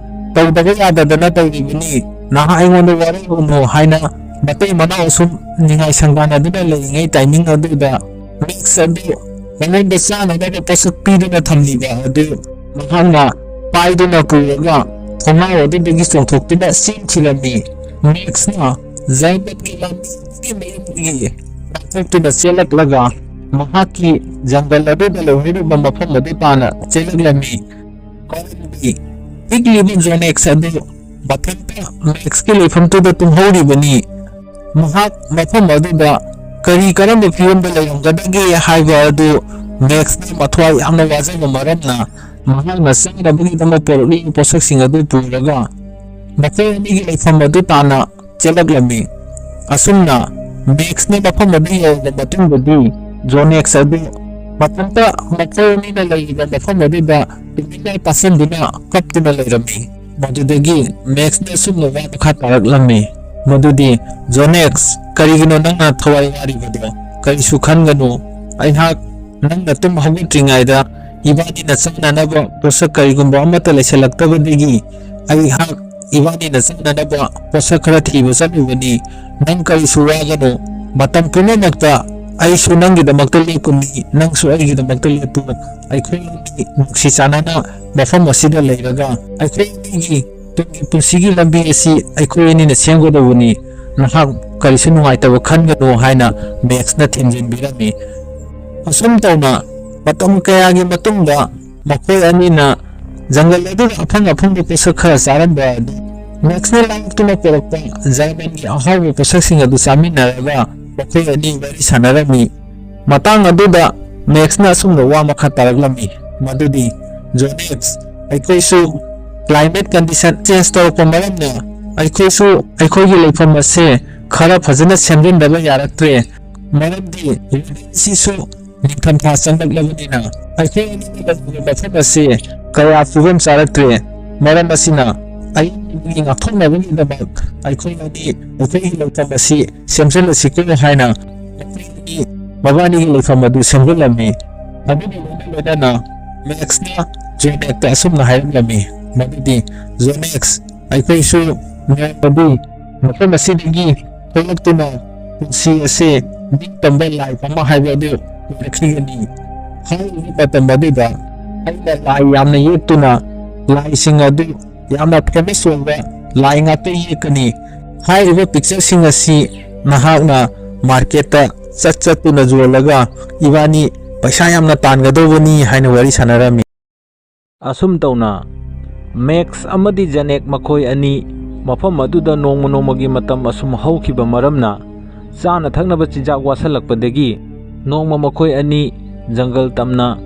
ꯇꯧꯗꯕ ꯌꯥꯗꯗꯅ ꯇꯧꯔꯤꯕꯅꯤ꯫ ꯅꯍꯥꯛ ꯑꯩꯉꯣꯟꯗ ꯋꯥꯔꯧꯔꯨꯅꯨ" ꯍꯥꯏꯅ ꯃꯇꯩ ꯃꯅꯥꯎ ꯑꯁꯨꯝ ꯅꯤꯡꯉꯥꯏ ꯁꯪꯗꯥꯟꯅꯗꯨꯅ ꯂꯩꯔꯤꯉꯩ ꯇꯥꯏꯃꯤꯡ ꯑꯗꯨꯗ ꯃꯦꯛꯁ ꯑꯗꯨ ꯃꯉꯣꯟꯗ ꯆꯥꯅꯅꯕ ꯄꯣꯠꯁꯛ ꯄꯤꯗꯨꯅ ꯊꯝꯂꯤꯕ ꯑꯗꯨ ꯃꯍꯥꯛꯅ ꯄꯥꯏꯗꯨꯅ ꯄꯨꯔꯒ ꯊꯣꯡꯅꯥꯎ ꯑꯗꯨꯗꯒꯤ ꯆꯣꯡꯊꯣꯛꯇꯨꯅ ꯆꯦꯟꯈꯤꯔꯝꯃꯤ꯫ ꯃꯦꯛꯁꯅ ꯖꯔꯃꯟꯒꯤ ꯂꯥꯟꯃꯤꯒꯤ ꯃꯌꯨꯝꯗꯒꯤ ꯅꯥꯟꯊꯣꯛꯇꯨꯅ ꯆꯦꯜꯂꯛꯂꯒ ꯃꯍꯥꯛꯀꯤ ꯖꯪꯒꯜ ꯑꯗꯨꯗ ꯂꯩꯍꯧꯔꯤꯕ ꯃꯐꯝ ꯑꯗꯨ ꯇꯥꯅ ꯆꯦꯜꯂꯛꯂꯝꯃꯤ꯫ ꯃꯔꯝꯗꯤ ꯄꯤꯛꯂꯤꯕ ꯖꯣꯅꯦꯛꯁ ꯑꯗꯨ ꯃꯊꯟꯇ ꯃꯦꯛꯁꯀꯤ ꯂꯩꯐꯝꯗꯨꯗ ꯇꯨꯝꯍꯧꯔꯤꯕꯅꯤ꯫ ꯃꯍꯥꯛ ꯃꯐꯝ ꯑꯗꯨꯗ ꯀꯔꯤ ꯀꯔꯝꯕ ꯐꯤꯕꯝꯗ ꯂꯩꯔꯝꯒꯗꯒꯦ ꯍꯥꯏꯕ ꯑꯗꯨ ꯃꯦꯛꯁꯅ ꯃꯊ꯭ꯋꯥꯏ ꯌꯥꯝꯅ ꯋꯥꯖꯕ ꯃꯔꯝꯅ ꯃꯍꯥꯛꯅ ꯆꯥꯅꯕꯒꯤꯗꯃꯛ ꯄꯨꯔꯛꯂꯤꯕ ꯄꯣꯠꯁꯛꯁꯤꯡ ꯑꯗꯨ ꯄꯨꯔꯒ ꯃꯈꯣꯏ ꯑꯅꯤꯒꯤ ꯂꯩꯐꯝ ꯑꯗꯨ ꯇꯥꯟꯅ ꯆꯦꯜꯂꯛꯂꯝꯃꯤ꯫ ꯑꯁꯨꯝꯅ ꯃꯦꯛꯁꯅ ꯃꯐꯝ ꯑꯗꯨ ꯌꯧꯔꯕ ꯃꯇꯨꯡꯗꯗꯤ ꯖꯣꯅꯦꯛꯁ ꯑꯗꯨ ꯃꯊꯟꯇ ꯃꯈꯣꯏ ꯑꯅꯤꯅ ꯂꯩꯔꯤꯕ ꯃꯐꯝ ꯑꯗꯨꯗ ꯇꯨꯃꯤꯟꯅ ꯇꯥꯁꯤꯟꯗꯨꯅ ꯀꯞꯇꯨꯅ ꯂꯩꯔꯝꯃꯤ꯫ ꯃꯗꯨꯗꯒꯤ ꯃꯦꯛꯁꯅ ꯑꯁꯨꯝꯅ ꯋꯥ ꯃꯈꯥ ꯇꯥꯔꯛꯂꯝꯃꯤ ꯃꯗꯨꯗꯤ, "ꯖꯣꯅꯦꯛꯁ, ꯀꯔꯤꯒꯤꯅꯣ ꯅꯪꯅ ꯊꯋꯥꯏ ꯋꯥꯔꯤꯕꯗꯣ? ꯀꯔꯤꯁꯨ ꯈꯟꯒꯅꯨ꯫ ꯑꯩꯍꯥꯛ ꯅꯪꯅ ꯇꯨꯝ ꯍꯧꯒꯠꯇ꯭ꯔꯤꯉꯩꯗ ꯏꯕꯥꯅꯤꯅ ꯆꯥꯅꯅꯕ ꯄꯣꯠꯁꯛ ꯀꯔꯤꯒꯨꯝꯕ ꯑꯃꯠꯇ ꯂꯩꯁꯤꯜꯂꯛꯇꯕꯗꯒꯤ ꯑꯩꯍꯥꯛ ꯏꯕꯥꯅꯤꯅ ꯆꯥꯅꯅꯕ ꯄꯣꯠꯁꯛ ꯈꯔ ꯊꯤꯕ ꯆꯠꯂꯨꯕꯅꯤ꯫ ꯅꯪ ꯀꯔꯤꯁꯨ ꯋꯥꯒꯅꯨ꯫ ꯃꯇꯝ ꯄꯨꯝꯅꯃꯛꯇ ꯑꯩꯁꯨ ꯅꯪꯒꯤꯗꯃꯛꯇ ꯂꯦꯞꯀꯅꯤ, ꯅꯪꯁꯨ ꯑꯩꯒꯤꯗꯃꯛꯇ ꯂꯦꯞꯄꯨ꯫ ꯑꯩꯈꯣꯏ ꯑꯅꯤ ꯅꯨꯡꯁꯤ ꯆꯥꯟꯅꯅ ꯃꯐꯝ ꯑꯁꯤꯗ ꯂꯩꯔꯒ ꯑꯩꯈꯣꯏ ꯑꯅꯤꯒꯤ ꯇꯨꯡꯒꯤ ꯄꯨꯟꯁꯤꯒꯤ ꯂꯝꯕꯤ ꯑꯁꯤ ꯑꯩꯈꯣꯏ ꯑꯅꯤꯅ ꯁꯦꯝꯒꯗꯧꯕꯅꯤ꯫ ꯅꯍꯥꯛ ꯀꯔꯤꯁꯨ ꯅꯨꯡꯉꯥꯏꯇꯕ ꯈꯟꯒꯅꯨ ꯍꯥꯏꯅ ꯃꯦꯛꯁꯅ ꯊꯦꯝꯖꯤꯟꯕꯤꯔꯝꯃꯤ꯫ ꯑꯁꯨꯝ ꯇꯧꯅ ꯃꯇꯝ ꯀꯌꯥꯒꯤ ꯃꯇꯨꯡꯗ ꯃꯈꯣꯏ ꯑꯅꯤꯅ ꯖꯪꯒꯜ ꯑꯗꯨꯗ ꯑꯐꯪ ꯑꯐꯪꯕ ꯄꯣꯠꯁꯛ ꯈꯔ ꯆꯥꯔꯝꯕ ꯑꯗꯨ ꯃꯦꯛꯁꯅ ꯂꯥꯡꯂꯛꯇꯨꯅ ꯄꯨꯔꯛꯄ ꯖꯔꯃꯟꯒꯤ ꯑꯍꯥꯎꯕ ꯄꯣꯠꯁꯛꯁꯤꯡ ꯑꯗꯨ ꯆꯥꯃꯤꯟꯅꯔꯒ ꯃꯈꯣꯏ ꯑꯅꯤ ꯋꯥꯔꯤ ꯁꯥꯟꯅꯔꯝꯃꯤ꯫ ꯃꯇꯥꯡ ꯑꯗꯨꯗ ꯃꯦꯛꯁꯅ ꯑꯁꯨꯝꯅ ꯋꯥ ꯃꯈꯥ ꯇꯥꯔꯛꯂꯝꯃꯤ, ꯃꯗꯨꯗꯤ, "ꯖꯣꯅꯦꯛꯁ, ꯑꯩꯈꯣꯏꯁꯨ climate condition change ꯇꯧꯔꯛꯄ ꯃꯔꯝꯅ ꯑꯩꯈꯣꯏꯁꯨ ꯑꯩꯈꯣꯏꯒꯤ ꯂꯩꯐꯝ ꯑꯁꯦ ꯈꯔ ꯐꯖꯅ ꯁꯦꯝꯖꯤꯟꯗꯕ ꯌꯥꯔꯛꯇ꯭ꯔꯦ꯫ ꯃꯔꯝꯗꯤ weather ꯑꯁꯤꯁꯨ ꯅꯤꯡꯊꯝꯊꯥ ꯆꯪꯂꯛꯂꯕꯅꯤꯅ ꯑꯩꯈꯣꯏ ꯑꯅꯤꯅ ꯂꯩꯔꯤꯕ ꯃꯐꯝ ꯑꯁꯤ ꯀꯌꯥ ꯐꯤꯕꯝ ꯆꯥꯔꯛꯇ꯭ꯔꯦ꯫ ꯃꯔꯝ ꯑꯁꯤꯅ ꯑꯏꯪꯕꯗꯒꯤ ꯉꯥꯛꯊꯣꯛꯅꯕꯒꯤꯗꯃꯛ ꯑꯩꯈꯣꯏ ꯑꯅꯤ ꯑꯩꯈꯣꯏꯒꯤ ꯂꯩꯐꯝ ꯑꯁꯤ ꯁꯦꯝꯖꯤꯜꯂꯁꯤꯀꯣ" ꯍꯥꯏꯅ ꯃꯈꯣꯏ ꯑꯅꯤ ꯃꯕꯥꯅꯤꯒꯤ ꯂꯩꯐꯝ ꯑꯗꯨ ꯁꯦꯝꯖꯤꯜꯂꯝꯃꯤ꯫ ꯑꯗꯨꯒ ꯂꯣꯏꯅ ꯂꯣꯏꯅꯅ ꯃꯦꯛꯁꯅ ꯖꯣꯅꯦꯛꯇ ꯑꯁꯨꯝꯅ ꯍꯥꯏꯔꯝꯂꯝꯃꯤ, ꯃꯗꯨꯗꯤ, "ꯖꯣꯅꯦꯛꯁ, ꯑꯩꯈꯣꯏꯁꯨ ꯅꯣꯡꯃꯗꯤ ꯃꯐꯝ ꯑꯁꯤꯗꯒꯤ ꯊꯣꯛꯂꯛꯇꯨꯅ ꯄꯨꯟꯁꯤ ꯑꯁꯦ ꯅꯤꯡꯇꯝꯕ life ꯑꯃ ꯍꯥꯏꯕ ꯑꯗꯨ ꯑꯣꯏꯔꯛꯈꯤꯒꯅꯤ꯫ ꯍꯥꯏꯔꯤꯕ ꯃꯇꯝ ꯑꯗꯨꯗ ꯑꯩꯅ ꯂꯥꯏ ꯌꯥꯝꯅ ꯌꯦꯛꯇꯨꯅ ꯂꯥꯏꯁꯤꯡ ꯑꯗꯨ ꯌꯥꯝꯅ famous ꯑꯣꯏꯕ ꯂꯥꯏ ꯉꯥꯛꯇ ꯌꯦꯛꯀꯅꯤ꯫ ꯍꯥꯏꯔꯤꯕ pictureꯁꯤꯡ ꯑꯁꯤ ꯅꯍꯥꯛꯅ marketꯇ ꯆꯠ ꯆꯠꯇꯨꯅ ꯌꯣꯜꯂꯒ ꯏꯕꯥꯅꯤ ꯄꯩꯁꯥ ꯌꯥꯝꯅ ꯇꯥꯟꯒꯗꯧꯕꯅꯤ" ꯍꯥꯏꯅ ꯋꯥꯔꯤ ꯁꯥꯟꯅꯔꯝꯃꯤ꯫ ꯑꯁꯨꯝ ꯇꯧꯅ ꯃꯦꯛꯁ ꯑꯃꯗꯤ ꯖꯅꯦꯛ ꯃꯈꯣꯏ ꯑꯅꯤ ꯃꯐꯝ ꯑꯗꯨꯗ ꯅꯣꯡꯃ ꯅꯣꯡꯃꯒꯤ ꯃꯇꯝ ꯑꯁꯨꯝ ꯍꯧꯈꯤꯕ ꯃꯔꯝꯅ ꯆꯥꯅ ꯊꯛꯅꯕ ꯆꯤꯟꯖꯥꯛ ꯋꯥꯠꯁꯜꯂꯛꯄꯗꯒꯤ ꯅꯣꯡꯃ ꯃꯈꯣꯏ ꯑꯅꯤ ꯖꯪꯒꯜ ꯇꯝꯅ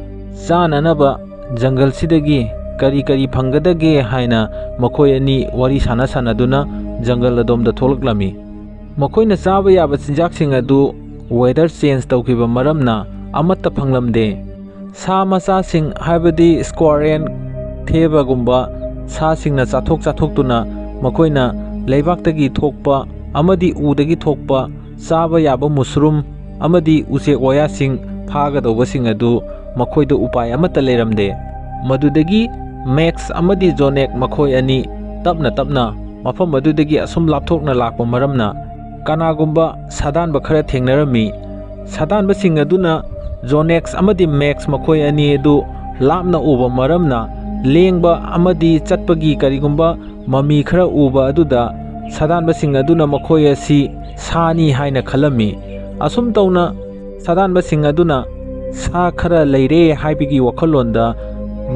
ꯆꯥꯅꯅꯕ ꯖꯪꯒꯜꯁꯤꯗꯒꯤ ꯀꯔꯤ ꯀꯔꯤ ꯐꯪꯒꯗꯒꯦ ꯍꯥꯏꯅ ꯃꯈꯣꯏ ꯑꯅꯤ ꯋꯥꯔꯤ ꯁꯥꯟꯅ ꯁꯥꯟꯅꯗꯨꯅ ꯖꯪꯒꯜ ꯑꯗꯣꯝꯗ ꯊꯣꯛꯂꯛꯂꯝꯃꯤ꯫ ꯃꯈꯣꯏꯅ ꯆꯥꯕ ꯌꯥꯕ ꯆꯤꯟꯖꯥꯛꯁꯤꯡ ꯑꯗꯨ weather change ꯇꯧꯈꯤꯕ ꯃꯔꯝꯅ ꯑꯃꯠꯇ ꯐꯪꯂꯝꯗꯦ꯫ ꯁꯥ ꯃꯆꯥꯁꯤꯡ ꯍꯥꯏꯕꯗꯤ squirrel, ꯊꯦꯕꯒꯨꯝꯕ ꯁꯥꯁꯤꯡꯅ ꯆꯥꯊꯣꯛ ꯆꯥꯊꯣꯛꯇꯨꯅ ꯃꯈꯣꯏꯅ ꯂꯩꯕꯥꯛꯇꯒꯤ ꯊꯣꯛꯄ ꯑꯃꯗꯤ ꯎꯗꯒꯤ ꯊꯣꯛꯄ ꯆꯥꯕ ꯌꯥꯕ mushroom ꯑꯃꯗꯤ ꯎꯆꯦꯛ ꯋꯥꯌꯥꯁꯤꯡ ꯐꯥꯒꯗꯧꯕꯁꯤꯡ ꯑꯗꯨ ꯃꯈꯣꯏꯗ ꯎꯄꯥꯏ ꯑꯃꯠꯇ ꯂꯩꯔꯝꯗꯦ꯫ ꯃꯗꯨꯗꯒꯤ ꯃꯦꯛꯁ ꯑꯃꯗꯤ ꯖꯣꯅꯦꯛ ꯃꯈꯣꯏ ꯑꯅꯤ ꯇꯞꯅ ꯇꯞꯅ ꯃꯐꯝ ꯑꯗꯨꯗꯒꯤ ꯑꯁꯨꯝ ꯂꯥꯞꯊꯣꯛꯅ ꯂꯥꯛꯄ ꯃꯔꯝꯅ ꯀꯅꯥꯒꯨꯝꯕ ꯁꯥꯗꯥꯟꯕ ꯈꯔ ꯊꯦꯡꯅꯔꯝꯃꯤ꯫ ꯁꯥꯗꯥꯟꯕꯁꯤꯡ ꯑꯗꯨꯅ ꯖꯣꯅꯦꯛꯁ ꯑꯃꯗꯤ ꯃꯦꯛꯁ ꯃꯈꯣꯏ ꯑꯅꯤ ꯑꯗꯨ ꯂꯥꯞꯅ ꯎꯕ ꯃꯔꯝꯅ, ꯂꯦꯡꯕ ꯑꯃꯗꯤ ꯆꯠꯄꯒꯤ ꯀꯔꯤꯒꯨꯝꯕ ꯃꯃꯤ ꯈꯔ ꯎꯕ ꯑꯗꯨꯗ ꯁꯥꯗꯥꯟꯕꯁꯤꯡ ꯑꯗꯨꯅ ꯃꯈꯣꯏ ꯑꯁꯤ ꯁꯥꯅꯤ ꯍꯥꯏꯅ ꯈꯜꯂꯝꯃꯤ꯫ ꯑꯁꯨꯝ ꯇꯧꯅ ꯁꯥꯗꯥꯟꯕꯁꯤꯡ ꯑꯗꯨꯅ ꯁꯥ ꯈꯔ ꯂꯩꯔꯦ ꯍꯥꯏꯕꯒꯤ ꯋꯥꯈꯜꯂꯣꯟꯗ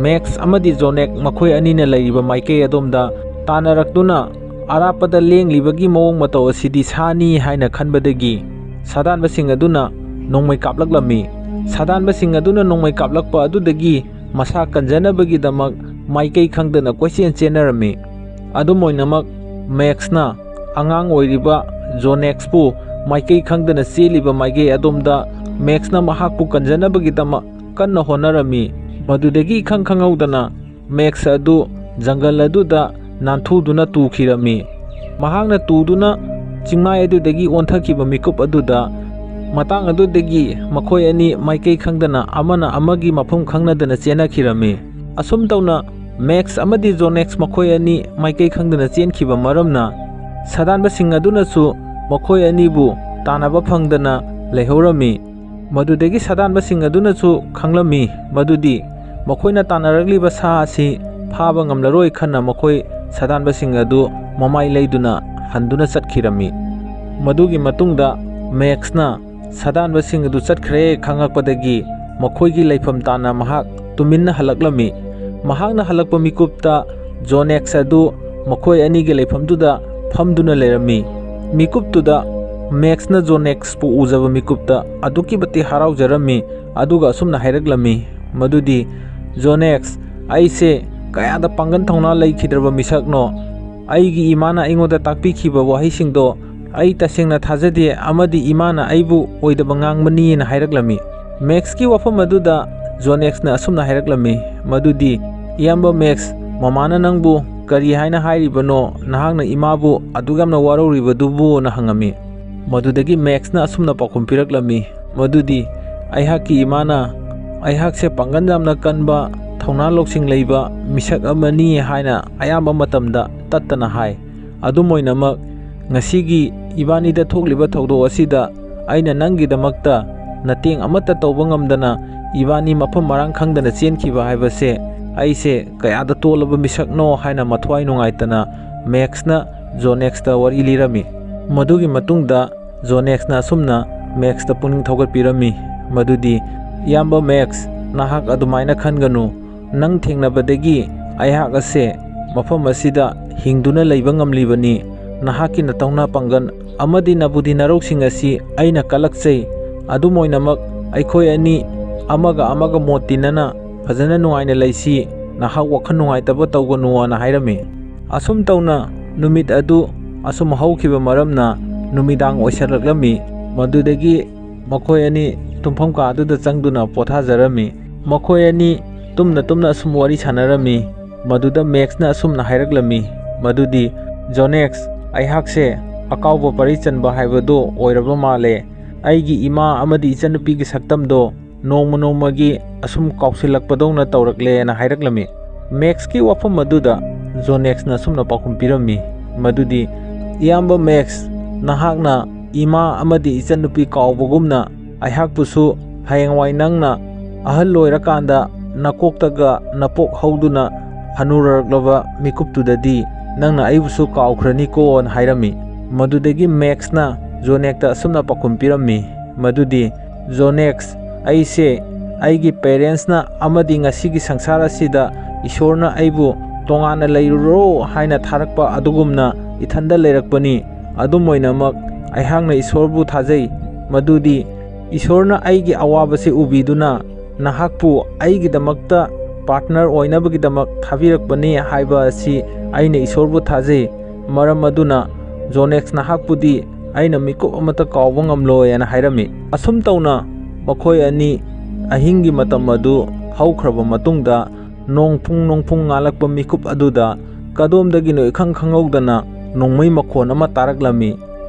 ꯃꯦꯛꯁ ꯑꯃꯗꯤ ꯖꯣꯅꯦꯛ ꯃꯈꯣꯏ ꯑꯅꯤꯅ ꯂꯩꯔꯤꯕ ꯃꯥꯏꯀꯩ ꯑꯗꯣꯝꯗ ꯇꯥꯟꯅꯔꯛꯇꯨꯅ, ꯑꯔꯥꯞꯄꯗ ꯂꯦꯡꯂꯤꯕꯒꯤ ꯃꯑꯣꯡ ꯃꯇꯧ ꯑꯁꯤꯗꯤ ꯁꯥꯅꯤ ꯍꯥꯏꯅ ꯈꯟꯕꯗꯒꯤ ꯁꯥꯗꯥꯟꯕꯁꯤꯡ ꯑꯗꯨꯅ ꯅꯣꯡꯃꯩ ꯀꯥꯞꯂꯛꯂꯝꯃꯤ꯫ ꯁꯥꯗꯥꯟꯕꯁꯤꯡ ꯑꯗꯨꯅ ꯅꯣꯡꯃꯩ ꯀꯥꯞꯂꯛꯄ ꯑꯗꯨꯗꯒꯤ ꯃꯁꯥ ꯀꯟꯖꯅꯕꯒꯤꯗꯃꯛ ꯃꯥꯏꯀꯩ ꯈꯪꯗꯅ ꯀꯣꯏꯆꯦꯟ ꯆꯦꯟꯅꯔꯝꯃꯤ꯫ ꯑꯗꯨꯝ ꯑꯣꯏꯅꯃꯛ, ꯃꯦꯛꯁꯅ ꯑꯉꯥꯡ ꯑꯣꯏꯔꯤꯕ ꯖꯣꯅꯦꯛꯁꯄꯨ ꯃꯥꯏꯀꯩ ꯈꯪꯗꯅ ꯆꯦꯜꯂꯤꯕ ꯃꯥꯏꯀꯩ ꯑꯗꯣꯝꯗ ꯃꯦꯛꯁꯅ ꯃꯍꯥꯛꯄꯨ ꯀꯟꯖꯅꯕꯒꯤꯗꯃꯛ ꯀꯟꯅ ꯍꯣꯠꯅꯔꯝꯃꯤ꯫ ꯃꯗꯨꯗꯒꯤ ꯏꯈꯪ ꯈꯪꯍꯧꯗꯅ ꯃꯦꯛꯁ ꯑꯗꯨ ꯖꯪꯒꯜ ꯑꯗꯨꯗ ꯅꯥꯟꯊꯨꯗꯨꯅ ꯇꯨꯈꯤꯔꯝꯃꯤ꯫ ꯃꯍꯥꯛꯅ ꯇꯨꯗꯨꯅ ꯆꯤꯡꯃꯥꯏ ꯑꯗꯨꯗꯒꯤ ꯑꯣꯟꯊꯈꯤꯕ ꯃꯤꯀꯨꯞ ꯑꯗꯨꯗ, ꯃꯇꯥꯡ ꯑꯗꯨꯗꯒꯤ ꯃꯈꯣꯏ ꯑꯅꯤ ꯃꯥꯏꯀꯩ ꯈꯪꯗꯅ ꯑꯃꯅ ꯑꯃꯒꯤ ꯃꯐꯝ ꯈꯪꯅꯗꯅ ꯆꯦꯟꯅꯈꯤꯔꯝꯃꯤ꯫ ꯑꯁꯨꯝ ꯇꯧꯅ ꯃꯦꯛꯁ ꯑꯃꯗꯤ ꯖꯣꯅꯦꯛꯁ ꯃꯈꯣꯏ ꯑꯅꯤ ꯃꯥꯏꯀꯩ ꯈꯪꯗꯅ ꯆꯦꯟꯈꯤꯕ ꯃꯔꯝꯅ, ꯁꯥꯗꯥꯟꯕꯁꯤꯡ ꯑꯗꯨꯅꯁꯨ ꯃꯈꯣꯏ ꯑꯅꯤꯕꯨ ꯇꯥꯟꯅꯕ ꯐꯪꯗꯅ ꯂꯩꯍꯧꯔꯝꯃꯤ꯫ ꯃꯗꯨꯗꯒꯤ ꯁꯥꯗꯥꯟꯕꯁꯤꯡ ꯑꯗꯨꯅꯁꯨ ꯈꯪꯂꯝꯃꯤ ꯃꯗꯨꯗꯤ ꯃꯈꯣꯏꯅ ꯇꯥꯟꯅꯔꯛꯂꯤꯕ ꯁꯥ ꯑꯁꯤ ꯐꯥꯕ ꯉꯝꯂꯔꯣꯏ ꯈꯟꯅ ꯃꯈꯣꯏ ꯁꯥꯗꯥꯟꯕꯁꯤꯡ ꯑꯗꯨ ꯃꯃꯥꯏ ꯂꯩꯗꯨꯅ ꯍꯟꯗꯨꯅ ꯆꯠꯈꯤꯔꯝꯃꯤ꯫ ꯃꯗꯨꯒꯤ ꯃꯇꯨꯡꯗ ꯃꯦꯛꯁꯅ ꯁꯥꯗꯥꯟꯕꯁꯤꯡ ꯑꯗꯨ ꯆꯠꯈ꯭ꯔꯦ ꯈꯪꯂꯛꯄꯗꯒꯤ ꯃꯈꯣꯏꯒꯤ ꯂꯩꯐꯝ ꯇꯥꯟꯅ ꯃꯍꯥꯛ ꯇꯨꯃꯤꯟꯅ ꯍꯜꯂꯛꯂꯝꯃꯤ꯫ ꯃꯍꯥꯛꯅ ꯍꯜꯂꯛꯄ ꯃꯤꯀꯨꯞꯇ ꯖꯣꯅꯦꯛꯁ ꯑꯗꯨ ꯃꯈꯣꯏ ꯑꯅꯤꯒꯤ ꯂꯩꯐꯝꯗꯨꯗ ꯐꯝꯗꯨꯅ ꯂꯩꯔꯝꯃꯤ꯫ ꯃꯤꯀꯨꯞꯇꯨꯗ ꯃꯦꯛꯁꯅ ꯖꯣꯅꯦꯛꯁꯄꯨ ꯎꯖꯕ ꯃꯤꯀꯨꯞꯇ ꯑꯗꯨꯛꯀꯤ ꯃꯇꯤꯛ ꯍꯔꯥꯎꯖꯔꯝꯃꯤ, ꯑꯗꯨꯒ ꯑꯁꯨꯝꯅ ꯍꯥꯏꯔꯛꯂꯝꯃꯤ ꯃꯗꯨꯗꯤ, "ꯖꯣꯅꯦꯛꯁ, ꯑꯩꯁꯦ ꯀꯌꯥꯗ ꯄꯥꯡꯒꯜ ꯊꯧꯅꯥ ꯂꯩꯈꯤꯗ꯭ꯔꯕ ꯃꯤꯁꯛꯅꯣ! ꯑꯩꯒꯤ ꯏꯃꯥꯅ ꯑꯩꯉꯣꯟꯗ ꯇꯥꯛꯄꯤꯈꯤꯕ ꯋꯥꯍꯩꯁꯤꯡꯗꯣ ꯑꯩ ꯇꯁꯦꯡꯅ ꯊꯥꯖꯗꯦ, ꯑꯃꯗꯤ ꯏꯃꯥꯅ ꯑꯩꯕꯨ ꯑꯣꯏꯗꯕ ꯉꯥꯡꯕꯅꯤꯅ" ꯍꯥꯏꯔꯛꯂꯝꯃꯤ꯫ ꯃꯦꯛꯁꯀꯤ ꯋꯥꯐꯝ ꯑꯗꯨꯗ ꯖꯣꯅꯦꯛꯁꯅ ꯑꯁꯨꯝꯅ ꯍꯥꯏꯔꯛꯂꯝꯃꯤ ꯃꯗꯨꯗꯤ, "ꯏꯌꯥꯝꯕ ꯃꯦꯛꯁ, ꯃꯃꯥꯅ ꯅꯪꯕꯨ ꯀꯔꯤ ꯍꯥꯏꯅ ꯍꯥꯏꯔꯤꯕꯅꯣ? ꯅꯍꯥꯛꯅ ꯏꯃꯥꯕꯨ ꯑꯗꯨꯛ ꯌꯥꯝꯅ ꯋꯥꯔꯧꯔꯤꯕꯗꯨꯕꯨꯅ?" ꯍꯪꯉꯝꯃꯤ꯫ ꯃꯗꯨꯗꯒꯤ ꯃꯦꯛꯁꯅ ꯑꯁꯨꯝꯅ ꯄꯥꯎꯈꯨꯝ ꯄꯤꯔꯛꯂꯝꯃꯤ ꯃꯗꯨꯗꯤ, "ꯑꯩꯍꯥꯛꯀꯤ ꯏꯃꯥꯅ ꯑꯩꯍꯥꯛꯁꯦ ꯄꯥꯡꯒꯜ ꯌꯥꯝꯅ ꯀꯟꯕ, ꯊꯧꯅꯥ ꯂꯧꯁꯤꯡ ꯂꯩꯕ ꯃꯤꯁꯛ ꯑꯃꯅꯤ" ꯍꯥꯏꯅ ꯑꯌꯥꯝꯕ ꯃꯇꯝꯗ ꯇꯠꯇꯅ ꯍꯥꯏ꯫ ꯑꯗꯨꯝ ꯑꯣꯏꯅꯃꯛ, ꯉꯁꯤꯒꯤ ꯏꯕꯥꯅꯤꯗ ꯊꯣꯛꯂꯤꯕ ꯊꯧꯗꯣꯛ ꯑꯁꯤꯗ ꯑꯩꯅ ꯅꯪꯒꯤꯗꯃꯛꯇ ꯅꯇꯦꯡ ꯑꯃꯠꯇ ꯇꯧꯕ ꯉꯝꯗꯅ ꯏꯕꯥꯅꯤ ꯃꯐꯝ ꯃꯔꯥꯡ ꯈꯪꯗꯅ ꯆꯦꯟꯈꯤꯕ ꯍꯥꯏꯕꯁꯦ ꯑꯩꯁꯦ ꯀꯌꯥꯗ ꯇꯣꯜꯂꯕ ꯃꯤꯁꯛꯅꯣ ꯍꯥꯏꯅ ꯃꯊ꯭ꯋꯥꯏ ꯅꯨꯡꯉꯥꯏꯇꯅ ꯃꯦꯛꯁꯅ ꯖꯣꯅꯦꯛꯁꯇ ꯋꯥꯔꯤ ꯂꯤꯔꯝꯃꯤ꯫ ꯃꯗꯨꯒꯤ ꯃꯇꯨꯡꯗ ꯖꯣꯅꯦꯛꯁꯅ ꯑꯁꯨꯝꯅ ꯃꯦꯛꯁꯇ ꯄꯨꯛꯅꯤꯡ ꯊꯧꯒꯠꯄꯤꯔꯝꯃꯤ, ꯃꯗꯨꯗꯤ, "ꯏꯌꯥꯝꯕ ꯃꯦꯛꯁ, ꯅꯍꯥꯛ ꯑꯗꯨꯃꯥꯏꯅ ꯈꯟꯒꯅꯨ꯫ ꯅꯪ ꯊꯦꯡꯅꯕꯗꯒꯤ ꯑꯩꯍꯥꯛ ꯑꯁꯦ ꯃꯐꯝ ꯑꯁꯤꯗ ꯍꯤꯡꯗꯨꯅ ꯂꯩꯕ ꯉꯝꯂꯤꯕꯅꯤ꯫ ꯅꯍꯥꯛꯀꯤ ꯅꯇꯧꯅ ꯄꯥꯡꯒꯜ ꯑꯃꯗꯤ ꯅꯕꯨꯗꯤ ꯅꯔꯧꯁꯤꯡ ꯑꯁꯤ ꯑꯩꯅ ꯀꯜꯂꯛꯆꯩ꯫ ꯑꯗꯨꯝ ꯑꯣꯏꯅꯃꯛ ꯑꯩꯈꯣꯏ ꯑꯅꯤ ꯑꯃꯒ ꯑꯃꯒ ꯃꯣꯠ ꯇꯤꯟꯅꯅ ꯐꯖꯅ ꯅꯨꯡꯉꯥꯏꯅ ꯂꯩꯁꯤ꯫ ꯅꯍꯥꯛ ꯋꯥꯈꯜ ꯅꯨꯡꯉꯥꯏꯇꯕ ꯇꯧꯒꯅꯨꯅ" ꯍꯥꯏꯔꯝꯃꯤ꯫ ꯑꯁꯨꯝ ꯇꯧꯅ ꯅꯨꯃꯤꯠ ꯑꯗꯨ ꯑꯁꯨꯝ ꯍꯧꯈꯤꯕ ꯃꯔꯝꯅ ꯅꯨꯃꯤꯗꯥꯡ ꯑꯣꯏꯁꯜꯂꯛꯂꯝꯃꯤ꯫ ꯃꯗꯨꯗꯒꯤ ꯃꯈꯣꯏ ꯑꯅꯤ ꯇꯨꯝꯐꯝ ꯀꯥꯗꯨꯗ ꯆꯪꯗꯨꯅ ꯄꯣꯊꯥꯖꯔꯝꯃꯤ꯫ ꯃꯈꯣꯏ ꯑꯅꯤ ꯇꯨꯝꯅ ꯇꯨꯝꯅ ꯑꯁꯨꯝ ꯋꯥꯔꯤ ꯁꯥꯟꯅꯔꯝꯃꯤ꯫ ꯃꯗꯨꯗ ꯃꯦꯛꯁꯅ ꯑꯁꯨꯝꯅ ꯍꯥꯏꯔꯛꯂꯝꯃꯤ, ꯃꯗꯨꯗꯤ, "ꯖꯣꯅꯦꯛꯁ, ꯑꯩꯍꯥꯛꯁꯦ ꯑꯀꯥꯎꯕ ꯄꯔꯤ ꯆꯟꯕ ꯍꯥꯏꯕꯗꯨ ꯑꯣꯏꯔꯕ ꯃꯥꯜꯂꯦ꯫ ꯑꯩꯒꯤ ꯏꯃꯥ ꯑꯃꯗꯤ ꯏꯆꯟꯅꯨꯄꯤꯒꯤ ꯁꯛꯇꯝꯗꯣ ꯅꯣꯡꯃ ꯅꯣꯡꯃꯒꯤ ꯑꯁꯨꯝ ꯀꯥꯎꯁꯤꯜꯂꯛꯄꯗꯧꯅ ꯇꯧꯔꯛꯂꯦꯅ" ꯍꯥꯏꯔꯛꯂꯝꯃꯤ꯫ ꯃꯦꯛꯁꯀꯤ ꯋꯥꯐꯝ ꯑꯗꯨꯗ ꯖꯣꯅꯦꯛꯁꯅ ꯑꯁꯨꯝꯅ ꯄꯥꯎꯈꯨꯝ ꯄꯤꯔꯝꯃꯤ, ꯃꯗꯨꯗꯤ, "ꯏꯌꯥꯝꯕ ꯃꯦꯛꯁ, ꯅꯍꯥꯛꯅ ꯏꯃꯥ ꯑꯃꯗꯤ ꯏꯆꯟꯅꯨꯄꯤ ꯀꯥꯎꯕꯒꯨꯝꯅ ꯑꯩꯍꯥꯛꯄꯨꯁꯨ ꯍꯌꯦꯡꯋꯥꯏ ꯅꯪꯅ ꯑꯍꯜ ꯑꯣꯏꯔꯀꯥꯟꯗ ꯅꯀꯣꯛꯇꯒ ꯅꯄꯣꯛ ꯍꯧꯗꯨꯅ ꯍꯅꯨꯔꯛꯂꯕ ꯃꯤꯀꯨꯞꯇꯨꯗꯗꯤ ꯅꯪꯅ ꯑꯩꯕꯨꯁꯨ ꯀꯥꯎꯈ꯭ꯔꯅꯤꯀꯣꯅ" ꯍꯥꯏꯔꯝꯃꯤ꯫ ꯃꯗꯨꯗꯒꯤ ꯃꯦꯛꯁꯅ ꯖꯣꯅꯦꯛꯇ ꯑꯁꯨꯝꯅ ꯄꯥꯎꯈꯨꯝ ꯄꯤꯔꯝꯃꯤ, ꯃꯗꯨꯗꯤ, "ꯖꯣꯅꯦꯛꯁ, ꯑꯩꯁꯦ ꯑꯩꯒꯤ ꯄꯦꯔꯦꯟꯁꯅ ꯑꯃꯗꯤ ꯉꯁꯤꯒꯤ ꯁꯪꯁꯥꯔ ꯑꯁꯤꯗ ꯏꯁꯣꯔꯅ ꯑꯩꯕꯨ ꯇꯣꯉꯥꯟꯅ ꯂꯩꯔꯨꯔꯣ ꯍꯥꯏꯅ ꯊꯥꯔꯛꯄ ꯑꯗꯨꯒꯨꯝꯅ ꯏꯊꯟꯗ ꯂꯩꯔꯛꯄꯅꯤ꯫ ꯑꯗꯨꯝ ꯑꯣꯏꯅꯃꯛ ꯑꯩꯍꯥꯛꯅ ꯏꯁꯣꯔꯕꯨ ꯊꯥꯖꯩ, ꯃꯗꯨꯗꯤ ꯏꯁꯣꯔꯅ ꯑꯩꯒꯤ ꯑꯋꯥꯕꯁꯤ ꯎꯕꯤꯗꯨꯅ ꯅꯍꯥꯛꯄꯨ ꯑꯩꯒꯤꯗꯃꯛꯇ ꯄꯥꯔꯠꯅꯔ ꯑꯣꯏꯅꯕꯒꯤꯗꯃꯛ ꯊꯥꯕꯤꯔꯛꯄꯅꯤ ꯍꯥꯏꯕ ꯑꯁꯤ ꯑꯩꯅ ꯏꯁꯣꯔꯕꯨ ꯊꯥꯖꯩ꯫ ꯃꯔꯝ ꯑꯗꯨꯅ ꯖꯣꯅꯦꯛꯁ ꯅꯍꯥꯛꯄꯨꯗꯤ ꯑꯩꯅ ꯃꯤꯀꯨꯞ ꯑꯃꯠꯇ ꯀꯥꯎꯕ ꯉꯝꯂꯣꯏ" ꯍꯥꯏꯅ ꯍꯥꯏꯔꯝꯃꯤ꯫ ꯑꯁꯨꯝ ꯇꯧꯅ ꯃꯈꯣꯏ ꯑꯅꯤ ꯑꯍꯤꯡꯒꯤ ꯃꯇꯝ ꯑꯗꯨ ꯍꯧꯈ꯭ꯔꯕ ꯃꯇꯨꯡꯗ ꯅꯣꯡꯐꯨꯡ ꯅꯣꯡꯐꯨꯡ ꯉꯥꯜꯂꯛꯄ ꯃꯤꯀꯨꯞ ꯑꯗꯨꯗ ꯀꯗꯣꯝꯗꯒꯤꯅꯣ ꯏꯈꯪ ꯈꯪꯍꯧꯗꯅ ꯅꯣꯡꯃꯩ ꯃꯈꯣꯟ ꯑꯃ ꯇꯥꯔꯛꯂꯝꯃꯤ꯫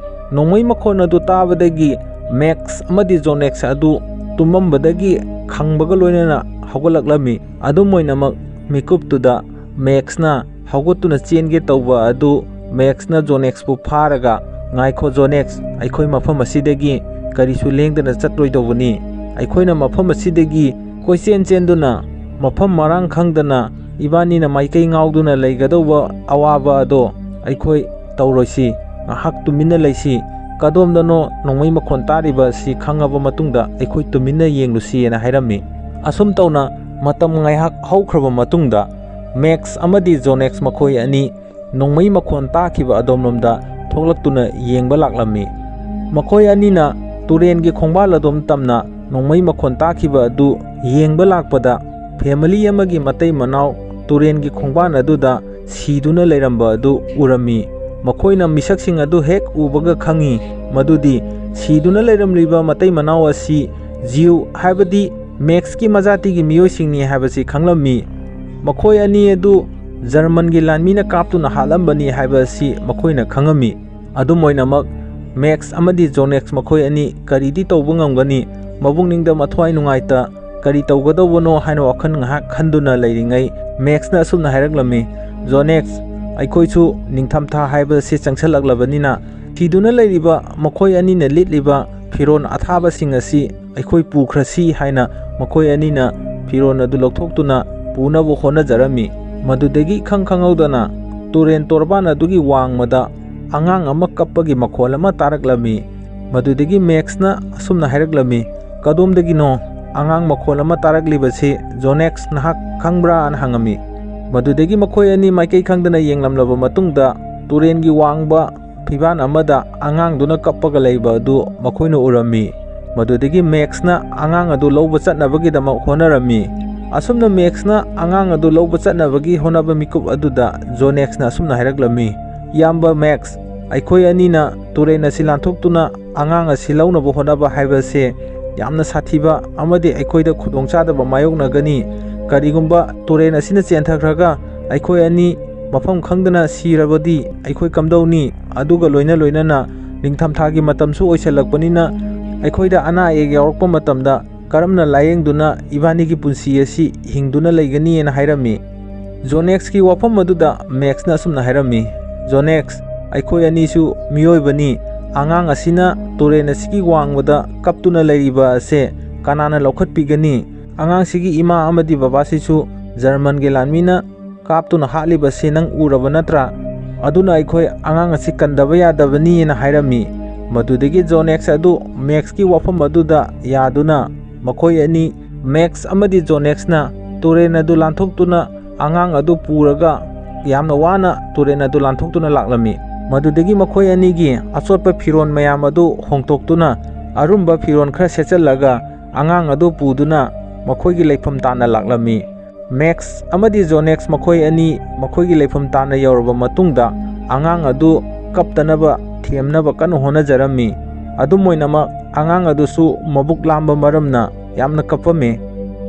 ꯅꯣꯡꯃꯩ ꯃꯈꯣꯟ ꯑꯗꯨ ꯇꯥꯕꯗꯒꯤ ꯃꯦꯛꯁ ꯑꯃꯗꯤ ꯖꯣꯅꯦꯛꯁ ꯑꯗꯨ ꯇꯨꯝꯃꯝꯕꯗꯒꯤ ꯈꯪꯕꯒ ꯂꯣꯏꯅꯅ ꯍꯧꯒꯠꯂꯛꯂꯝꯃꯤ꯫ ꯑꯗꯨꯝ ꯑꯣꯏꯅꯃꯛ ꯃꯤꯀꯨꯞꯇꯨꯗ ꯃꯦꯛꯁꯅ ꯍꯧꯒꯠꯇꯨꯅ ꯆꯦꯟꯒꯦ ꯇꯧꯕ ꯑꯗꯨ ꯃꯦꯛꯁꯅ ꯖꯣꯅꯦꯛꯁꯄꯨ ꯐꯥꯔꯒ, "ꯉꯥꯏꯈꯣ ꯖꯣꯅꯦꯛꯁ, ꯑꯩꯈꯣꯏ ꯃꯐꯝ ꯑꯁꯤꯗꯒꯤ ꯀꯔꯤꯁꯨ ꯂꯦꯡꯗꯅ ꯆꯠꯂꯣꯏꯗꯧꯕꯅꯤ꯫ ꯑꯩꯈꯣꯏꯅ ꯃꯐꯝ ꯑꯁꯤꯗꯒꯤ ꯀꯣꯏꯆꯦꯟ ꯆꯦꯟꯗꯨꯅ, ꯃꯐꯝ ꯃꯔꯥꯡ ꯈꯪꯗꯅ ꯏꯕꯥꯅꯤꯅ ꯃꯥꯏꯀꯩ ꯉꯥꯎꯗꯨꯅ ꯂꯩꯒꯗꯧꯕ ꯑꯋꯥꯕ ꯑꯗꯣ ꯑꯩꯈꯣꯏ ꯇꯧꯔꯣꯏꯁꯤ꯫ ꯉꯥꯏꯍꯥꯛ ꯇꯨꯃꯤꯟꯅ ꯂꯩꯁꯤ꯫ ꯀꯗꯣꯝꯗꯅꯣ ꯅꯣꯡꯃꯩ ꯃꯈꯣꯟ ꯇꯥꯔꯤꯕ ꯑꯁꯤ ꯈꯪꯉꯕ ꯃꯇꯨꯡꯗ ꯑꯩꯈꯣꯏ ꯇꯨꯃꯤꯟꯅ ꯌꯦꯡꯂꯨꯁꯤꯅ ꯍꯥꯏꯔꯝꯃꯤ꯫ ꯑꯁꯨꯝ ꯇꯧꯅ ꯃꯇꯝ ꯉꯥꯏꯍꯥꯛ ꯍꯧꯈ꯭ꯔꯕ ꯃꯇꯨꯡꯗ, ꯃꯦꯛꯁ ꯑꯃꯗꯤ ꯖꯣꯅꯦꯛꯁ ꯃꯈꯣꯏ ꯑꯅꯤ ꯅꯣꯡꯃꯩ ꯃꯈꯣꯟ ꯇꯥꯈꯤꯕ ꯑꯗꯣꯝꯂꯣꯝꯗ ꯊꯣꯛꯂꯛꯇꯨꯅ ꯌꯦꯡꯕ ꯂꯥꯛꯂꯝꯃꯤ꯫ ꯃꯈꯣꯏ ꯑꯅꯤꯅ ꯇꯨꯔꯦꯟꯒꯤ ꯈꯣꯡꯕꯥꯜ ꯑꯗꯣꯝ ꯇꯝꯅ ꯅꯣꯡꯃꯩ ꯃꯈꯣꯟ ꯇꯥꯈꯤꯕ ꯑꯗꯨ ꯌꯦꯡꯕ ꯂꯥꯛꯄꯗ, ꯐꯦꯃꯤꯂꯤ ꯑꯃꯒꯤ ꯃꯇꯩ ꯃꯅꯥꯎ ꯇꯨꯔꯦꯟꯒꯤ ꯈꯣꯡꯕꯥꯜ ꯑꯗꯨꯗ ꯁꯤꯗꯨꯅ ꯂꯩꯔꯝꯕ ꯑꯗꯨ ꯎꯔꯝꯃꯤ꯫ ꯃꯈꯣꯏꯅ ꯃꯤꯁꯛꯁꯤꯡ ꯑꯗꯨ ꯍꯦꯛ ꯎꯕꯒ ꯈꯪꯉꯤ ꯃꯗꯨꯗꯤ ꯁꯤꯗꯨꯅ ꯂꯩꯔꯝꯂꯤꯕ ꯃꯇꯩ ꯃꯅꯥꯎ ꯑꯁꯤ ꯖꯤꯎ, ꯍꯥꯏꯕꯗꯤ ꯃꯦꯛꯁꯀꯤ ꯃꯖꯥꯇꯤꯒꯤ ꯃꯤꯑꯣꯏꯁꯤꯡꯅꯤ ꯍꯥꯏꯕꯁꯤ ꯈꯪꯂꯝꯃꯤ꯫ ꯃꯈꯣꯏ ꯑꯅꯤ ꯑꯗꯨ ꯖꯔꯃꯟꯒꯤ ꯂꯥꯟꯃꯤꯅ ꯀꯥꯞꯇꯨꯅ ꯍꯥꯠꯂꯝꯕꯅꯤ ꯍꯥꯏꯕ ꯑꯁꯤ ꯃꯈꯣꯏꯅ ꯈꯪꯉꯝꯃꯤ꯫ ꯑꯗꯨꯝ ꯑꯣꯏꯅꯃꯛ, ꯃꯦꯛꯁ ꯑꯃꯗꯤ ꯖꯣꯅꯦꯛꯁ ꯃꯈꯣꯏ ꯑꯅꯤ ꯀꯔꯤꯗꯤ ꯇꯧꯕ ꯉꯝꯒꯅꯤ? ꯃꯕꯨꯛꯅꯤꯡꯗ ꯃꯊ꯭ꯋꯥꯏ ꯅꯨꯡꯉꯥꯏꯇ ꯀꯔꯤ ꯇꯧꯒꯗꯧꯕꯅꯣ ꯍꯥꯏꯅ ꯋꯥꯈꯜ ꯉꯥꯏꯍꯥꯛ ꯈꯟꯗꯨꯅ ꯂꯩꯔꯤꯉꯩ, ꯃꯦꯛꯁꯅ ꯑꯁꯨꯝꯅ ꯍꯥꯏꯔꯛꯂꯝꯃꯤ, "ꯖꯣꯅꯦꯛꯁ, ꯑꯩꯈꯣꯏꯁꯨ ꯅꯤꯡꯊꯝꯊꯥ ꯍꯥꯏꯕ ꯑꯁꯤ ꯆꯪꯁꯤꯜꯂꯛꯂꯕꯅꯤꯅ, ꯊꯤꯗꯨꯅ ꯂꯩꯔꯤꯕ ꯃꯈꯣꯏ ꯑꯅꯤꯅ ꯂꯤꯠꯂꯤꯕ ꯐꯤꯔꯣꯜ ꯑꯊꯥꯕꯁꯤꯡ ꯑꯁꯤ ꯑꯩꯈꯣꯏ ꯄꯨꯈ꯭ꯔꯁꯤ" ꯍꯥꯏꯅ ꯃꯈꯣꯏ ꯑꯅꯤꯅ ꯐꯤꯔꯣꯜ ꯑꯗꯨ ꯂꯧꯊꯣꯛꯇꯨꯅ ꯄꯨꯅꯕ ꯍꯣꯠꯅꯖꯔꯝꯃꯤ꯫ ꯃꯗꯨꯗꯒꯤ ꯏꯈꯪ ꯈꯪꯍꯧꯗꯅ ꯇꯨꯔꯦꯟ ꯇꯣꯔꯕꯥꯟ ꯑꯗꯨꯒꯤ ꯋꯥꯡꯃꯗ ꯑꯉꯥꯡ ꯑꯃ ꯀꯞꯄꯒꯤ ꯃꯈꯣꯜ ꯑꯃ ꯇꯥꯔꯛꯂꯝꯃꯤ꯫ ꯃꯗꯨꯗꯒꯤ ꯃꯦꯛꯁꯅ ꯑꯁꯨꯝꯅ ꯍꯥꯏꯔꯛꯂꯝꯃꯤ, "ꯀꯗꯣꯝꯗꯒꯤꯅꯣ ꯑꯉꯥꯡ ꯃꯈꯣꯜ ꯑꯃ ꯇꯥꯔꯛꯂꯤꯕꯁꯤ? ꯖꯣꯅꯦꯛꯁ, ꯅꯍꯥꯛ ꯈꯪꯕ꯭ꯔꯥ?" ꯍꯥꯏꯅ ꯍꯪꯉꯝꯃꯤ꯫ ꯃꯗꯨꯗꯒꯤ ꯃꯈꯣꯏ ꯑꯅꯤ ꯃꯥꯏꯀꯩ ꯈꯪꯗꯅ ꯌꯦꯡꯂꯝꯂꯕ ꯃꯇꯨꯡꯗ, ꯇꯨꯔꯦꯟꯒꯤ ꯋꯥꯡꯕ ꯐꯤꯕꯥꯟ ꯑꯃꯗ ꯑꯉꯥꯡꯗꯨꯅ ꯀꯞꯄꯒ ꯂꯩꯕ ꯑꯗꯨ ꯃꯈꯣꯏꯅ ꯎꯔꯝꯃꯤ꯫ ꯃꯗꯨꯗꯒꯤ ꯃꯦꯛꯁꯅ ꯑꯉꯥꯡ ꯑꯗꯨ ꯂꯧꯕ ꯆꯠꯅꯕꯒꯤꯗꯃꯛ ꯍꯣꯠꯅꯔꯝꯃꯤ꯫ ꯑꯁꯨꯝꯅ ꯃꯦꯛꯁꯅ ꯑꯉꯥꯡ ꯑꯗꯨ ꯂꯧꯕ ꯆꯠꯅꯕꯒꯤ ꯍꯣꯠꯅꯕ ꯃꯤꯀꯨꯞ ꯑꯗꯨꯗ ꯖꯣꯅꯦꯛꯁꯅ ꯑꯁꯨꯝꯅ ꯍꯥꯏꯔꯛꯂꯝꯃꯤ, "ꯏꯌꯥꯝꯕ ꯃꯦꯛꯁ, ꯑꯩꯈꯣꯏ ꯑꯅꯤꯅ ꯇꯨꯔꯦꯜ ꯑꯁꯤ ꯂꯥꯟꯊꯣꯛꯇꯨꯅ ꯑꯉꯥꯡ ꯑꯁꯤ ꯂꯧꯅꯕ ꯍꯣꯠꯅꯕ ꯍꯥꯏꯕꯁꯦ ꯌꯥꯝꯅ ꯁꯥꯊꯤꯕ ꯑꯃꯗꯤ ꯑꯩꯈꯣꯏꯗ ꯈꯨꯗꯣꯡꯆꯥꯗꯕ ꯃꯥꯌꯣꯛꯅꯒꯅꯤ꯫ ꯀꯔꯤꯒꯨꯝꯕ ꯇꯨꯔꯦꯜ ꯑꯁꯤꯅ ꯆꯦꯟꯊꯈ꯭ꯔꯒ ꯑꯩꯈꯣꯏ ꯑꯅꯤ ꯃꯐꯝ ꯈꯪꯗꯅ ꯁꯤꯔꯕꯗꯤ ꯑꯩꯈꯣꯏ ꯀꯝꯗꯧꯅꯤ? ꯑꯗꯨꯒ ꯂꯣꯏꯅ ꯂꯣꯏꯅꯅ ꯅꯤꯡꯊꯝꯊꯥꯒꯤ ꯃꯇꯝꯁꯨ ꯑꯣꯏꯁꯜꯂꯛꯄꯅꯤꯅ ꯑꯩꯈꯣꯏꯗ ꯑꯅꯥ ꯑꯌꯦꯛ ꯌꯥꯎꯔꯛꯄ ꯃꯇꯝꯗ ꯀꯔꯝꯅ ꯂꯥꯌꯦꯡꯗꯨꯅ ꯏꯕꯥꯅꯤꯒꯤ ꯄꯨꯟꯁꯤ ꯑꯁꯤ ꯍꯤꯡꯗꯨꯅ ꯂꯩꯒꯅꯤ?" ꯍꯥꯏꯅ ꯍꯥꯏꯔꯝꯃꯤ꯫ ꯖꯣꯅꯦꯛꯁꯀꯤ ꯋꯥꯐꯝ ꯑꯗꯨꯗ ꯃꯦꯛꯁꯅ ꯑꯁꯨꯝꯅ ꯍꯥꯏꯔꯝꯃꯤ, "ꯖꯣꯅꯦꯛꯁ, ꯑꯩꯈꯣꯏ ꯑꯅꯤꯁꯨ ꯃꯤꯑꯣꯏꯕꯅꯤ, ꯑꯉꯥꯡ ꯑꯁꯤꯅ ꯇꯨꯔꯦꯜ ꯑꯁꯤꯒꯤ ꯋꯥꯡꯃꯗ ꯀꯞꯇꯨꯅ ꯂꯩꯔꯤꯕ ꯑꯁꯦ ꯀꯅꯥꯅ ꯂꯧꯈꯠꯄꯤꯒꯅꯤ? ꯑꯉꯥꯡꯁꯤꯒꯤ ꯏꯃꯥ ꯑꯃꯗꯤ ꯕꯕꯥꯁꯤꯁꯨ ꯖꯔꯃꯟꯒꯤ ꯂꯥꯟꯃꯤꯅ ꯀꯥꯞꯇꯨꯅ ꯍꯥꯠꯂꯤꯕꯁꯤ ꯅꯪ ꯎꯔꯕ ꯅꯠꯇ꯭ꯔꯥ? ꯑꯗꯨꯅ ꯑꯩꯈꯣꯏ ꯑꯉꯥꯡ ꯑꯁꯤ ꯀꯟꯗꯕ ꯌꯥꯗꯕꯅꯤꯅ ꯍꯥꯏꯔꯝꯃꯤ꯫ ꯃꯗꯨꯗꯒꯤ ꯖꯣꯅꯦꯛꯁ ꯑꯗꯨ ꯃꯦꯛꯁꯀꯤ ꯋꯥꯐꯝ ꯑꯗꯨꯗ ꯌꯥꯗꯨꯅ ꯃꯈꯣꯏ ꯑꯅꯤ, ꯃꯦꯛꯁ ꯑꯃꯗꯤ ꯖꯣꯅꯦꯛꯁꯅ ꯇꯨꯔꯦꯜ ꯑꯗꯨ ꯂꯥꯟꯊꯣꯛꯇꯨꯅ ꯑꯉꯥꯡ ꯑꯗꯨ ꯄꯨꯔꯒ ꯌꯥꯝꯅ ꯋꯥꯅ ꯇꯨꯔꯦꯜ ꯑꯗꯨ ꯂꯥꯟꯊꯣꯛꯇꯨꯅ ꯂꯥꯛꯂꯝꯃꯤ꯫ ꯃꯗꯨꯗꯒꯤ ꯃꯈꯣꯏ ꯑꯅꯤꯒꯤ ꯑꯆꯣꯠꯄ ꯐꯤꯔꯣꯜ ꯃꯌꯥꯝ ꯑꯗꯨ ꯍꯣꯡꯗꯣꯛꯇꯨꯅ ꯑꯔꯨꯝꯕ ꯐꯤꯔꯣꯜ ꯈꯔ ꯁꯦꯠꯆꯜꯂꯒ ꯑꯉꯥꯡ ꯑꯗꯨ ꯄꯨꯗꯨꯅ ꯃꯈꯣꯏꯒꯤ ꯂꯩꯐꯝ ꯇꯥꯟꯅ ꯂꯥꯛꯂꯝꯃꯤ꯫ ꯃꯦꯛꯁ ꯑꯃꯗꯤ ꯖꯣꯅꯦꯛꯁ ꯃꯈꯣꯏ ꯑꯅꯤ ꯃꯈꯣꯏꯒꯤ ꯂꯩꯐꯝ ꯇꯥꯟꯅ ꯌꯧꯔꯕ ꯃꯇꯨꯡꯗ ꯑꯉꯥꯡ ꯑꯗꯨ ꯀꯞꯇꯅꯕ ꯊꯦꯝꯅꯕ ꯀꯟꯅ ꯍꯣꯠꯅꯖꯔꯝꯃꯤ꯫ ꯑꯗꯨꯝ ꯑꯣꯏꯅꯃꯛ ꯑꯉꯥꯡ ꯑꯗꯨꯁꯨ ꯃꯕꯨꯛ ꯂꯥꯝꯕ ꯃꯔꯝꯅ ꯌꯥꯝꯅ ꯀꯞꯄꯝꯃꯤ꯫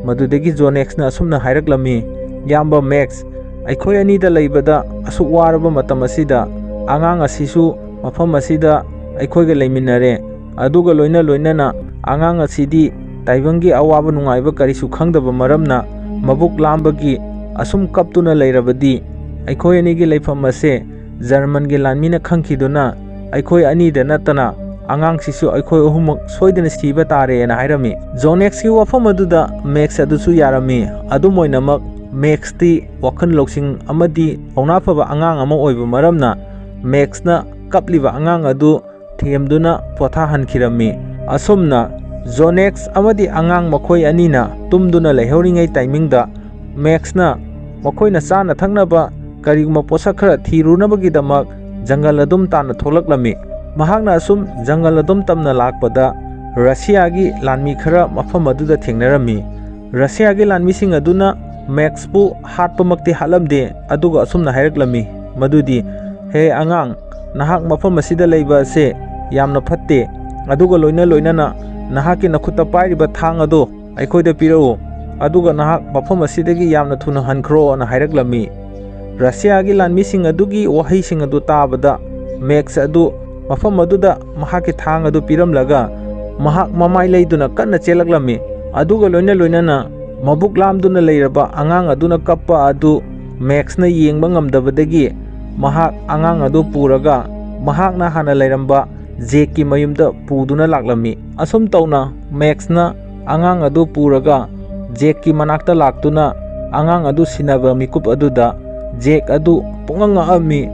ꯃꯗꯨꯗꯒꯤ ꯖꯣꯅꯦꯛꯁꯅ ꯑꯁꯨꯝꯅ ꯍꯥꯏꯔꯛꯂꯝꯃꯤ, "ꯏꯌꯥꯝꯕ ꯃꯦꯛꯁ, ꯑꯩꯈꯣꯏ ꯑꯅꯤꯗ ꯂꯩꯕꯗ ꯑꯁꯨꯛ ꯋꯥꯔꯕ ꯃꯇꯝ ꯑꯁꯤꯗ ꯑꯉꯥꯡ ꯑꯁꯤꯁꯨ ꯃꯐꯝ ꯑꯁꯤꯗ ꯑꯩꯈꯣꯏꯒ ꯂꯩꯃꯤꯟꯅꯔꯦ꯫ ꯑꯗꯨꯒ ꯂꯣꯏꯅ ꯂꯣꯏꯅꯅ ꯑꯉꯥꯡ ꯑꯁꯤꯗꯤ ꯇꯥꯏꯕꯪꯒꯤ ꯑꯋꯥꯕ ꯅꯨꯡꯉꯥꯏꯕ ꯀꯔꯤꯁꯨ ꯈꯪꯗꯕ ꯃꯔꯝꯅ ꯃꯕꯨꯛ ꯂꯥꯝꯕꯒꯤ ꯑꯁꯨꯝ ꯀꯞꯇꯨꯅ ꯂꯩꯔꯕꯗꯤ ꯑꯩꯈꯣꯏ ꯑꯅꯤꯒꯤ ꯂꯩꯐꯝ ꯑꯁꯦ ꯖꯔꯃꯟꯒꯤ ꯂꯥꯟꯃꯤꯅ ꯈꯪꯈꯤꯗꯨꯅ ꯑꯩꯈꯣꯏ ꯑꯅꯤꯗ ꯅꯠꯇꯅ ꯑꯉꯥꯡꯁꯤꯁꯨ ꯑꯩꯈꯣꯏ ꯑꯍꯨꯝꯃꯛ ꯁꯣꯏꯗꯅ ꯁꯤꯕ ꯇꯥꯔꯦꯅ" ꯍꯥꯏꯔꯝꯃꯤ꯫ ꯖꯣꯅꯦꯛꯁꯀꯤ ꯋꯥꯐꯝ ꯑꯗꯨꯗ ꯃꯦꯛꯁ ꯑꯗꯨꯁꯨ ꯌꯥꯔꯝꯃꯤ꯫ ꯑꯗꯨꯝ ꯑꯣꯏꯅꯃꯛ ꯃꯦꯛꯁꯇꯤ ꯋꯥꯈꯜ ꯂꯧꯁꯤꯡ ꯑꯃꯗꯤ ꯊꯧꯅꯥ ꯐꯕ ꯑꯉꯥꯡ ꯑꯃ ꯑꯣꯏꯕ ꯃꯔꯝꯅ ꯃꯦꯛꯁꯅ ꯀꯞꯂꯤꯕ ꯑꯉꯥꯡ ꯑꯗꯨ ꯊꯦꯝꯗꯨꯅ ꯄꯣꯊꯥꯍꯟꯈꯤꯔꯝꯃꯤ꯫ ꯑꯁꯨꯝꯅ ꯖꯣꯅꯦꯛꯁ ꯑꯃꯗꯤ ꯑꯉꯥꯡ ꯃꯈꯣꯏ ꯑꯅꯤꯅ ꯇꯨꯝꯗꯨꯅ ꯂꯩꯍꯧꯔꯤꯉꯩ ꯇꯥꯏꯃꯤꯡꯗ ꯃꯦꯛꯁꯅ ꯃꯈꯣꯏꯅ ꯆꯥꯅ ꯊꯛꯅꯕ ꯀꯔꯤꯒꯨꯝꯕ ꯄꯣꯠꯁꯛ ꯈꯔ ꯊꯤꯔꯨꯅꯕꯒꯤꯗꯃꯛ ꯖꯪꯒꯜ ꯑꯗꯨꯝ ꯇꯥꯟꯅ ꯊꯣꯛꯂꯛꯂꯝꯃꯤ꯫ ꯃꯍꯥꯛꯅ ꯑꯁꯨꯝ ꯖꯪꯒꯜ ꯑꯗꯨꯝ ꯇꯝꯅ ꯂꯥꯛꯄꯗ ꯔꯁꯤꯌꯥꯒꯤ ꯂꯥꯟꯃꯤ ꯈꯔ ꯃꯐꯝ ꯑꯗꯨꯗ ꯊꯦꯡꯅꯔꯝꯃꯤ꯫ ꯔꯁꯤꯌꯥꯒꯤ ꯂꯥꯟꯃꯤꯁꯤꯡ ꯑꯗꯨꯅ ꯃꯦꯛꯁꯄꯨ ꯍꯥꯠꯄꯃꯛꯇꯤ ꯍꯥꯠꯂꯝꯗꯦ, ꯑꯗꯨꯒ ꯑꯁꯨꯝꯅ ꯍꯥꯏꯔꯛꯂꯝꯃꯤ ꯃꯗꯨꯗꯤ, "ꯍꯦ ꯑꯉꯥꯡ, ꯅꯍꯥꯛ ꯃꯐꯝ ꯑꯁꯤꯗ ꯂꯩꯕ ꯑꯁꯦ ꯌꯥꯝꯅ ꯐꯠꯇꯦ꯫ ꯑꯗꯨꯒ ꯂꯣꯏꯅ ꯂꯣꯏꯅꯅ ꯅꯍꯥꯛꯀꯤ ꯅꯈꯨꯠꯇ ꯄꯥꯏꯔꯤꯕ ꯊꯥꯡ ꯑꯗꯨ ꯑꯩꯈꯣꯏꯗ ꯄꯤꯔꯛꯎ, ꯑꯗꯨꯒ ꯅꯍꯥꯛ ꯃꯐꯝ ꯑꯁꯤꯗꯒꯤ ꯌꯥꯝꯅ ꯊꯨꯅ ꯍꯟꯈ꯭ꯔꯣꯅ" ꯍꯥꯏꯔꯛꯂꯝꯃꯤ꯫ ꯔꯁꯤꯌꯥꯒꯤ ꯂꯥꯟꯃꯤꯁꯤꯡ ꯑꯗꯨꯒꯤ ꯋꯥꯍꯩꯁꯤꯡ ꯑꯗꯨ ꯇꯥꯕꯗ ꯃꯦꯛꯁ ꯑꯗꯨ ꯃꯐꯝ ꯑꯗꯨꯗ ꯃꯍꯥꯛꯀꯤ ꯊꯥꯡ ꯑꯗꯨ ꯄꯤꯔꯝꯂꯒ ꯃꯍꯥꯛ ꯃꯃꯥꯏ ꯂꯩꯗꯨꯅ ꯀꯟꯅ ꯆꯦꯜꯂꯛꯂꯝꯃꯤ꯫ ꯑꯗꯨꯒ ꯂꯣꯏꯅ ꯂꯣꯏꯅꯅ ꯃꯕꯨꯛ ꯂꯥꯝꯗꯨꯅ ꯂꯩꯔꯕ ꯑꯉꯥꯡ ꯑꯗꯨꯅ ꯀꯞꯄ ꯑꯗꯨ ꯃꯦꯛꯁꯅ ꯌꯦꯡꯕ ꯉꯝꯗꯕꯗꯒꯤ ꯃꯍꯥꯛ ꯑꯉꯥꯡ ꯑꯗꯨ ꯄꯨꯔꯒ ꯃꯍꯥꯛꯅ ꯍꯥꯟꯅ ꯂꯩꯔꯝꯕ ꯖꯦꯛꯀꯤ ꯃꯌꯨꯝꯗ ꯄꯨꯗꯨꯅ ꯂꯥꯛꯂꯝꯃꯤ꯫ ꯑꯁꯨꯝ ꯇꯧꯅ ꯃꯦꯛꯁꯅ ꯑꯉꯥꯡ ꯑꯗꯨ ꯄꯨꯔꯒ ꯖꯦꯛꯀꯤ ꯃꯅꯥꯛꯇ ꯂꯥꯛꯇꯨꯅ ꯑꯉꯥꯡ ꯑꯗꯨ ꯁꯤꯟꯅꯕ ꯃꯤꯀꯨꯞ ꯑꯗꯨꯗ ꯖꯦꯛ ꯑꯗꯨ ꯄꯨꯡꯉꯛ ꯉꯛꯑꯝꯃꯤ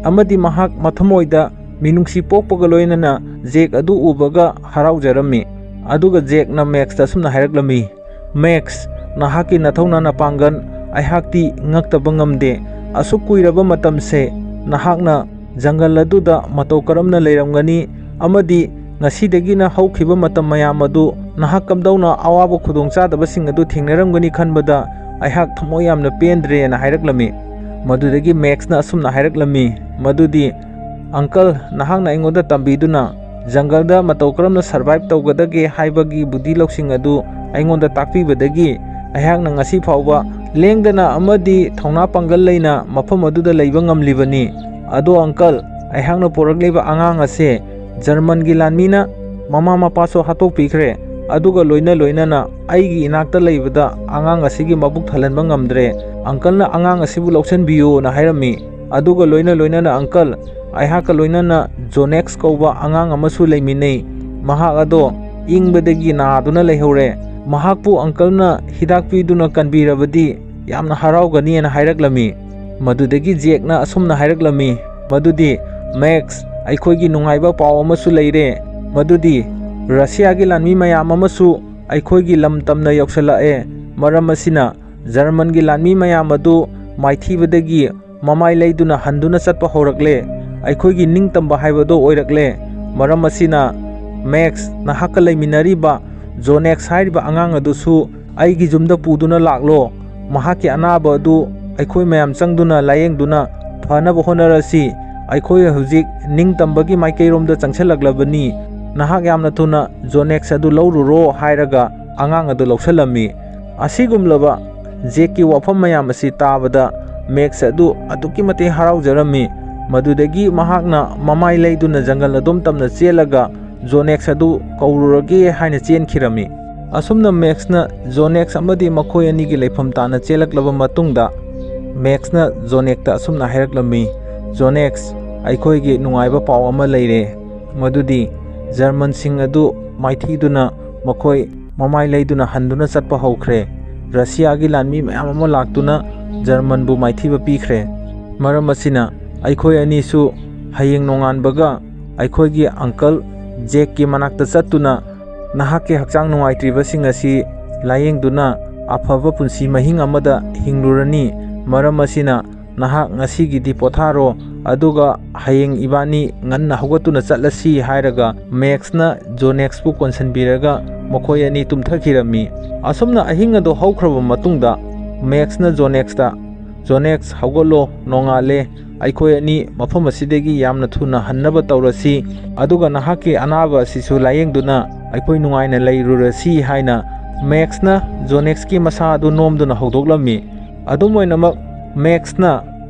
ꯑꯃꯗꯤ ꯃꯍꯥꯛ ꯃꯊꯃꯣꯏꯗ ꯃꯤꯅꯨꯡꯁꯤ ꯄꯣꯛꯄꯒ ꯂꯣꯏꯅꯅ ꯖꯦꯛ ꯑꯗꯨ ꯎꯕꯒ ꯍꯔꯥꯎꯖꯔꯝꯃꯤ꯫ ꯑꯗꯨꯒ ꯖꯦꯛꯅ ꯃꯦꯛꯁꯇ ꯑꯁꯨꯝꯅ ꯍꯥꯏꯔꯛꯂꯝꯃꯤ, "ꯃꯦꯛꯁ, ꯅꯍꯥꯛꯀꯤ ꯅꯊꯧꯅꯥ ꯅꯄꯥꯡꯒꯜ ꯑꯩꯍꯥꯛꯇꯤ ꯉꯛꯇꯕ ꯉꯝꯗꯦ꯫ ꯑꯁꯨꯛ ꯀꯨꯏꯔꯕ ꯃꯇꯝꯁꯦ ꯅꯍꯥꯛꯅ ꯖꯪꯒꯜ ꯑꯗꯨꯗ ꯃꯇꯧ ꯀꯔꯝꯅ ꯂꯩꯔꯝꯒꯅꯤ ꯑꯃꯗꯤ ꯉꯁꯤꯗꯒꯤꯅ ꯍꯧꯈꯤꯕ ꯃꯇꯝ ꯃꯌꯥꯝ ꯑꯗꯨ ꯅꯍꯥꯛ ꯀꯝꯗꯧꯅ ꯑꯋꯥꯕ ꯈꯨꯗꯣꯡꯆꯥꯗꯕꯁꯤꯡ ꯑꯗꯨ ꯊꯦꯡꯅꯔꯝꯒꯅꯤ ꯈꯟꯕꯗ ꯑꯩꯍꯥꯛ ꯊꯃꯣꯏ ꯌꯥꯝꯅ ꯄꯦꯟꯗ꯭ꯔꯦꯅ" ꯍꯥꯏꯔꯛꯂꯝꯃꯤ꯫ ꯃꯗꯨꯗꯒꯤ ꯃꯦꯛꯁꯅ ꯑꯁꯨꯝꯅ ꯍꯥꯏꯔꯛꯂꯝꯃꯤ, ꯃꯗꯨꯗꯤ, "ꯑꯪꯀꯜ, ꯅꯍꯥꯛꯅ ꯑꯩꯉꯣꯟꯗ ꯇꯝꯕꯤꯗꯨꯅ ꯖꯪꯒꯜꯗ ꯃꯇꯧ ꯀꯔꯝꯅ ꯁꯔꯚꯥꯏꯚ ꯇꯧꯒꯗꯒꯦ ꯍꯥꯏꯕꯒꯤ ꯕꯨꯙꯤ ꯂꯧꯁꯤꯡ ꯑꯗꯨ ꯑꯩꯉꯣꯟꯗ ꯇꯥꯛꯄꯤꯕꯗꯒꯤ ꯑꯩꯍꯥꯛꯅ ꯉꯁꯤ ꯐꯥꯎꯕ ꯂꯦꯡꯗꯅ ꯑꯃꯗꯤ ꯊꯧꯅꯥ ꯄꯥꯡꯒꯜ ꯂꯩꯅ ꯃꯐꯝ ꯑꯗꯨꯗ ꯂꯩꯕ ꯉꯝꯂꯤꯕꯅꯤ꯫ ꯑꯗꯣ ꯑꯪꯀꯜ, ꯑꯩꯍꯥꯛꯅ ꯄꯣꯔꯛꯂꯤꯕ ꯑꯉꯥꯡ ꯑꯁꯦ ꯖꯔꯃꯟꯒꯤ ꯂꯥꯟꯃꯤꯅ ꯃꯃꯥ ꯃꯄꯥꯁꯨ ꯍꯥꯠꯇꯣꯛꯄꯤꯈ꯭ꯔꯦ, ꯑꯗꯨꯒ ꯂꯣꯏꯅ ꯂꯣꯏꯅꯅ ꯑꯩꯒꯤ ꯏꯅꯥꯛꯇ ꯂꯩꯕꯗ ꯑꯉꯥꯡ ꯑꯁꯤꯒꯤ ꯃꯕꯨꯛ ꯊꯜꯍꯟꯕ ꯉꯝꯗ꯭ꯔꯦ꯫ ꯑꯪꯀꯜꯅ ꯑꯉꯥꯡ ꯑꯁꯤꯕꯨ ꯂꯧꯁꯤꯟꯕꯤꯌꯨꯅ" ꯍꯥꯏꯔꯝꯃꯤ꯫ ꯑꯗꯨꯒ ꯂꯣꯏꯅ ꯂꯣꯏꯅꯅ, "ꯑꯪꯀꯜ, ꯑꯩꯍꯥꯛꯀ ꯂꯣꯏꯅꯅ ꯖꯣꯅꯦꯛꯁ ꯀꯧꯕ ꯑꯉꯥꯡ ꯑꯃꯁꯨ ꯂꯩꯃꯤꯟꯅꯩ꯫ ꯃꯍꯥꯛ ꯑꯗꯣ ꯏꯪꯕꯗꯒꯤ ꯅꯥꯗꯨꯅ ꯂꯩꯍꯧꯔꯦ꯫ ꯃꯍꯥꯛꯄꯨ ꯑꯪꯀꯜꯅ ꯍꯤꯗꯥꯛ ꯄꯤꯗꯨꯅ ꯀꯟꯕꯤꯔꯕꯗꯤ ꯌꯥꯝꯅ ꯍꯔꯥꯎꯒꯅꯤꯅ" ꯍꯥꯏꯔꯛꯂꯝꯃꯤ꯫ ꯃꯗꯨꯗꯒꯤ ꯖꯦꯛꯅ ꯑꯁꯨꯝꯅ ꯍꯥꯏꯔꯛꯂꯝꯃꯤ, ꯃꯗꯨꯗꯤ, "ꯃꯦꯛꯁ, ꯑꯩꯈꯣꯏꯒꯤ ꯅꯨꯡꯉꯥꯏꯕ ꯄꯥꯎ ꯑꯃꯁꯨ ꯂꯩꯔꯦ, ꯃꯗꯨꯗꯤ ꯔꯁꯤꯌꯥꯒꯤ ꯂꯥꯟꯃꯤ ꯃꯌꯥꯝ ꯑꯃꯁꯨ ꯑꯩꯈꯣꯏꯒꯤ ꯂꯝ ꯇꯝꯅ ꯌꯧꯁꯤꯜꯂꯛꯑꯦ꯫ ꯃꯔꯝ ꯑꯁꯤꯅ ꯖꯔꯃꯟꯒꯤ ꯂꯥꯟꯃꯤ ꯃꯌꯥꯝ ꯑꯗꯨ ꯃꯥꯏꯊꯤꯕꯗꯒꯤ ꯃꯃꯥꯏ ꯂꯩꯗꯨꯅ ꯍꯟꯗꯨꯅ ꯆꯠꯄ ꯍꯧꯔꯛꯂꯦ꯫ ꯑꯩꯈꯣꯏꯒꯤ ꯅꯤꯡꯇꯝꯕ ꯍꯥꯏꯕꯗꯨ ꯑꯣꯏꯔꯛꯂꯦ꯫ ꯃꯔꯝ ꯑꯁꯤꯅ, ꯃꯦꯛꯁ, ꯅꯍꯥꯛꯀ ꯂꯩꯃꯤꯟꯅꯔꯤꯕ ꯖꯣꯅꯦꯛꯁ ꯍꯥꯏꯔꯤꯕ ꯑꯉꯥꯡ ꯑꯗꯨꯁꯨ ꯑꯩꯒꯤ ꯌꯨꯝꯗ ꯄꯨꯗꯨꯅ ꯂꯥꯛꯂꯣ꯫ ꯃꯍꯥꯛꯀꯤ ꯑꯅꯥꯕ ꯑꯗꯨ ꯑꯩꯈꯣꯏ ꯃꯌꯥꯝ ꯆꯪꯗꯨꯅ ꯂꯥꯌꯦꯡꯗꯨꯅ ꯐꯅꯕ ꯍꯣꯠꯅꯔꯁꯤ꯫ ꯑꯩꯈꯣꯏ ꯍꯧꯖꯤꯛ ꯅꯤꯡꯇꯝꯕꯒꯤ ꯃꯥꯏꯀꯩꯔꯣꯝꯗ ꯆꯪꯁꯤꯜꯂꯛꯂꯕꯅꯤ꯫ ꯅꯍꯥꯛ ꯌꯥꯝꯅ ꯊꯨꯅ ꯖꯣꯅꯦꯛꯁ ꯑꯗꯨ ꯂꯧꯔꯨꯔꯣ" ꯍꯥꯏꯔꯒ ꯑꯉꯥꯡ ꯑꯗꯨ ꯂꯧꯁꯤꯜꯂꯝꯃꯤ꯫ ꯑꯁꯤꯒꯨꯝꯂꯕ ꯖꯦꯛꯀꯤ ꯋꯥꯐꯝ ꯃꯌꯥꯝ ꯑꯁꯤ ꯇꯥꯕꯗ ꯃꯦꯛꯁ ꯑꯗꯨ ꯑꯗꯨꯛꯀꯤ ꯃꯇꯤꯛ ꯍꯔꯥꯎꯖꯔꯝꯃꯤ꯫ ꯃꯗꯨꯗꯒꯤ ꯃꯍꯥꯛꯅ ꯃꯃꯥꯏ ꯂꯩꯗꯨꯅ ꯖꯪꯒꯜ ꯑꯗꯣꯝ ꯇꯝꯅ ꯆꯦꯜꯂꯒ ꯖꯣꯅꯦꯛꯁ ꯑꯗꯨ ꯀꯧꯔꯨꯔꯒꯦ ꯍꯥꯏꯅ ꯆꯦꯟꯈꯤꯔꯝꯃꯤ꯫ ꯑꯁꯨꯝꯅ ꯃꯦꯛꯁꯅ ꯖꯣꯅꯦꯛꯁ ꯑꯃꯗꯤ ꯃꯈꯣꯏ ꯑꯅꯤꯒꯤ ꯂꯩꯐꯝ ꯇꯥꯟꯅ ꯆꯦꯜꯂꯛꯂꯕ ꯃꯇꯨꯡꯗ, ꯃꯦꯛꯁꯅ ꯖꯣꯅꯦꯛꯇ ꯑꯁꯨꯝꯅ ꯍꯥꯏꯔꯛꯂꯝꯃꯤ, "ꯖꯣꯅꯦꯛꯁ, ꯑꯩꯈꯣꯏꯒꯤ ꯅꯨꯡꯉꯥꯏꯕ ꯄꯥꯎ ꯑꯃ ꯂꯩꯔꯦ꯫ ꯃꯗꯨꯗꯤ ꯖꯔꯃꯟꯁꯤꯡ ꯑꯗꯨ ꯃꯥꯏꯊꯤꯗꯨꯅ ꯃꯈꯣꯏ ꯃꯃꯥꯏ ꯂꯩꯗꯨꯅ ꯍꯟꯗꯨꯅ ꯆꯠꯄ ꯍꯧꯈ꯭ꯔꯦ꯫ ꯔꯁꯤꯌꯥꯒꯤ ꯂꯥꯟꯃꯤ ꯃꯌꯥꯝ ꯑꯃ ꯂꯥꯛꯇꯨꯅ ꯖꯔꯃꯟꯕꯨ ꯃꯥꯏꯊꯤꯕ ꯄꯤꯈ꯭ꯔꯦ꯫ ꯃꯔꯝ ꯑꯁꯤꯅ ꯑꯩꯈꯣꯏ ꯑꯅꯤꯁꯨ ꯍꯌꯦꯡ ꯅꯣꯡꯉꯥꯟꯕꯒ ꯑꯩꯈꯣꯏꯒꯤ ꯑꯪꯀꯜ ꯖꯦꯛꯀꯤ ꯃꯅꯥꯛꯇ ꯆꯠꯇꯨꯅ ꯅꯍꯥꯛꯀꯤ ꯍꯛꯆꯥꯡ ꯅꯨꯡꯉꯥꯏꯇ꯭ꯔꯤꯕꯁꯤꯡ ꯑꯁꯤ ꯂꯥꯌꯦꯡꯗꯨꯅ ꯑꯐꯕ ꯄꯨꯟꯁꯤ ꯃꯍꯤꯡ ꯑꯃꯗ ꯍꯤꯡꯂꯨꯔꯅꯤ꯫ ꯃꯔꯝ ꯑꯁꯤꯅ ꯅꯍꯥꯛ ꯉꯁꯤꯒꯤꯗꯤ ꯄꯣꯊꯥꯔꯣ, ꯑꯗꯨꯒ ꯍꯌꯦꯡ ꯏꯕꯥꯅꯤ ꯉꯟꯅ ꯍꯧꯒꯠꯇꯨꯅ ꯆꯠꯂꯁꯤ ꯍꯥꯏꯔꯒ ꯃꯦꯛꯁꯅ ꯖꯣꯅꯦꯛꯁꯄꯨ ꯀꯣꯟꯁꯤꯟꯕꯤꯔꯒ ꯃꯈꯣꯏ ꯑꯅꯤ ꯇꯨꯝꯊꯈꯤꯔꯝꯃꯤ꯫ ꯑꯁꯨꯝꯅ ꯑꯍꯤꯡ ꯑꯗꯨ ꯍꯧꯈ꯭ꯔꯕ ꯃꯇꯨꯡꯗ ꯃꯦꯛꯁꯅ ꯖꯣꯅꯦꯛꯁꯇ, "ꯖꯣꯅꯦꯛꯁ, ꯍꯧꯒꯠꯂꯣ, ꯅꯣꯡꯉꯥꯜꯂꯦ꯫ ꯑꯩꯈꯣꯏ ꯑꯅꯤ ꯃꯐꯝ ꯑꯁꯤꯗꯒꯤ ꯌꯥꯝꯅ ꯊꯨꯅ ꯍꯟꯅꯕ ꯇꯧꯔꯁꯤ, ꯑꯗꯨꯒ ꯅꯍꯥꯛꯀꯤ ꯑꯅꯥꯕ ꯑꯁꯤꯁꯨ ꯂꯥꯌꯦꯡꯗꯨꯅ ꯑꯩꯈꯣꯏ ꯅꯨꯡꯉꯥꯏꯅ ꯂꯩꯔꯨꯔꯁꯤ" ꯍꯥꯏꯅ ꯃꯦꯛꯁꯅ ꯖꯣꯅꯦꯛꯁꯀꯤ ꯃꯁꯥ ꯑꯗꯨ ꯅꯣꯝꯗꯨꯅ ꯍꯧꯗꯣꯛꯂꯝꯃꯤ꯫ ꯑꯗꯨꯝ ꯑꯣꯏꯅꯃꯛ, ꯃꯦꯛꯁꯅ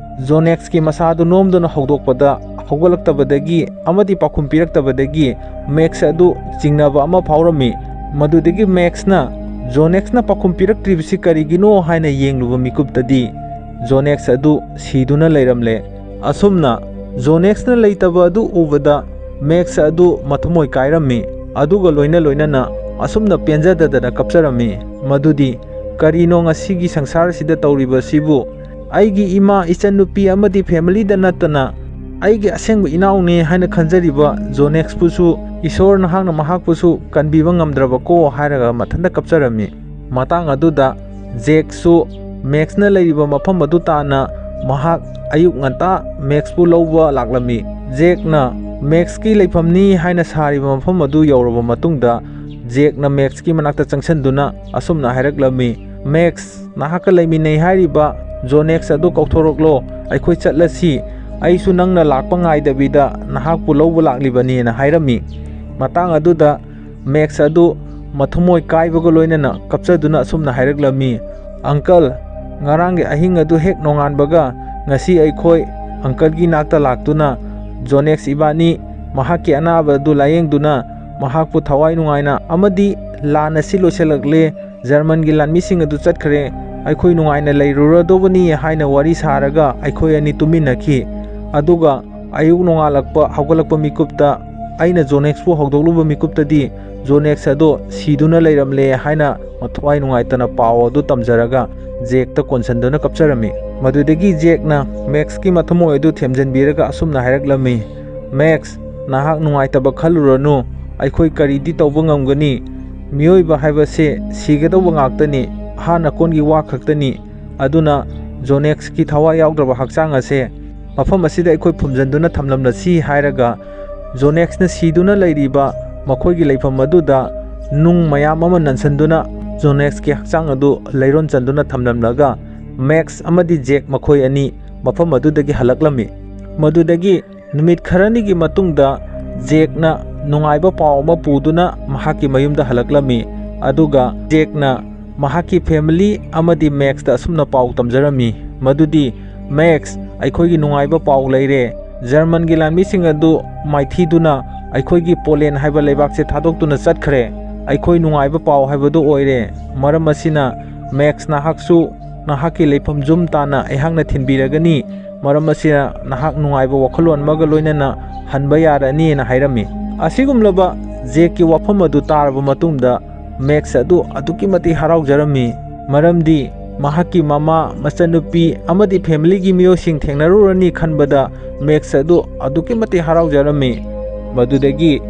ꯖꯣꯅꯦꯛꯁꯀꯤ ꯃꯁꯥ ꯑꯗꯨ ꯅꯣꯝꯗꯨꯅ ꯍꯧꯗꯣꯛꯄꯗ ꯍꯧꯒꯠꯂꯛꯇꯕꯗꯒꯤ ꯑꯃꯗꯤ ꯄꯥꯎꯈꯨꯝ ꯄꯤꯔꯛꯇꯕꯗꯒꯤ ꯃꯦꯛꯁ ꯑꯗꯨ ꯆꯤꯡꯅꯕ ꯑꯃ ꯐꯥꯎꯔꯝꯃꯤ꯫ ꯃꯗꯨꯗꯒꯤ ꯃꯦꯛꯁꯅ ꯖꯣꯅꯦꯛꯁꯅ ꯄꯥꯎꯈꯨꯝ ꯄꯤꯔꯛꯇ꯭ꯔꯤꯕꯁꯤ ꯀꯔꯤꯒꯤꯅꯣ ꯍꯥꯏꯅ ꯌꯦꯡꯂꯨꯕ ꯃꯤꯀꯨꯞꯇꯗꯤ ꯖꯣꯅꯦꯛꯁ ꯑꯗꯨ ꯁꯤꯗꯨꯅ ꯂꯩꯔꯝꯂꯦ꯫ ꯑꯁꯨꯝꯅ ꯖꯣꯅꯦꯛꯁꯅ ꯂꯩꯇꯕ ꯑꯗꯨ ꯎꯕꯗ ꯃꯦꯛꯁ ꯑꯗꯨ ꯃꯊꯃꯣꯏ ꯀꯥꯏꯔꯝꯃꯤ, ꯑꯗꯨꯒ ꯂꯣꯏꯅ ꯂꯣꯏꯅꯅ ꯑꯁꯨꯝꯅ ꯄꯦꯟꯖꯗꯗꯅ ꯀꯞꯆꯔꯝꯃꯤ꯫ ꯃꯗꯨꯗꯤ, "ꯀꯔꯤꯅꯣ ꯉꯁꯤꯒꯤ ꯁꯪꯁꯥꯔꯁꯤꯗ ꯇꯧꯔꯤꯕꯁꯤꯕꯨ? ꯑꯩꯒꯤ ꯏꯃꯥ, ꯏꯆꯟꯅꯨꯄꯤ ꯑꯃꯗꯤ ꯐꯦꯃꯤꯂꯤꯗ ꯅꯠꯇꯅ ꯑꯩꯒꯤ ꯑꯁꯦꯡꯕ ꯏꯅꯥꯎꯅꯤ ꯍꯥꯏꯅ ꯈꯟꯖꯔꯤꯕ ꯖꯣꯅꯦꯛꯁꯄꯨꯁꯨ, ꯏꯁꯣꯔ, ꯅꯍꯥꯛꯅ ꯃꯍꯥꯛꯄꯨꯁꯨ ꯀꯟꯕꯤꯕ ꯉꯝꯗ꯭ꯔꯕꯀꯣ?" ꯍꯥꯏꯔꯒ ꯃꯊꯟꯇ ꯀꯞꯆꯔꯝꯃꯤ꯫ ꯃꯇꯥꯡ ꯑꯗꯨꯗ ꯖꯦꯛꯁꯨ ꯃꯦꯛꯁꯅ ꯂꯩꯔꯤꯕ ꯃꯐꯝ ꯑꯗꯨ ꯇꯥꯟꯅ ꯃꯍꯥꯛ ꯑꯌꯨꯛ ꯉꯟꯇꯥ ꯃꯦꯛꯁꯄꯨ ꯂꯧꯕ ꯂꯥꯛꯂꯝꯃꯤ꯫ ꯖꯦꯛꯅ ꯃꯦꯛꯁꯀꯤ ꯂꯩꯐꯝꯅꯤ ꯍꯥꯏꯅ ꯁꯥꯔꯤꯕ ꯃꯐꯝ ꯑꯗꯨ ꯌꯧꯔꯕ ꯃꯇꯨꯡꯗ ꯖꯦꯛꯅ ꯃꯦꯛꯁꯀꯤ ꯃꯅꯥꯛꯇ ꯆꯪꯁꯤꯟꯗꯨꯅ ꯑꯁꯨꯝꯅ ꯍꯥꯏꯔꯛꯂꯝꯃꯤ, "ꯃꯦꯛꯁ, ꯅꯍꯥꯛꯀ ꯂꯩꯃꯤꯟꯅꯩ ꯍꯥꯏꯔꯤꯕ ꯖꯣꯅꯦꯛꯁ ꯑꯗꯨ ꯀꯧꯊꯣꯔꯛꯂꯣ, ꯑꯩꯈꯣꯏ ꯆꯠꯂꯁꯤ꯫ ꯑꯩꯁꯨ ꯅꯪꯅ ꯂꯥꯛꯄ ꯉꯥꯏꯗꯕꯤꯗ ꯅꯍꯥꯛꯄꯨ ꯂꯧꯕ ꯂꯥꯛꯂꯤꯕꯅꯦꯅ" ꯍꯥꯏꯔꯝꯃꯤ꯫ ꯃꯇꯥꯡ ꯑꯗꯨꯗ ꯃꯦꯛꯁ ꯑꯗꯨ ꯃꯊꯃꯣꯏ ꯀꯥꯏꯕꯒ ꯂꯣꯏꯅꯅ ꯀꯞꯆꯗꯨꯅ ꯑꯁꯨꯝꯅ ꯍꯥꯏꯔꯛꯂꯝꯃꯤ, "ꯑꯪꯀꯜ, ꯉꯔꯥꯡꯒꯤ ꯑꯍꯤꯡ ꯑꯗꯨ ꯍꯦꯛ ꯅꯣꯡꯉꯥꯟꯕꯒ ꯉꯁꯤ ꯑꯩꯈꯣꯏ ꯑꯪꯀꯜꯒꯤ ꯅꯥꯛꯇ ꯂꯥꯛꯇꯨꯅ ꯖꯣꯅꯦꯛꯁ ꯏꯕꯥꯅꯤ ꯃꯍꯥꯛꯀꯤ ꯑꯅꯥꯕ ꯑꯗꯨ ꯂꯥꯌꯦꯡꯗꯨꯅ ꯃꯍꯥꯛꯄꯨ ꯊꯋꯥꯏ ꯅꯨꯡꯉꯥꯏꯅ ꯑꯃꯗꯤ ꯂꯥꯟ ꯑꯁꯤ ꯂꯣꯏꯁꯤꯜꯂꯛꯂꯦ, ꯖꯔꯃꯟꯒꯤ ꯂꯥꯟꯃꯤꯁꯤꯡ ꯑꯗꯨ ꯆꯠꯈ꯭ꯔꯦ, ꯑꯩꯈꯣꯏ ꯅꯨꯡꯉꯥꯏꯅ ꯂꯩꯔꯨꯔꯗꯧꯕꯅꯤ" ꯍꯥꯏꯅ ꯋꯥꯔꯤ ꯁꯥꯔꯒ ꯑꯩꯈꯣꯏ ꯑꯅꯤ ꯇꯨꯝꯃꯤꯟꯅꯈꯤ꯫ ꯑꯗꯨꯒ ꯑꯌꯨꯛ ꯅꯣꯡꯉꯥꯜꯂꯛꯄ, ꯍꯧꯒꯠꯂꯛꯄ ꯃꯤꯀꯨꯞꯇ ꯑꯩꯅ ꯖꯣꯅꯦꯛꯁꯄꯨ ꯍꯧꯗꯣꯛꯂꯨꯕ ꯃꯤꯀꯨꯞꯇꯗꯤ ꯖꯣꯅꯦꯛꯁ ꯑꯗꯣ ꯁꯤꯗꯨꯅ ꯂꯩꯔꯝꯂꯦ ꯍꯥꯏꯅ ꯃꯊ꯭ꯋꯥꯏ ꯅꯨꯡꯉꯥꯏꯇꯅ ꯄꯥꯎ ꯑꯗꯨ ꯇꯝꯖꯔꯒ ꯖꯦꯛꯇ ꯀꯣꯟꯁꯤꯟꯗꯨꯅ ꯀꯞꯆꯔꯝꯃꯤ꯫ ꯃꯗꯨꯗꯒꯤ ꯖꯦꯛꯅ ꯃꯦꯛꯁꯀꯤ ꯃꯊꯃꯣꯏ ꯑꯗꯨ ꯊꯦꯝꯖꯤꯟꯕꯤꯔꯒ ꯑꯁꯨꯝꯅ ꯍꯥꯏꯔꯛꯂꯝꯃꯤ, "ꯃꯦꯛꯁ, ꯅꯍꯥꯛ ꯅꯨꯡꯉꯥꯏꯇꯕ ꯈꯜꯂꯨꯔꯅꯨ, ꯑꯩꯈꯣꯏ ꯀꯔꯤꯗꯤ ꯇꯧꯕ ꯉꯝꯒꯅꯤ? ꯃꯤꯑꯣꯏꯕ ꯍꯥꯏꯕꯁꯦ ꯁꯤꯒꯗꯧꯕ ꯉꯥꯛꯇꯅꯤ, ꯑꯍꯥꯟ ꯑꯀꯣꯟꯒꯤ ꯋꯥ ꯈꯛꯇꯅꯤ꯫ ꯑꯗꯨꯅ ꯖꯣꯅꯦꯛꯁꯀꯤ ꯊꯋꯥꯏ ꯌꯥꯎꯗ꯭ꯔꯕ ꯍꯛꯆꯥꯡ ꯑꯁꯦ ꯃꯐꯝ ꯑꯁꯤꯗ ꯑꯩꯈꯣꯏ ꯐꯨꯝꯖꯤꯟꯗꯨꯅ ꯊꯝꯂꯝꯂꯁꯤ" ꯍꯥꯏꯔꯒ ꯖꯣꯅꯦꯛꯁꯅ ꯁꯤꯗꯨꯅ ꯂꯩꯔꯤꯕ ꯃꯈꯣꯏꯒꯤ ꯂꯩꯐꯝ ꯑꯗꯨꯗ ꯅꯨꯡ ꯃꯌꯥꯝ ꯑꯃ ꯅꯟꯁꯤꯟꯗꯨꯅ ꯖꯣꯅꯦꯛꯁꯀꯤ ꯍꯛꯆꯥꯡ ꯑꯗꯨ ꯂꯩꯔꯣꯟ ꯆꯟꯗꯨꯅ ꯊꯝꯂꯝꯂꯒ ꯃꯦꯛꯁ ꯑꯃꯗꯤ ꯖꯦꯛ ꯃꯈꯣꯏ ꯑꯅꯤ ꯃꯐꯝ ꯑꯗꯨꯗꯒꯤ ꯍꯜꯂꯛꯂꯝꯃꯤ꯫ ꯃꯗꯨꯗꯒꯤ ꯅꯨꯃꯤꯠ ꯈꯔꯅꯤꯒꯤ ꯃꯇꯨꯡꯗ ꯖꯦꯛꯅ ꯅꯨꯡꯉꯥꯏꯕ ꯄꯥꯎ ꯑꯃ ꯄꯨꯗꯨꯅ ꯃꯍꯥꯛꯀꯤ ꯃꯌꯨꯝꯗ ꯍꯜꯂꯛꯂꯝꯃꯤ꯫ ꯑꯗꯨꯒ ꯖꯦꯛꯅ ꯃꯍꯥꯛꯀꯤ ꯐꯦꯃꯤꯂꯤ ꯑꯃꯗꯤ ꯃꯦꯛꯁꯇ ꯑꯁꯨꯝꯅ ꯄꯥꯎ ꯇꯝꯖꯔꯝꯃꯤ, ꯃꯗꯨꯗꯤ, "ꯃꯦꯛꯁ, ꯑꯩꯈꯣꯏꯒꯤ ꯅꯨꯡꯉꯥꯏꯕ ꯄꯥꯎ ꯂꯩꯔꯦ꯫ ꯖꯔꯃꯟꯒꯤ ꯂꯥꯟꯃꯤꯁꯤꯡ ꯑꯗꯨ ꯃꯥꯏꯊꯤꯗꯨꯅ ꯑꯩꯈꯣꯏꯒꯤ ꯄꯣꯂꯦꯟ ꯍꯥꯏꯕ ꯂꯩꯕꯥꯛꯁꯦ ꯊꯥꯗꯣꯛꯇꯨꯅ ꯆꯠꯈ꯭ꯔꯦ꯫ ꯑꯩꯈꯣꯏ ꯅꯨꯡꯉꯥꯏꯕ ꯄꯥꯎ ꯍꯥꯏꯕꯗꯨ ꯑꯣꯏꯔꯦ꯫ ꯃꯔꯝ ꯑꯁꯤꯅ, ꯃꯦꯛꯁ, ꯅꯍꯥꯛꯁꯨ ꯅꯍꯥꯛꯀꯤ ꯂꯩꯐꯝ ꯌꯨꯝ ꯇꯥꯟꯅ ꯑꯩꯍꯥꯛꯅ ꯊꯤꯟꯕꯤꯔꯒꯅꯤ꯫ ꯃꯔꯝ ꯑꯁꯤꯅ, ꯅꯍꯥꯛ ꯅꯨꯡꯉꯥꯏꯕ ꯋꯥꯈꯜꯂꯣꯟ ꯑꯃꯒ ꯂꯣꯏꯅꯅ ꯍꯟꯕ ꯌꯥꯔꯅꯤꯅ" ꯍꯥꯏꯔꯝꯃꯤ꯫ ꯑꯁꯤꯒꯨꯝꯂꯕ ꯖꯦꯛꯀꯤ ꯋꯥꯐꯝ ꯑꯗꯨ ꯇꯥꯔꯕ ꯃꯇꯨꯡꯗ ꯃꯦꯛꯁ ꯑꯗꯨ ꯑꯗꯨꯛꯀꯤ ꯃꯇꯤꯛ ꯍꯔꯥꯎꯖꯔꯝꯃꯤ, ꯃꯔꯝꯗꯤ ꯃꯍꯥꯛꯀꯤ ꯃꯃꯥ, ꯃꯆꯟꯅꯨꯄꯤ ꯑꯃꯗꯤ ꯐꯦꯃꯤꯂꯤꯒꯤ ꯃꯤꯑꯣꯏꯁꯤꯡ ꯊꯦꯡꯅꯔꯨꯔꯅꯤ ꯈꯟꯕꯗ ꯃꯦꯛꯁ ꯑꯗꯨ ꯑꯗꯨꯛꯀꯤ ꯃꯇꯤꯛ ꯍꯔꯥꯎꯖꯔꯝꯃꯤ꯫ ꯃꯗꯨꯗꯒꯤ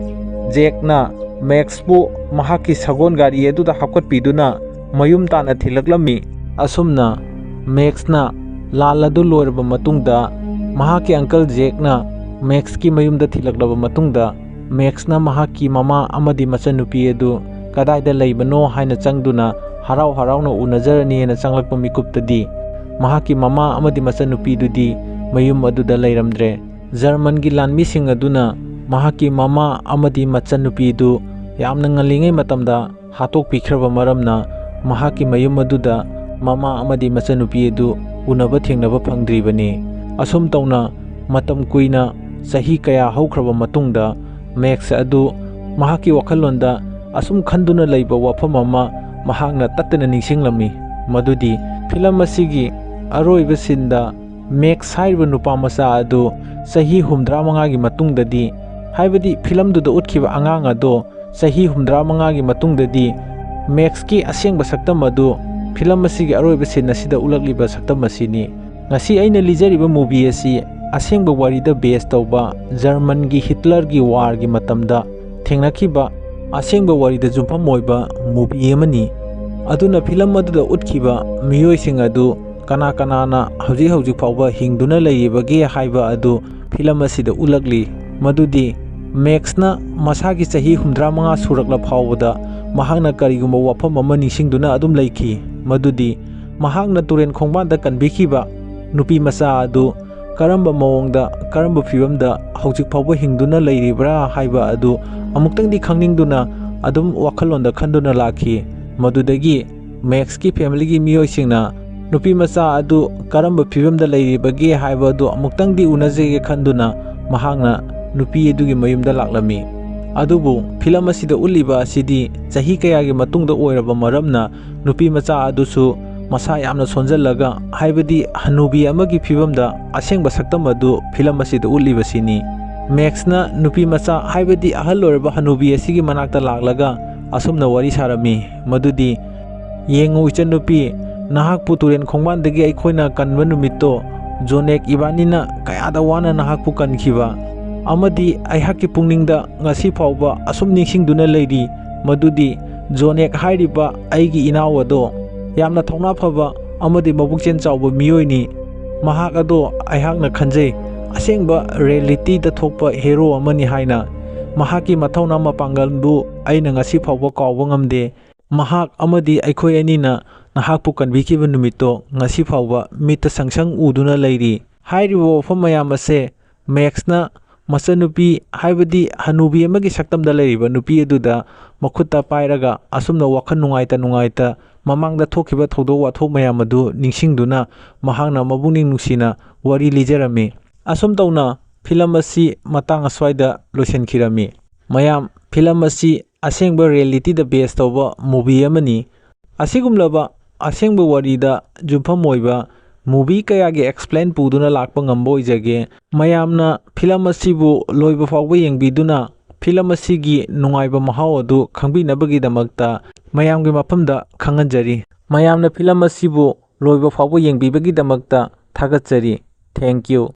ꯖꯦꯛꯅ ꯃꯦꯛꯁꯄꯨ ꯃꯍꯥꯛꯀꯤ ꯁꯒꯣꯜ ꯒꯥꯔꯤ ꯑꯗꯨꯗ ꯍꯥꯞꯀꯠꯄꯤꯗꯨꯅ ꯃꯌꯨꯝ ꯇꯥꯟꯅ ꯊꯤꯜꯂꯛꯂꯝꯃꯤ꯫ ꯑꯁꯨꯝꯅ ꯃꯦꯛꯁꯅ ꯂꯥꯜ ꯑꯗꯨ ꯂꯣꯏꯔꯕ ꯃꯇꯨꯡꯗ, ꯃꯍꯥꯛꯀꯤ ꯑꯪꯀꯜ ꯖꯦꯛꯅ ꯃꯦꯛꯁꯀꯤ ꯃꯌꯨꯝꯗ ꯊꯤꯜꯂꯛꯂꯕ ꯃꯇꯨꯡꯗ, ꯃꯦꯛꯁꯅ ꯃꯍꯥꯛꯀꯤ ꯃꯃꯥ ꯑꯃꯗꯤ ꯃꯆꯟꯅꯨꯄꯤ ꯑꯗꯨ ꯀꯗꯥꯏꯗ ꯂꯩꯕꯅꯣ ꯍꯥꯏꯅ ꯆꯪꯗꯨꯅ ꯍꯔꯥꯎ ꯍꯔꯥꯎꯅ ꯎꯅꯖꯔꯅꯤꯅ ꯆꯪꯂꯛꯄ ꯃꯤꯀꯨꯞꯇꯗꯤ, ꯃꯍꯥꯛꯀꯤ ꯃꯃꯥ ꯑꯃꯗꯤ ꯃꯆꯟꯅꯨꯄꯤꯗꯨꯗꯤ ꯃꯌꯨꯝ ꯑꯗꯨꯗ ꯂꯩꯔꯝꯗ꯭ꯔꯦ꯫ ꯖꯔꯃꯟꯒꯤ ꯂꯥꯟꯃꯤꯁꯤꯡ ꯑꯗꯨꯅ ꯃꯍꯥꯛꯀꯤ ꯃꯃꯥ ꯑꯃꯗꯤ ꯃꯆꯟꯅꯨꯄꯤꯗꯨ ꯌꯥꯝꯅ ꯉꯜꯂꯤꯉꯩ ꯃꯇꯝꯗ ꯍꯥꯠꯇꯣꯛꯄꯤꯈ꯭ꯔꯕ ꯃꯔꯝꯅ, ꯃꯍꯥꯛꯀꯤ ꯃꯌꯨꯝ ꯑꯗꯨꯗ ꯃꯃꯥ ꯑꯃꯗꯤ ꯃꯆꯟꯅꯨꯄꯤ ꯑꯗꯨ ꯎꯅꯕ ꯊꯦꯡꯅꯕ ꯐꯪꯗ꯭ꯔꯤꯕꯅꯤ꯫ ꯑꯁꯨꯝ ꯇꯧꯅ ꯃꯇꯝ ꯀꯨꯏꯅ, ꯆꯍꯤ ꯀꯌꯥ ꯍꯧꯈ꯭ꯔꯕ ꯃꯇꯨꯡꯗ, ꯃꯦꯛꯁ ꯑꯗꯨ ꯃꯍꯥꯛꯀꯤ ꯋꯥꯈꯜꯂꯣꯟꯗ ꯑꯁꯨꯝ ꯈꯟꯗꯨꯅ ꯂꯩꯕ ꯋꯥꯐꯝ ꯑꯃ ꯃꯍꯥꯛꯅ ꯇꯠꯇꯅ ꯅꯤꯡꯁꯤꯡꯂꯝꯃꯤ, ꯃꯗꯨꯗꯤ ꯐꯤꯂꯝ ꯑꯁꯤꯒꯤ ꯑꯔꯣꯏꯕ ꯁꯤꯟꯗ ꯃꯦꯛꯁ ꯍꯥꯏꯔꯤꯕ ꯅꯨꯄꯥ ꯃꯆꯥ ꯑꯗꯨ ꯆꯍꯤ ꯍꯨꯝꯗ꯭ꯔꯥ ꯃꯉꯥꯒꯤ ꯃꯇꯨꯡꯗꯗꯤ ꯍꯥꯏꯕꯗꯤ ꯐꯤꯂꯝꯗꯨꯗ ꯎꯠꯈꯤꯕ ꯑꯉꯥꯡ ꯑꯗꯣ ꯆꯍꯤ ꯍꯨꯝꯗ꯭ꯔꯥ ꯃꯉꯥꯒꯤ ꯃꯇꯨꯡꯗꯗꯤ ꯃꯦꯛꯁꯀꯤ ꯑꯁꯦꯡꯕ ꯁꯛꯇꯝ ꯑꯗꯨ ꯐꯤꯂꯝ ꯑꯁꯤꯒꯤ ꯑꯔꯣꯏꯕ ꯁꯤꯟ ꯑꯁꯤꯗ ꯎꯠꯂꯛꯂꯤꯕ ꯁꯛꯇꯝ ꯑꯁꯤꯅꯤ꯫ ꯉꯁꯤ ꯑꯩꯅ ꯂꯤꯖꯔꯤꯕ movie ꯑꯁꯤ ꯑꯁꯦꯡꯕ ꯋꯥꯔꯤꯗ base ꯇꯧꯕ ꯖꯔꯃꯟꯒꯤ ꯍꯤꯠꯂꯔꯒꯤ warꯒꯤ ꯃꯇꯝꯗ ꯊꯦꯡꯅꯈꯤꯕ ꯑꯁꯦꯡꯕ ꯋꯥꯔꯤꯗ ꯌꯨꯝꯐꯝ ꯑꯣꯏꯕ movie ꯑꯃꯅꯤ꯫ ꯑꯗꯨꯅ ꯐꯤꯂꯝ ꯑꯗꯨꯗ ꯎꯠꯈꯤꯕ ꯃꯤꯑꯣꯏꯁꯤꯡ ꯑꯗꯨ ꯀꯅꯥ ꯀꯅꯥꯅ ꯍꯧꯖꯤꯛ ꯍꯧꯖꯤꯛ ꯐꯥꯎꯕ ꯍꯤꯡꯗꯨꯅ ꯂꯩꯔꯤꯕꯒꯦ ꯍꯥꯏꯕ ꯑꯗꯨ ꯐꯤꯂꯝ ꯑꯁꯤꯗ ꯎꯠꯂꯛꯂꯤ꯫ ꯃꯗꯨꯗꯤ ꯃꯦꯛꯁꯅ ꯃꯁꯥꯒꯤ ꯆꯍꯤ ꯍꯨꯝꯗ꯭ꯔꯥ ꯃꯉꯥ ꯁꯨꯔꯛꯂ ꯐꯥꯎꯕꯗ ꯃꯍꯥꯛꯅ ꯀꯔꯤꯒꯨꯝꯕ ꯋꯥꯐꯝ ꯑꯃ ꯅꯤꯡꯁꯤꯡꯗꯨꯅ ꯑꯗꯨꯝ ꯂꯩꯈꯤ꯫ ꯃꯗꯨꯗꯤ ꯃꯍꯥꯛꯅ ꯇꯨꯔꯦꯟ ꯈꯣꯡꯕꯥꯟꯗ ꯀꯟꯕꯤꯈꯤꯕ ꯅꯨꯄꯤ ꯃꯆꯥ ꯑꯗꯨ ꯀꯔꯝꯕ ꯃꯑꯣꯡꯗ, ꯀꯔꯝꯕ ꯐꯤꯕꯝꯗ ꯍꯧꯖꯤꯛ ꯐꯥꯎꯕ ꯍꯤꯡꯗꯨꯅ ꯂꯩꯔꯤꯕ꯭ꯔꯥ ꯍꯥꯏꯕ ꯑꯗꯨ ꯑꯃꯨꯛꯇꯪꯗꯤ ꯈꯪꯅꯤꯡꯗꯨꯅ ꯑꯗꯨꯝ ꯋꯥꯈꯜꯂꯣꯟꯗ ꯈꯟꯗꯨꯅ ꯂꯥꯛꯈꯤ꯫ ꯃꯗꯨꯗꯒꯤ ꯃꯦꯛꯁꯀꯤ familyꯒꯤ ꯃꯤꯑꯣꯏꯁꯤꯡꯅ ꯅꯨꯄꯤ ꯃꯆꯥ ꯑꯗꯨ ꯀꯔꯝꯕ ꯐꯤꯕꯝꯗ ꯂꯩꯔꯤꯕꯒꯦ ꯍꯥꯏꯕ ꯑꯗꯨ ꯑꯃꯨꯛꯇꯪꯗꯤ ꯎꯅꯖꯒꯦ ꯈꯟꯗꯨꯅ ꯃꯍꯥꯛꯅ ꯅꯨꯄꯤ ꯑꯗꯨꯒꯤ ꯃꯌꯨꯝꯗ ꯂꯥꯛꯂꯝꯃꯤ꯫ ꯑꯗꯨꯕꯨ ꯐꯤꯂꯝ ꯑꯁꯤꯗ ꯎꯠꯂꯤꯕ ꯑꯁꯤꯗꯤ ꯆꯍꯤ ꯀꯌꯥꯒꯤ ꯃꯇꯨꯡꯗ ꯑꯣꯏꯔꯕ ꯃꯔꯝꯅ ꯅꯨꯄꯤ ꯃꯆꯥ ꯑꯗꯨꯁꯨ ꯃꯁꯥ ꯌꯥꯝꯅ ꯁꯣꯟꯖꯜꯂꯒ, ꯍꯥꯏꯕꯗꯤ ꯍꯅꯨꯕꯤ ꯑꯃꯒꯤ ꯐꯤꯕꯝꯗ ꯑꯁꯦꯡꯕ ꯁꯛꯇꯝ ꯑꯗꯨ ꯐꯤꯂꯝ ꯑꯁꯤꯗ ꯎꯠꯂꯤꯕꯁꯤꯅꯤ꯫ ꯃꯦꯛꯁꯅ ꯅꯨꯄꯤ ꯃꯆꯥ, ꯍꯥꯏꯕꯗꯤ ꯑꯍꯜ ꯑꯣꯏꯔꯕ ꯍꯅꯨꯕꯤ ꯑꯁꯤꯒꯤ ꯃꯅꯥꯛꯇ ꯂꯥꯛꯂꯒ ꯑꯁꯨꯝꯅ ꯋꯥꯔꯤ ꯁꯥꯔꯝꯃꯤ, ꯃꯗꯨꯗꯤ, "ꯌꯦꯡꯉꯨ ꯏꯆꯟꯅꯨꯄꯤ, ꯅꯍꯥꯛꯄꯨ ꯇꯨꯔꯦꯟ ꯈꯣꯡꯕꯥꯟꯗꯒꯤ ꯑꯩꯈꯣꯏꯅ ꯀꯟꯕ ꯅꯨꯃꯤꯠꯇꯣ, ꯖꯣꯅꯦꯛ ꯏꯕꯥꯅꯤꯅ ꯀꯌꯥꯗ ꯋꯥꯅ ꯅꯍꯥꯛꯄꯨ ꯀꯟꯈꯤꯕ, ꯑꯃꯗꯤ ꯑꯩꯍꯥꯛꯀꯤ ꯄꯨꯛꯅꯤꯡꯗ ꯉꯁꯤ ꯐꯥꯎꯕ ꯑꯁꯨꯝ ꯅꯤꯡꯁꯤꯡꯗꯨꯅ ꯂꯩꯔꯤ, ꯃꯗꯨꯗꯤ ꯖꯣꯅꯦꯛ ꯍꯥꯏꯔꯤꯕ ꯑꯩꯒꯤ ꯏꯅꯥꯎ ꯑꯗꯣ ꯌꯥꯝꯅ ꯊꯧꯅꯥ ꯐꯕ ꯑꯃꯗꯤ ꯃꯕꯨꯛꯆꯦꯜ ꯆꯥꯎꯕ ꯃꯤꯑꯣꯏꯅꯤ꯫ ꯃꯍꯥꯛ ꯑꯗꯣ ꯑꯩꯍꯥꯛꯅ ꯈꯟꯖꯩ, ꯑꯁꯦꯡꯕ realityꯗ ꯊꯣꯛꯄ hero ꯑꯃꯅꯤ ꯍꯥꯏꯅ꯫ ꯃꯍꯥꯛꯀꯤ ꯃꯊꯧꯅꯥ ꯃꯄꯥꯡꯒꯜꯕꯨ ꯑꯩꯅ ꯉꯁꯤ ꯐꯥꯎꯕ ꯀꯥꯎꯕ ꯉꯝꯗꯦ꯫ ꯃꯍꯥꯛ ꯑꯃꯗꯤ ꯑꯩꯈꯣꯏ ꯑꯅꯤꯅ ꯅꯍꯥꯛꯄꯨ ꯀꯟꯕꯤꯈꯤꯕ ꯅꯨꯃꯤꯠꯇꯣ ꯉꯁꯤ ꯐꯥꯎꯕ ꯃꯤꯠꯇ ꯁꯪꯁꯪ ꯎꯗꯨꯅ ꯂꯩꯔꯤ꯫" ꯍꯥꯏꯔꯤꯕ ꯋꯥꯐꯝ ꯃꯌꯥꯝ ꯑꯁꯦ ꯃꯦꯛꯁꯅ ꯃꯆꯟꯅꯨꯄꯤ, ꯍꯥꯏꯕꯗꯤ ꯍꯅꯨꯕꯤ ꯑꯃꯒꯤ ꯁꯛꯇꯝꯗ ꯂꯩꯔꯤꯕ ꯅꯨꯄꯤ ꯑꯗꯨꯗ ꯃꯈꯨꯠꯇ ꯄꯥꯏꯔꯒ ꯑꯁꯨꯝꯅ ꯋꯥꯈꯜ ꯅꯨꯡꯉꯥꯏꯇ ꯅꯨꯡꯉꯥꯏꯇ ꯃꯃꯥꯡꯗ ꯊꯣꯛꯈꯤꯕ ꯊꯧꯗꯣꯛ ꯋꯥꯊꯣꯛ ꯃꯌꯥꯝ ꯑꯗꯨ ꯅꯤꯡꯁꯤꯡꯗꯨꯅ ꯃꯍꯥꯛꯅ ꯃꯕꯨꯛꯅꯤꯡ ꯅꯨꯡꯁꯤꯅ ꯋꯥꯔꯤ ꯂꯤꯖꯔꯝꯃꯤ꯫ ꯑꯁꯨꯝ ꯇꯧꯅ ꯐꯤꯂꯝ ꯑꯁꯤ ꯃꯇꯥꯡ ꯑꯁ꯭ꯋꯥꯏꯗ ꯂꯣꯏꯁꯤꯟꯈꯤꯔꯝꯃꯤ꯫ ꯃꯌꯥꯝ, ꯐꯤꯂꯝ ꯑꯁꯤ ꯑꯁꯦꯡꯕ realityꯗ base ꯇꯧꯕ movie ꯑꯃꯅꯤ꯫ ꯑꯁꯤꯒꯨꯝꯂꯕ ꯑꯁꯦꯡꯕ ꯋꯥꯔꯤꯗ ꯌꯨꯝꯐꯝ ꯑꯣꯏꯕ movie ꯀꯌꯥꯒꯤ explain ꯄꯨꯗꯨꯅ ꯂꯥꯛꯄ ꯉꯝꯕ ꯑꯣꯏꯖꯒꯦ꯫ ꯃꯌꯥꯝꯅ film ꯑꯁꯤꯕꯨ ꯂꯣꯏꯕ ꯐꯥꯎꯕ ꯌꯦꯡꯕꯤꯗꯨꯅ film ꯑꯁꯤꯒꯤ ꯅꯨꯡꯉꯥꯏꯕ ꯃꯍꯥꯎ ꯑꯗꯨ ꯈꯪꯕꯤꯅꯕꯒꯤꯗꯃꯛꯇ ꯃꯌꯥꯝꯒꯤ ꯃꯐꯝꯗ ꯈꯪꯍꯟꯖꯔꯤ꯫ ꯃꯌꯥꯝꯅ film ꯑꯁꯤꯕꯨ ꯂꯣꯏꯕ ꯐꯥꯎꯕ ꯌꯦꯡꯕꯤꯕꯒꯤꯗꯃꯛꯇ ꯊꯥꯒꯠꯆꯔꯤ꯫ Thank you꯫